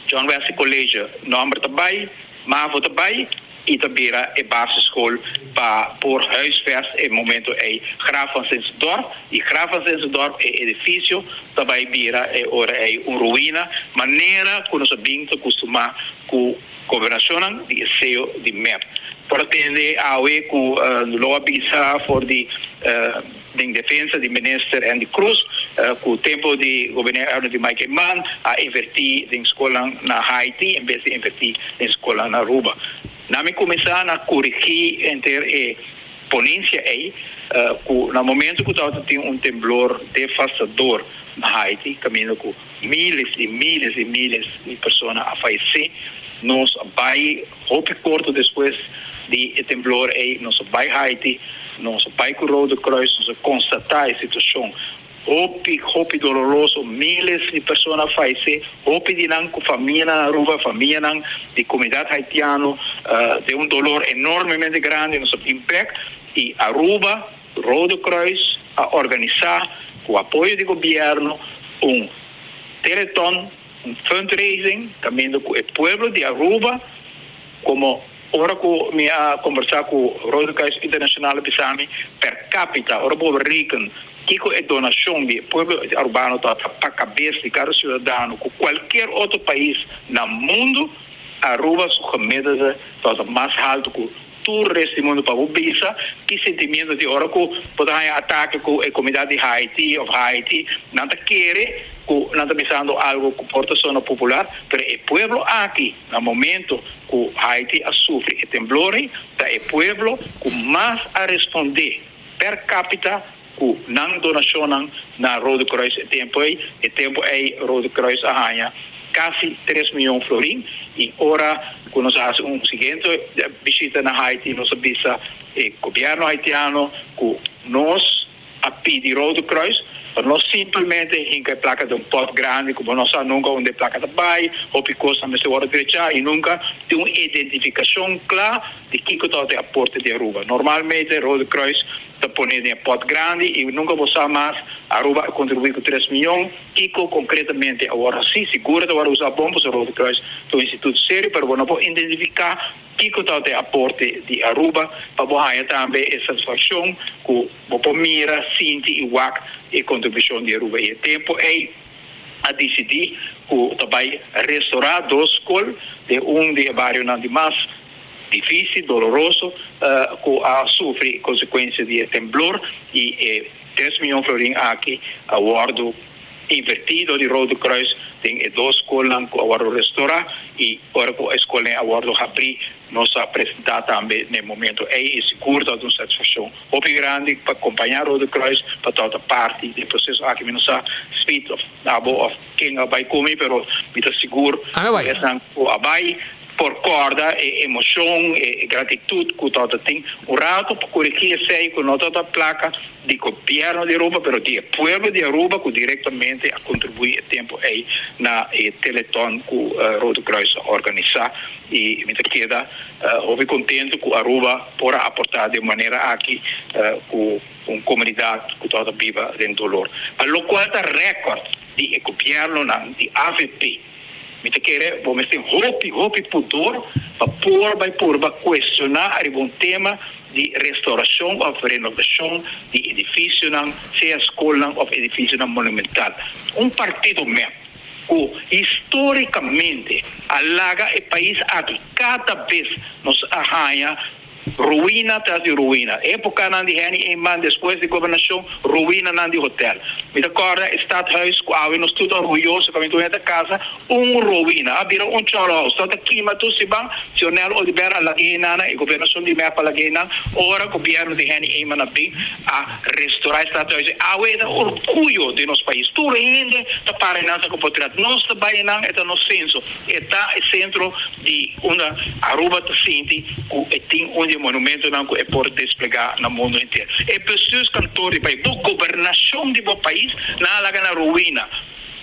John Wesley College nomber ta bay, mavo ta bay y ta bira e basisschool pa por huisvest e momento ey Graaf van Zinzendorf y Graaf van Zinzendorf e edificio ta bay bira e ora ey un ruina manera cu nos a bin ta custuma cu gobernacionnan di e seo di mep. Por a tende awe cu lo a bisa for di. Den defensa di Minister Endy Croes cu tempo di Gobernador di Mike Eman a inverti den scolnan na Haiti en bes di inverti den scolnan na Aruba. Na mi cuminsa na corigi henter e ponencia ey cu na momento cu tabata tin un temblor devastador na Haiti caminda cu miles y miles y miles di persona a fayece nos a bay Hopi korto despues di e temblor ei nos a bai Haiti, nos a bai ku Rode Kruis, nos a konstatá e situashon hopi, hopi doloroso, miles di persona a fayesé, hopi di nan ku famianan na Aruba, famianan di komunidat haitiano, den un dolor enormemente grandi. Nos a bin bèk i Aruba, Rode Kruis a organisá ku apoyo di gobièrnu un teleton. Un fundraising caminda cu e pueblo di Aruba como ora cu mi a conversa cu Rode Kruis Internacional a bisa mi per capita ora bo reken kico e donacion di e pueblo Arubano ta pa cabes di cada ciudadano cu cualkier otro pais na mundo Aruba su gemiddelde ta mas halto cu Tur res di mundu pa bo bisa ki sentimiento di ora ku bo ta haña atake ku e komunidat di Haiti òf Haiti, nan ta kere ku nan ta bisando algu ku por ta sona popular, pero e pueblo aki na momento ku Haiti a sufri e temblor ei ta e pueblo ku mas a respondé per capita ku nan donashonnan na Rode Kruis e tempu ei. E tempu ei Rode Kruis a haña kasi tres miyon florin i ora ku nos a hasi un siguiente bishita na Haiti nos a bisa e gobièrnu haitiano ku nos a pidi Rode Kruis. Pa no simpelmente hinka e plaka den un pòt grandi ku bo no sa nunka unda e plaka ta bai, hopi kosnan mester wòrdu drechá i nunka tin un identifikashon kla di kiko tabata e aporte di Aruba. Normalmente Rode Kruis ta pone den e pòt grandi i nunka bo sa mas Aruba a kontribuí ku tres mion, kiko konkretamente a wòrdu hasí. Sigur e ta wòrdu usá bon pasobra Rode Kruis ta un instituto serio pero bo no por identifiká kiko tabata e aporte di Aruba pa bo haña tambe e satisfakshon ku Bo por mira, sinti i wak e kontribushon di Aruba. I e tempu ei a disidí ku ta bai restorá dos skol den un di e barionan di mas difísil, doloroso, ku a sufri konsekuensia di e temblor i e tres mion florin aki a wòrdu invertí dor di Rode Kruis den e dos skolnan ku a wòrdu restorá i ora ku e skolnan a wòrdu habrí nos a presentá tambe na e momento ei i sigur ta un satisfakshon Hopi grandi pa kompañá Rode Kruis pa tabata parti di e proseso aki. Mi no sa Smit of abo of ken a bai ku mi, pero mi ta sigur ku esnan ku a bai por kòrda e emoshon, e gratitut ku tabata tin un rato pa koregí esei ku no tabata plaka di gobièrnu di Aruba, pero di e pueblo di Aruba ku direktamente a kontribuí e tempu ei na e teleton ku Rode Kruis a organisá. I mi ta keda hopi kontentu ku Aruba por a aportá den manera aki ku un komunidat ku tabata biba den dolor. Pa lokual ta rèkòrt di e gobièrnunan di avp, mi ta kere bo mester hopi hopi pudor pa por bai purba kuestioná ariba un tema di restaurashon òf renovashon di edifisionan, sea skolnan òf edifisionan monumental. Un partido mep. ku histórikamente a laga e pais aki kada bes nos a haña ruina tras di ruina. Epokanan di Henny Eman despues di gobernashon, ruinanan di hotel. Mi ta kòrda e stadhuis ku awe nos tur ta orguyoso kaminda tur hende ta kasa, un ruina. A bira un chòlhous. Tabata kima tur siman. Sionel Oduber a laga einan, e gobernashon di mep a laga einan. Ora gobièrnu di Henny Eman a bin a restorá e stadhuis. Awe e ta orguyo di nos pais. Tur hende ta para einan sa ku potret. Nos ta bai einan, e ta nos senso. E ta e sentro di unda Aruba ta sinti ku e tin un di e monumentonan ku e por desplegá na mundu henter. E bestuurskantoor di pais, bo gobernashon di bo pais, nan a laga na ruina.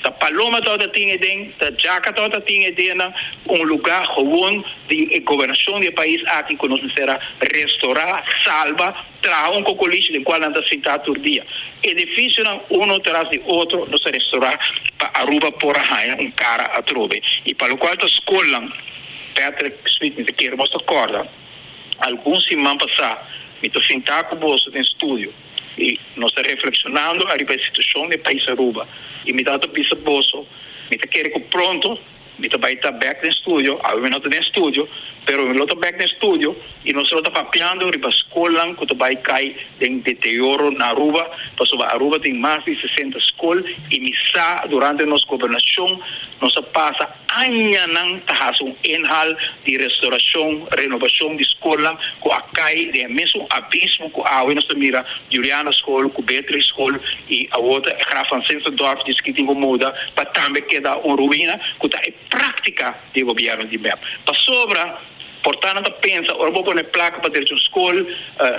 Ta paloma tabata tin eden, ta djaka tabata tin edennan, un lugá gewon di e gobernashon di e pais aki ku nos mester a restorá, salba, Traha un kokolishi den kual nan ta sintá tur dia. Edifisionan uno tras di otro nos a restorá pa Aruba por a haña un kara atrobe. I pa lokual ta skolnan, Patrick Smith, mi ta kere bos ta kòrda, algun siman pasá mi ta sintá ku boso den studio i nos ta reflekshonando ariba e situashon den pais Aruba i mi tabata bisa boso mi ta kere ku pronto Mi ta bai ta bek den studio, awe mi no ta den studio, pero mi lo ta bek den studio i nos lo ta papiando riba skolnan ku ta bai kai den deterioro na Aruba, pasobra Aruba tin mas di sesenta skol i mi sa durante nos gobernashon nos a pasa añanan ta hasi un inhal di restaurashon, renobashon di skolnan ku a kai den e mesun abismo ku awe nos ta mira Juliana School ku Beatrix School i awor ta Graaf van Zinzendorf di ski tin ku muda pa tambe keda un ruina ku ta e práktika di e gobièrnu di mep. Pasobra por ta nan ta pensa ora bo pone plaka pa drecha un skol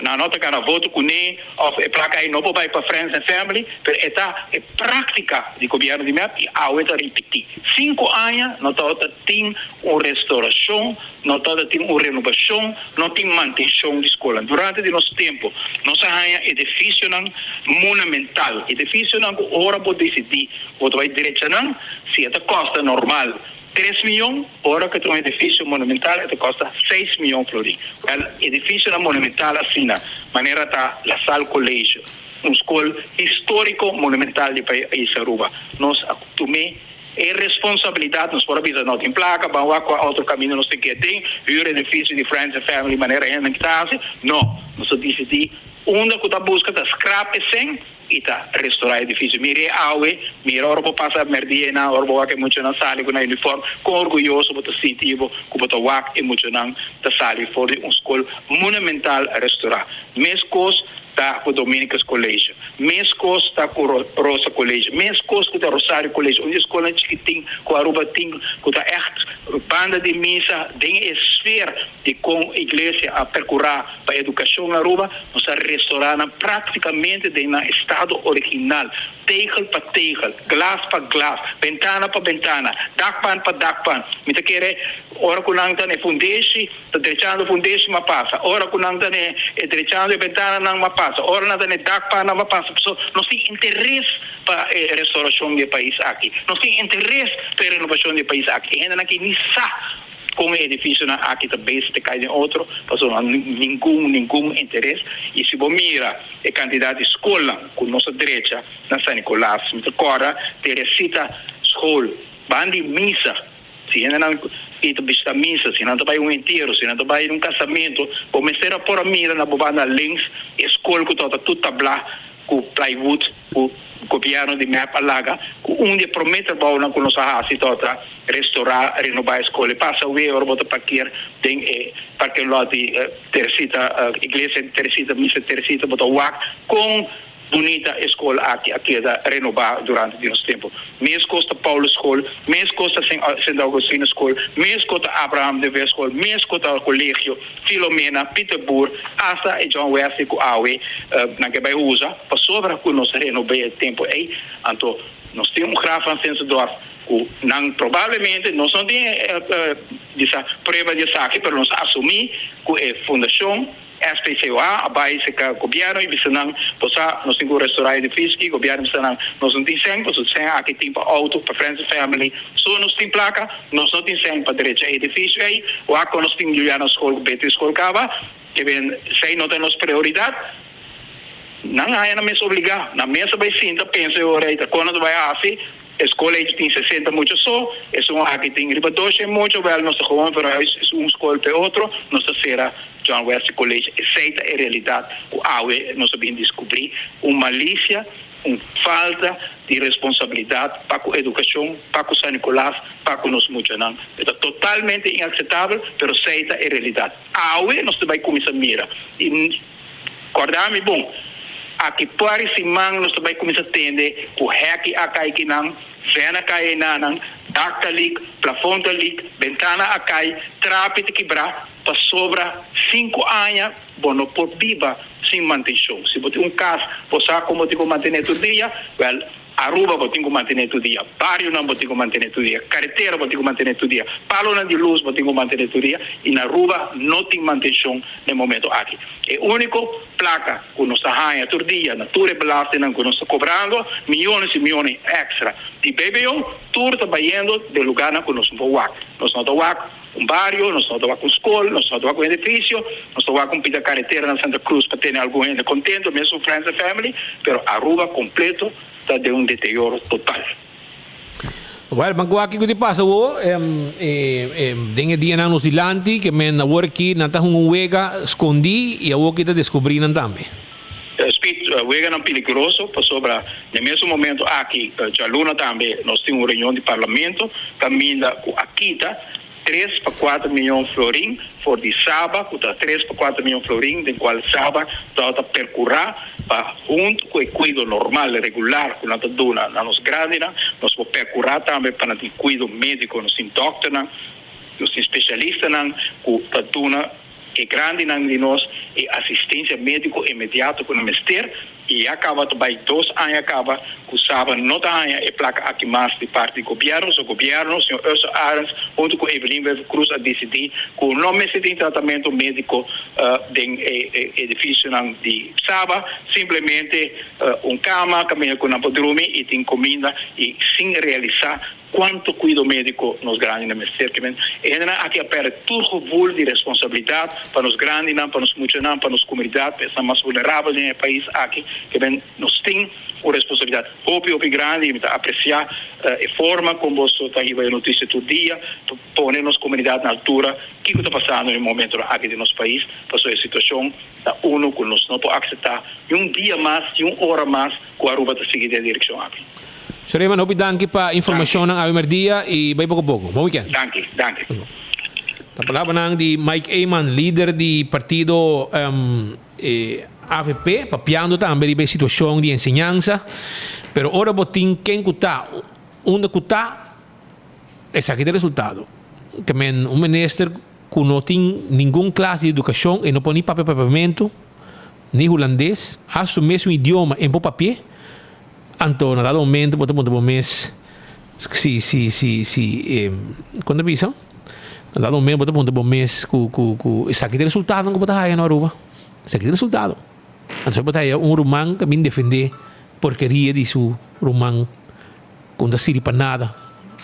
nan no ta gana voto kuné òf e plaka ei no por bai pa friends and family pero e ta e práktika di gobièrnu di mep i awe ta ripití. Sinku aña no tabata tin un restaurashon No tabata tin un renobacion, no tin mantencion di scolnan. Durante di nos tempo nos a haña edificionan monamental, edificionan cu ora bo decidi bo ta bay drecha nan, si e ta costa normal tres miyon, ora cu ta un edificio monumental e ta costa seis miyon florin. Wel, edificionan monumental asina, manera ta La Salle College, un scol historico monumental di pais Aruba, nos a tum'e. E responsabilidat nos por a bisa no tin plaka, ban wak kua otro kaminda nos tin ke den, hür edifisio di friends and family manera hende ta hasi. No, nos a disidí unda ku ta buska ta skrap e sèn i ta restorá e edifisio. Mira e awe, mira ora bo pasa mèrdia einan, ora bo wak e muchanan sali ku nan uniform, kon orguyoso bo ta sinti bo ku bo ta wak e muchanan ta sali for di un skol monumental restorá. Meskos. ta ku Dominicus College, meskos ta ku Rosa College, meskos ku ta Rosario College, un di e skolnan chikitin ku Aruba tin ku ta ègt banda di misa den e sfer di kon iglesia a perkurá pa edukashon na Aruba, nos a restorá nan práktikamente den nan estado original, tegel pa tegel, glas pa glas, bentana pa bentana, dakpan pa dakpan. Mi ta kere ora ku nan ta na e fundeshi. Ta drechando fundeshi m'a pasa. Ora ku nan ta ne e drechando e bentananan m'a pasa. Ora nan ta ne dakpannan m'a pasa. Pasobra nos tin interes pa e restaurashon di e pais aki. Nos tin interes pa e renovashon di e pais aki. E hendenan aki ni sa kon e edifisionan aki ta bezig ta kai den otro pasobra nan ningun ningun interes. I si bo mira e kantidat di skolnan ku nos a drecha na San Nicolas, mi ta kòrda Teresita School, banda di misa. Si hendenan i ta bishita misa, si nan ta bai un entiero, si nan ta bai un kasamentu, bo mester a por a mira na bo banda links e skol ku tabata tur tablá ku plywood ku gobièrnu di mep a laga, ku un di e promé trabounan ku nos a hasi tabata restorá, renobá e skol. E pasa awe ora bo ta parker den e parking lot di Teresita, iglesia di Teresita, misa di Teresita, bo ta wak kon. Bunita e skol aki a keda renobá durante di nos tempu. Meskos ta Paulus School, meskos ta Sint Augustinus School, meskos ta Abraham de Wet School, meskos ta Colegio Filomena, Pieter Boer, asta e John Wesley ku awe nan ke bai usa pasobra ku nos a renob'é e tempu ei. Anto nos tin un Graaf van Zinzendorf ku nan probablemente nos no tin bisa prueba di esaki pero nos a asumí ku e fundashon SPCOA a bai serka gobièrnu i bisa nan, Bo sa, nos tin ku restorá edifisio aki. Gobièrnu bisa nan, Nos no tin sèn, pasobra sèn aki tin pa outo, pa friends and family. So nos tin plaka, nos no tin sèn pa drecha e edifisio ei. Wak kon nos tin Juliana School ku Beatrice School kaba, ke ben esei no ta nos prioridat. Nan haña nan mes obligá. Nan mes a bai sinta pensa e ora ei ta kon nan ta bai hasi. E skol ei tin sesenta mucha so, esun aki tin riba doshe mucha, wèl nos ta gewoon verhuis esun skol pa e otro, nos ta sera John Wesley College. Esei ta e realidat ku awe nos a bin diskubrí, un malisia, un falta di responsabilidat pa ku edukashon, pa ku San Nicolas, pa ku nos muchanan. E ta totalmente inakseptabel, pero esei ta e realidat. Awe nos ta bai kuminsá mira i. Kòrda mi bon, aki pari siman nos ta bai kuminsá tende ku hèki a kai kinan, vèn a kai enanan, dak ta lik, plafon ta lik, bentana a kai, trapi ta kibrá, pasobra sinku aña bo no por biba sin mantenshon. Si bo tin un kas, bo sa kon bo tin ku mantené tur dia, wèl, Aruba bo tin ku mantené tur dia, barionan bo tin ku mantené tur dia, karetera bo tin ku mantené tur dia, palonan di lus bo tin ku mantené tur dia i na Aruba no tin mantenshon na e momento aki. E úniko plaka ku nos ta haña tur dia na tur e belastingnan ku nos ta kobrando, miyones i miyones èkstra di BBO, tur ta bayendo den lugarnan ku nos no por wak. Nos no ta wak un bario, nos no ta wak un skol, nos no ta wak un edifisio, nos ta wak un pida karetera na Santa Cruz pa tene algun hende kontento, mesun friends and family, pero Aruba kompleto ta den un deterioro total. Well, ban wak kiko di pasa awo, den e dianan nos dilanti, ke men awor aki nan ta hunga un wega skondi i awor ki ta deskubrí nan tambe. Speed, weganan peligroso pasobra na e mesun momento aki djaluna tambe nos tin un reunion di parlamento kaminda ku a kita tres pa kuater miyon florin for di Saba ku ta tres pa kuater miyon florin den kual Saba tabata perkurá pa huntu ku e kuido normal regular ku nan ta duna na nos grandinan nos por perkurá tambe pa nan tin kuido médiko nos tin dòkternan nos tin spesialistanan ku ta duna E grandinan di nos e asistencia medico inmediato cu nan mester y ya caba ta bay dos aña caba cu Saba no ta haya e placa aki mas di parti di gobierno, so gobierno señor Ursel Arends hunto cu Evelyn Wever Croes a dicidi cu no mester tin tratamento medico den e edificionan di Saba, simplemente un cama caminda cu nan por drumi y tin cuminda y sin realisa Cuanto cuido medico nos grandinan mester? Ke men e hendenan aki a perde tur gevoel di responsabilidad pa nos grandinan, pa nos muchanan, pa nos comunidad, pa esnan mas vulnerabel den e pais aki. Ke men nos tin un responsabilidad hopi hopi grandi y mi ta aprecia e forma con boso ta hiba e noticia tur dia pa pone nos comunidad na altura kico ta pasando den e momentonan aki den nos pais, pasobra e situacion ta uno cu nos no por acepta ni un dia mas, ni un ora mas cu Aruba ta sigui den e direccion aki. Sreman, hopi danki pa informashonnan awe merdia i bai poko poko. Bon weekend. Danki, danki. Ta palabranan di Mike Eman, lider di partido. Avp, papiando tambe riba e situacion di enseñansa, pero ora bo tin ken cu ta, unda cu ta, esaki ta e resultado. Ke men un minister cu no tin ningun clase di educacion, e no por ni papia papiamento, ni hulandes, hasta su mesun idioma e no por papia, anto na dado momento bo ta puntra bo mes si si si si con ta bisa? Na dado momento bo ta puntra bo mes cu cu cu esaki ta e resultadonan cu bo ta haya na Aruba. Esaki ta resultado. Anto bo ta haya un ruman ta bin defende porkeria di su ruman ku no ta sirbi pa nada,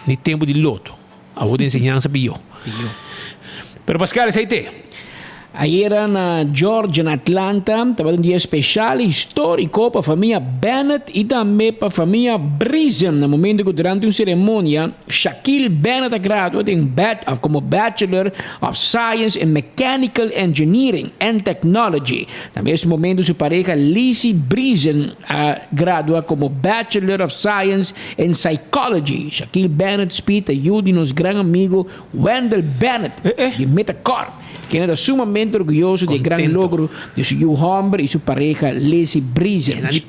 ni tempu di loto. Awor di enseñansa pió. Pero Pascal esei te. Ayera na Georgia na Atlanta tabata un dia special y historico pa famia Bennett y tambe pa famia Briesen na momento cu durante un ceremonia Shaquille Bennett a gradua den como Bachelor of Science in Mechanical Engineering and Technology. Na mes momento su pareha Lizzie Briesen a gradua como Bachelor of Science in Psychology. Shaquille Bennett Speed ta yu di nos gran amigo Wendell Bennett di Metacorp, kende ta sumamente orguyoso di e gran logro di su yu homber y su pareha Lizzie Briesen. Di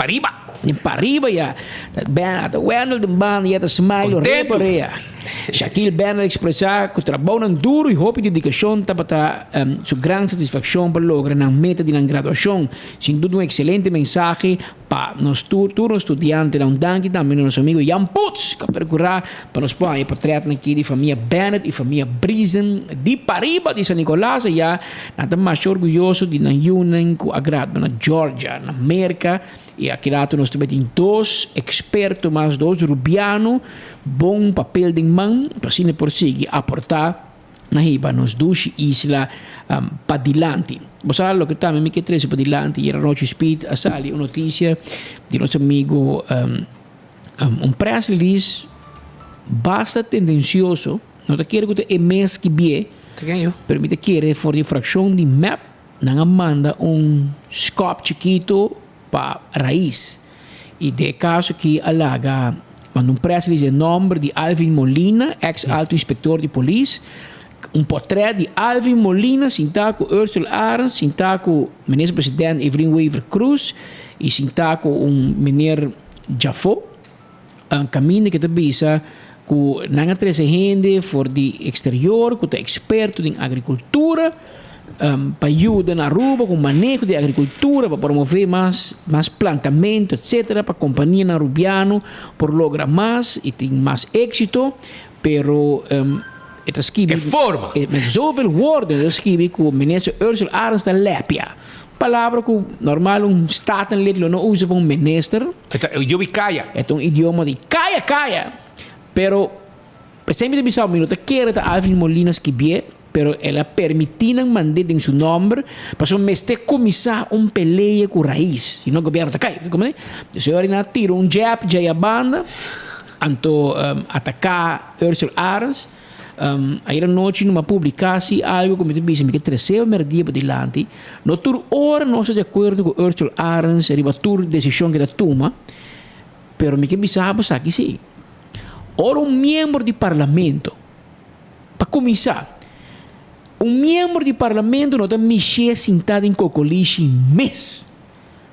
pariba ya. Ta Ben, ta Wendell den banda ya ta smile orea pa orea. Shaquille Bennett a expresa cu trabounan duro y hopi dedicacion tabata su gran satisfaccion pa logra nan meta di nan graduacion. Sin duda un excelente mensahe pa nos tur, tur nos studiantenan. Un danki tambe na nos amigo Jan Putz cu a percura pa nos por haña e portretnan aki di famia Bennett y famia Briesen di pariba di San Nicolas. Ya nan ta masha orguyoso di nan yunan cu a gradua na Georgia, na Merca. Y aki rato nos ta bay tin dos experto mas, dos Rubiano, bon papel den man, pa asina por sigui aporta na hiba nos dushi isla padilanti. Bo sa loke tambe mi ke trece padilanti, ayer anochi Speed a sali un noticia di nos amigo un press release basta tendencioso, no ta kere cu ta e mes ki bie, pero mi ta kere for di fraccion di mep, Nan a manda un skòp chikitu pa Raiz i den e kaso aki a laga manda un press release den nòmber di Alvin Molina, eks alto inspektor di polis, un pòtrèt di Alvin Molina sintá ku Ursula Arends, sintá ku minister president Evelyn Wever Croes i sintá ku un meneer Jafo. Kaminda ke ta bisa ku nan a trese hende for di eksterior ku ta eksperto den agrikultura pa yuda na Aruba ku maneho di agrikultura pa promove mas mas plantamentu etsetera pa kompanianan arubiano por logra mas i tin mas éksito pero e ta skibi E forma. Met zoveel woorden e ta skibi ku minister Ursula Arends ta lepia. Palabra ku normal un statenlid lo no usa pa un minister. E ta idioma di kaya. E ta un idioma di kaya kaya. Pero p'esei mi ta bisa bo, mi no ta kere ta Alvin Molina skibié, pero el a permití nan mand'é den su nòmber, pasobra mester kuminsá un pelea ku rais, si no gobièrnu ta kai. Bo ta komprendé? Entonces e ora nan a tira un jab djei a banda, anto ataká Ursel Arends. Ayer anochi no a publica si algo cu mi ta bisa mi ke trece merdia padilanti. No tur ora nos ta di acuerdo cu Ursula Arends riba tur decision cu e ta tuma, pero mi ke bisa bo esaki si. Ora un miembro di parlamento, pa cuminsa, un miembro di parlamento no ta mishi sinta den cocolishi mes.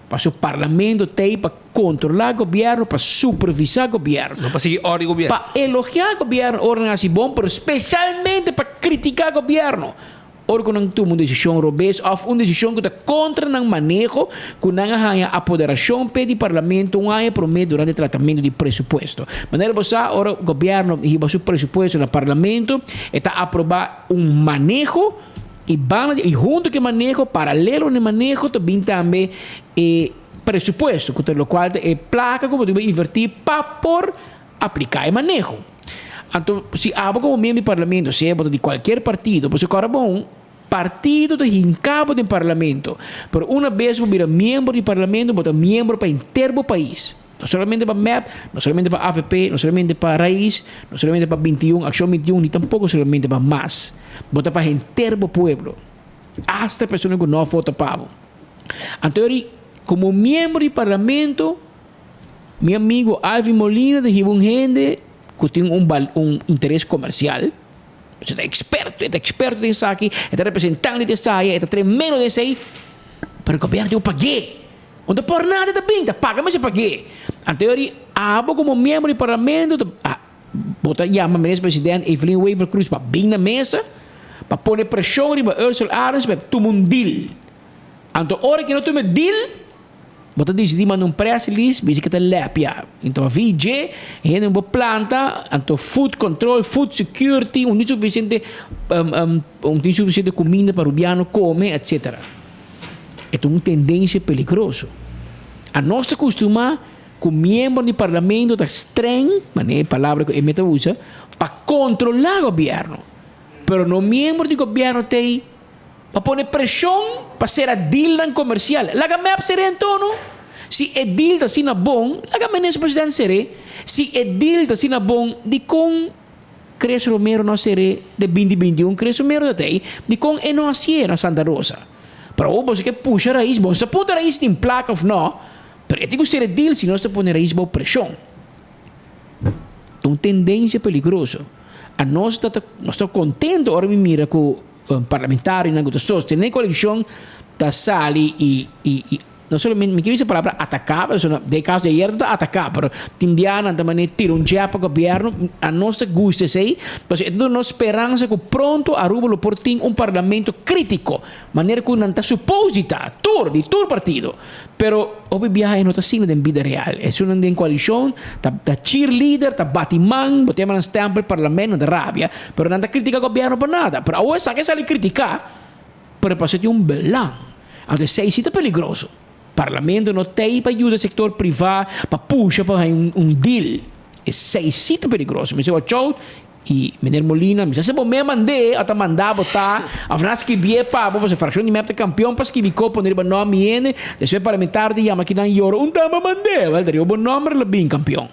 Paso parlamento t'ei pa controla gobierno, pa supervisa gobierno. No pa sigui ordi gobierno. Pa elogia gobierno ora nan haci bon, pero specialmente pa critica gobierno ora cu nan tuma un decision robes of un decision cu ta contra nan maneho cu nan a haya apoderacion p'e di parlamento un aña prome durante tratamento di presupuesto. Manera bo sa ora gobierno hiba su presupuesto na parlamento e ta aproba un maneho. I banda di, i hunto ku e maneho, paralelo na e maneho ta bin tambe e presupuesto, ku ta lokual ta e plaka ku bo tin ku invertí pa por apliká e maneho. Anto, si abo komo miembro di parlamento, sea bo ta di kualkier partido, pasobra kòrda bon, partido ta hinká bo den parlamento, pero una bes bo bira miembro di parlamento, bo ta miembro pa henter bo pais. No solamente pa mep, no solamente pa avp, no solamente pa Raiz, no solamente pa 21, Accion 21, ni tampoco solamente pa mas. Bo ta pa henter bo pueblo. Hasta persona cu no a vota pa bo. Anto yori, como miembro di parlamento, mi amigo Alvin Molina ta hiba un hende cu tin un un interes comercial. Pasobra e ta experto, e ta experto den esaki, e ta representante di esaya, e ta tremendo den esey. Pero gobièrnu tin ku pag'é. No ta por nada ta bin, ta paga mester pag'é. Anto yori abo komo miembro di parlamento ta bo ta yama minister president Evelyn Wever Croes pa bin na mesa pa pone preshon riba Ursell Arends pa e tuma un deal. Anto ora ke no tuma e deal bo ta disidí manda un press release bisa ke ta lepia. Anto a VJ hende bo planta anto food control, food security, un tin sufisiente un tin sufisiente kuminda pa rubiano kome etcetera. E ta un tendensia peligroso. Anos ta kustumá ku miembro di parlamento ta streng, manera e palabra ku Eme ta usa, pa kontrolá gobièrnu. Pero no miembro di gobièrnu ta ei pa pone preshon pa sera dealnan komersial. Laga mep ser'é anto no. Si e deal ta asina bon, laga minister president ser'é. Si e deal ta asina bon, dikon Chris Romero no a ser'é de binti 21? Chris Romero ta ta ei, dikon e no a hasié na Santa Rosa? Pero awor boso ke pusha rais, bo no sa punta rais tin plaka of no, pero e tin ku sera e deal si no ta pone rais bou preshon. Ta un tendensia peligroso. Anos ta nos ta kontento ora mi mira ku parlamentarionan ku ta sostené koalishon ta sali i i no solamente mi ke bisa palabra ataká pasobra den e kaso di ayer ta ataká pero tin bia nan ta manera tira un jab pa gobièrnu anos ta gusta esei pasobra e ta duna nos speransa ku pronto Aruba lo por tin un parlamento krítiko manera ku nan ta supos di ta tur di tur partido pero hopi biaha e no ta asina den bida real esunnan den koalishon ta ta cheerleader ta bati man bo ta yama nan stempel parlamento nan ta rabia pero nan ta kritika gobièrnu pa nada pero awor esaki a sali kritiká Pero pasobra tin un belang. Anto esei si ta peligroso. Parlamento no t'ei pa yuda sector priva pa pusha pa haña un deal. Esei si ta peligroso. Mi si watch out y meneer Molina mi sa si bo me mand'é o ta manda bo ta of nan a skibié pa bo pasobra fraccion di mep ta campeon pa skibi ko pone riba nomber mi hende despues parlamentario ta yama kinan yora un ta mand'é wel ta riba bo nomber lo bin campeon.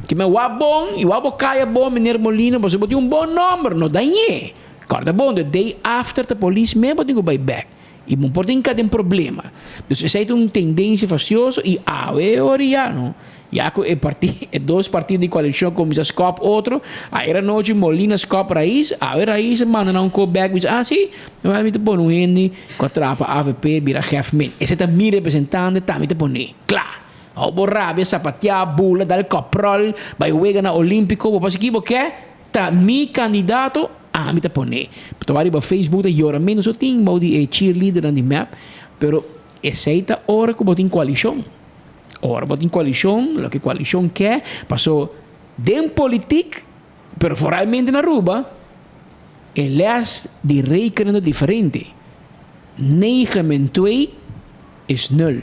Kimen wak bon y wak bo caya bon meneer Molina pasobra bo tin un bon nomber no dañ'é. Kòrda bon, the day after ta polis mes bo tin ku bai bèk i bo por tin ka den problema. Dus esei ta un tendensia fastioso i awe ora ya no, ya ku e parti e dos partido di koalishon a kuminsá skòp otro, ayer anochi Molina skòp Raiz, awe Raiz a manda nan un kos bèk bisa ah si, mi ta pone un hende ku a traha pa avp bira gef min. Esei ta mi representante tambe ta pone. Kla! Awo bo rabia, sapatiá, bula, dal kòpròl, bai wega na Olímpiko, bo por hasi ki bo ke. Ta mi candidato, ami ta pone. Ta wak riba Facebook ta yora menos so tin bou di e cheerleadernan di mep, pero esey ta ora cu bo tin coalicion. Ora bo tin coalicion, loke coalicion ke, paso den politiek, pero vooralmente na Aruba, e les di rekenen ta diferente. Negen min twee is nul.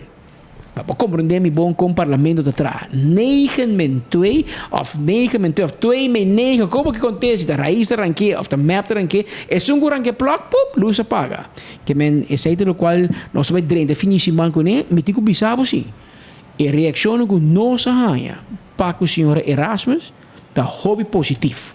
Pa bo komprendé mi bon kon parlamento ta traha. Negen min twee òf negen min twee òf twee min negen, kon bo ke kont'é si ta Raiz ta ranké òf ta mep ta ranké, esun ku ranké plòk, pup, lus a paga. Ke men esei ta lokual nos ta bai drenta fin di siman kuné, mi tin ku bisa bo si e reakshonnan ku nos a haña pa ku señora Erasmus ta hopi positif.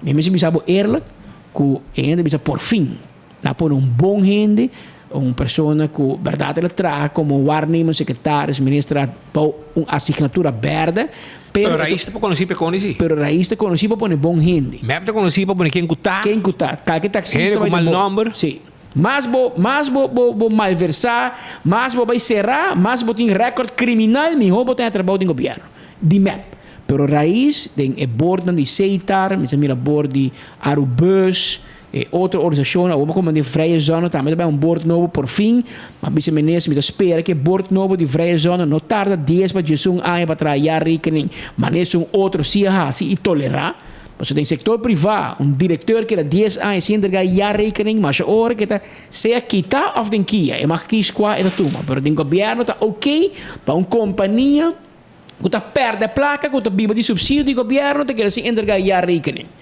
Mi mester bisa bo eerlijk ku e hende ta bisa porfin. Na pone un bon hende, un persona cu berdad el a traha como waarnemend secretaris, minister a bou un asignatura berde. Pero Raiz ta conoci pa e coni si. Pero Raiz ta conoci pa pone bon hende. Mep ta conoci pa pone ken cu ta. Ken cu ta. Kalke taxista Hende cu mal nomber. Si. Mas bo, mas bo, bo, bo malversa, mas bo bay cera, mas bo tin record criminal, miho bo ta trabou den gobierno. Di mep. Pero Raiz den e bordnan di Setar, mi sa mira bord di Arubus, E otro organisashon awor bo komo di Vrije Zonne tambe ta bai un bord nobo por fin. Ma bisa minister mi ta spera ku e bord nobo di Vrije Zonne no tarda dies pa diesun aña pa traha jaarrekening manera esun otro si a hasi i tolerá. Pasobra den sektor privá un direkteur keda dies aña sin entregá jaarrekening masha ora ke ta sea kita òf den kia e mag kis kua e ta tuma. Pero den gobièrnu ta oké pa un kompania ku ta pèrdè plaka ku ta biba di supsidio di gobièrnu ta keda sin entregá jaarrekening.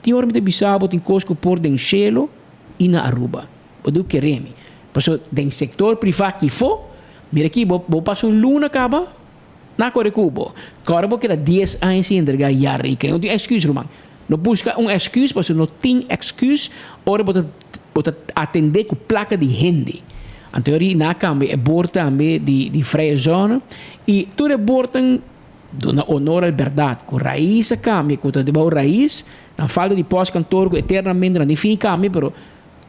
Tin ora mi ta bisa bo tin kos ku por den shelo i na Aruba. Bo debe kere mi. Paso den sektor privá kifó, mira aki bo bo pasa un luna kaba na kore ku bo. Kòrda bo keda dies aña sin entregá jaarrekening. No tin èksküs ruman. No buska un èksküs paso no tin èksküs ora bo ta bo ta atendé ku plaka di hende. Anto ori nan a kambia e bord tambe di di vrije zone i tur e bordnan. Duna honor al bèrdat ku rais a kambia, ku ta debou rais, nan falta di pòs kantor ku eternamente nan tin fin kambia, pero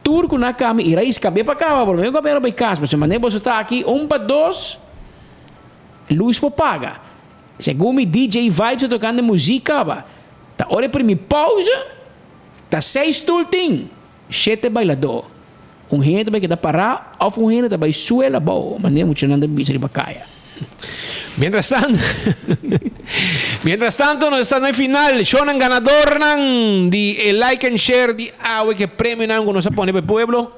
Tur ku na kami i rais kab'é pa kaba, promé ku kab'é bai kas, pasobra manera boso ta aki, un pa dos, lus por paga. Segun mi DJ Vibes ta tokando e muzik kaba. Ta ora e primi pauze, ta seis stul tin, shete bailadó. Un hende ta bai keda pará òf un hende ta bai suela abou, manera muchanan ta bisa riba kaya. Mientras tanto, mientras tanto nos ta na e final. Shownan ganadornan di e like and share di awe ke premionan ku nos a pone pa e pueblo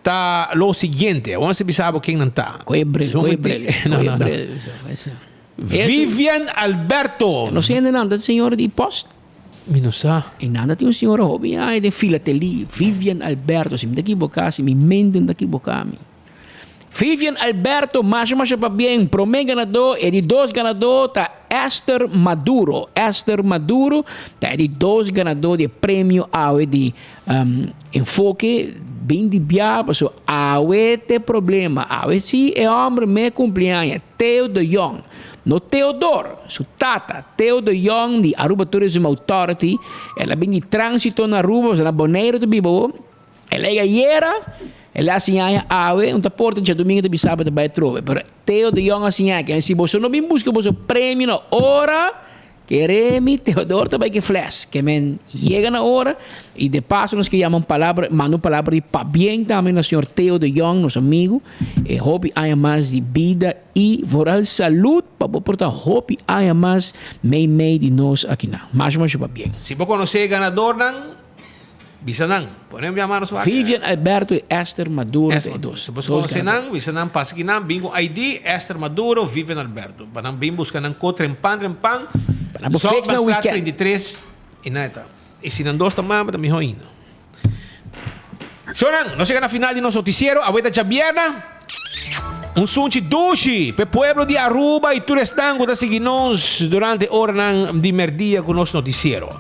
ta lo siguiente. Awor nos ta bisa bo ken nan ta. Koe bril, koe bril, koe bril. Vivian Alberto. No sé nan ta señora di post. Mi no sa. E nan ta tin un señora hopi aña den filatelia, Vivian Alberto, si mi ta ekiboká, si mi mente no ta ekiboká mi. Vivian Alberto masha masha pabien, promé ganadó, e di dos ganadó ta Esther Maduro. Esther Maduro ta e di dos ganadó di e premio awe di Enfoke bin di bia paso awe t'e problema, awe si e homber me cumpli aña, Theo de Jong, no Theodor, su tata, Theo de Jong di Aruba Tourism Authority, el a bin di transito na Aruba, pasobra na Boneiru ta biba awo, el a yega ayera, el a haci aña awe, un ta porta djadumingo ta bisa bo ta bay atrobe, pero Theo de Jong a siña ke si boso no bin busca boso premio na ora, Kere mi Theodor ta bai ke fles, ke men yega na ora, i de paso nos ke yama un palabra, manda un palabra di pabien tambe na señor Theo de Jong, nos amigu, e hopi aña mas di bida i vooral salud pa bo por ta hopi aña mas mei mei di nos akinan. Masha masha pabien. Si bo konosé e ganadornan, Bisa nan, pone un yamada su aki. Vivian Alberto y Esther Maduro ta e dos. Si bo conoce nan, bisa nan pasa aki nan, bin cu ID, Esther Maduro, Vivian Alberto. Pa nan bin busca nan co trempan trempan. Pa nan por fix nan weekend. 33 y nan e ta. Y si nan dos ta mama ta miho ainda. Shonan, nos yega na final di nos noticiero. Awe ta djabièrnè. Un sunchi dushi p'e pueblo di Aruba y tur esnan cu ta sigui nos durante oranan di merdia cu nos noticiero.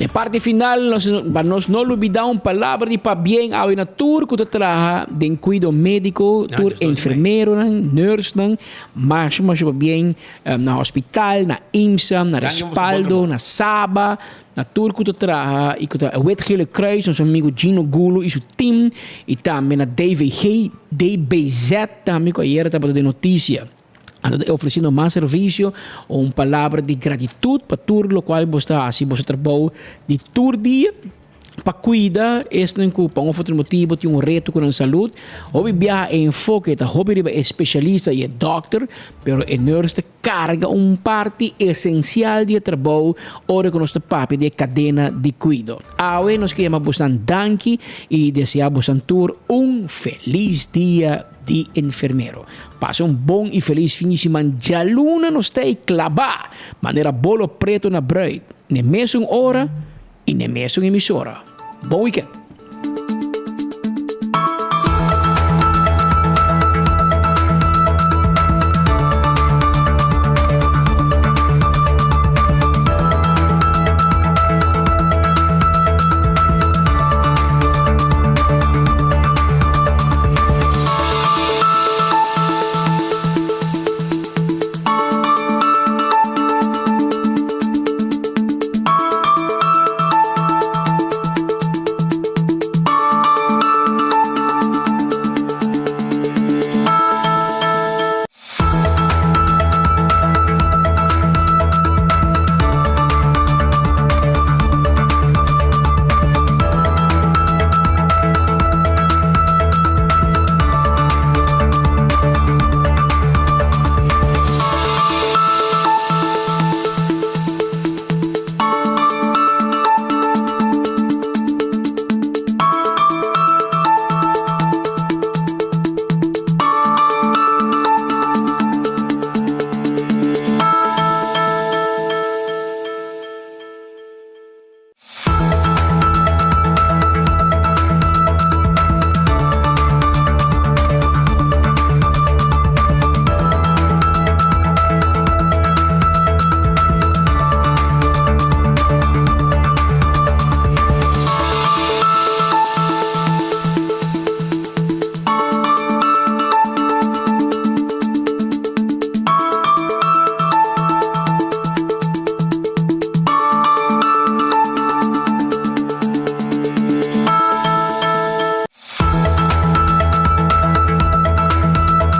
Den parti final nos pa nos no lubida un palabra di pabien awe na tur cu ta traha den cuido medico, tur enfermeronan, nursenan, masha masha pabien na hospital, na IMSA, na Respaldo, na Saba, Na tur ku ta traha i ku ta Wit Gele Kruis, nos amigu Gino Gulo i su team, i tambe na DVG, DBZ tambe ku ayera tabata den notisia. Anto ta ofresiendo mas servisio, un palabra di gratitut pa tur lokual bo ta hasi boso trabou di tur dia pa kuida esnan ku pa un of otro motibu tin un reto ku nan salud. Hopi biaha e enfoke ta hopi riba e spesialista i e dòkter, pero e nurse ta Carga un parti esencial di e trabou ora cu nos ta papia di e cadena di cuido. Awe nos ke yama bosnan danki y desea bosnan tur un feliz dia di enfermero. Pasa un bon y feliz fin di siman. Djaluna nos ta ey claba manera bolo preto na bruid, n'e mesun ora y n'e mesun emisora. Bon weekend!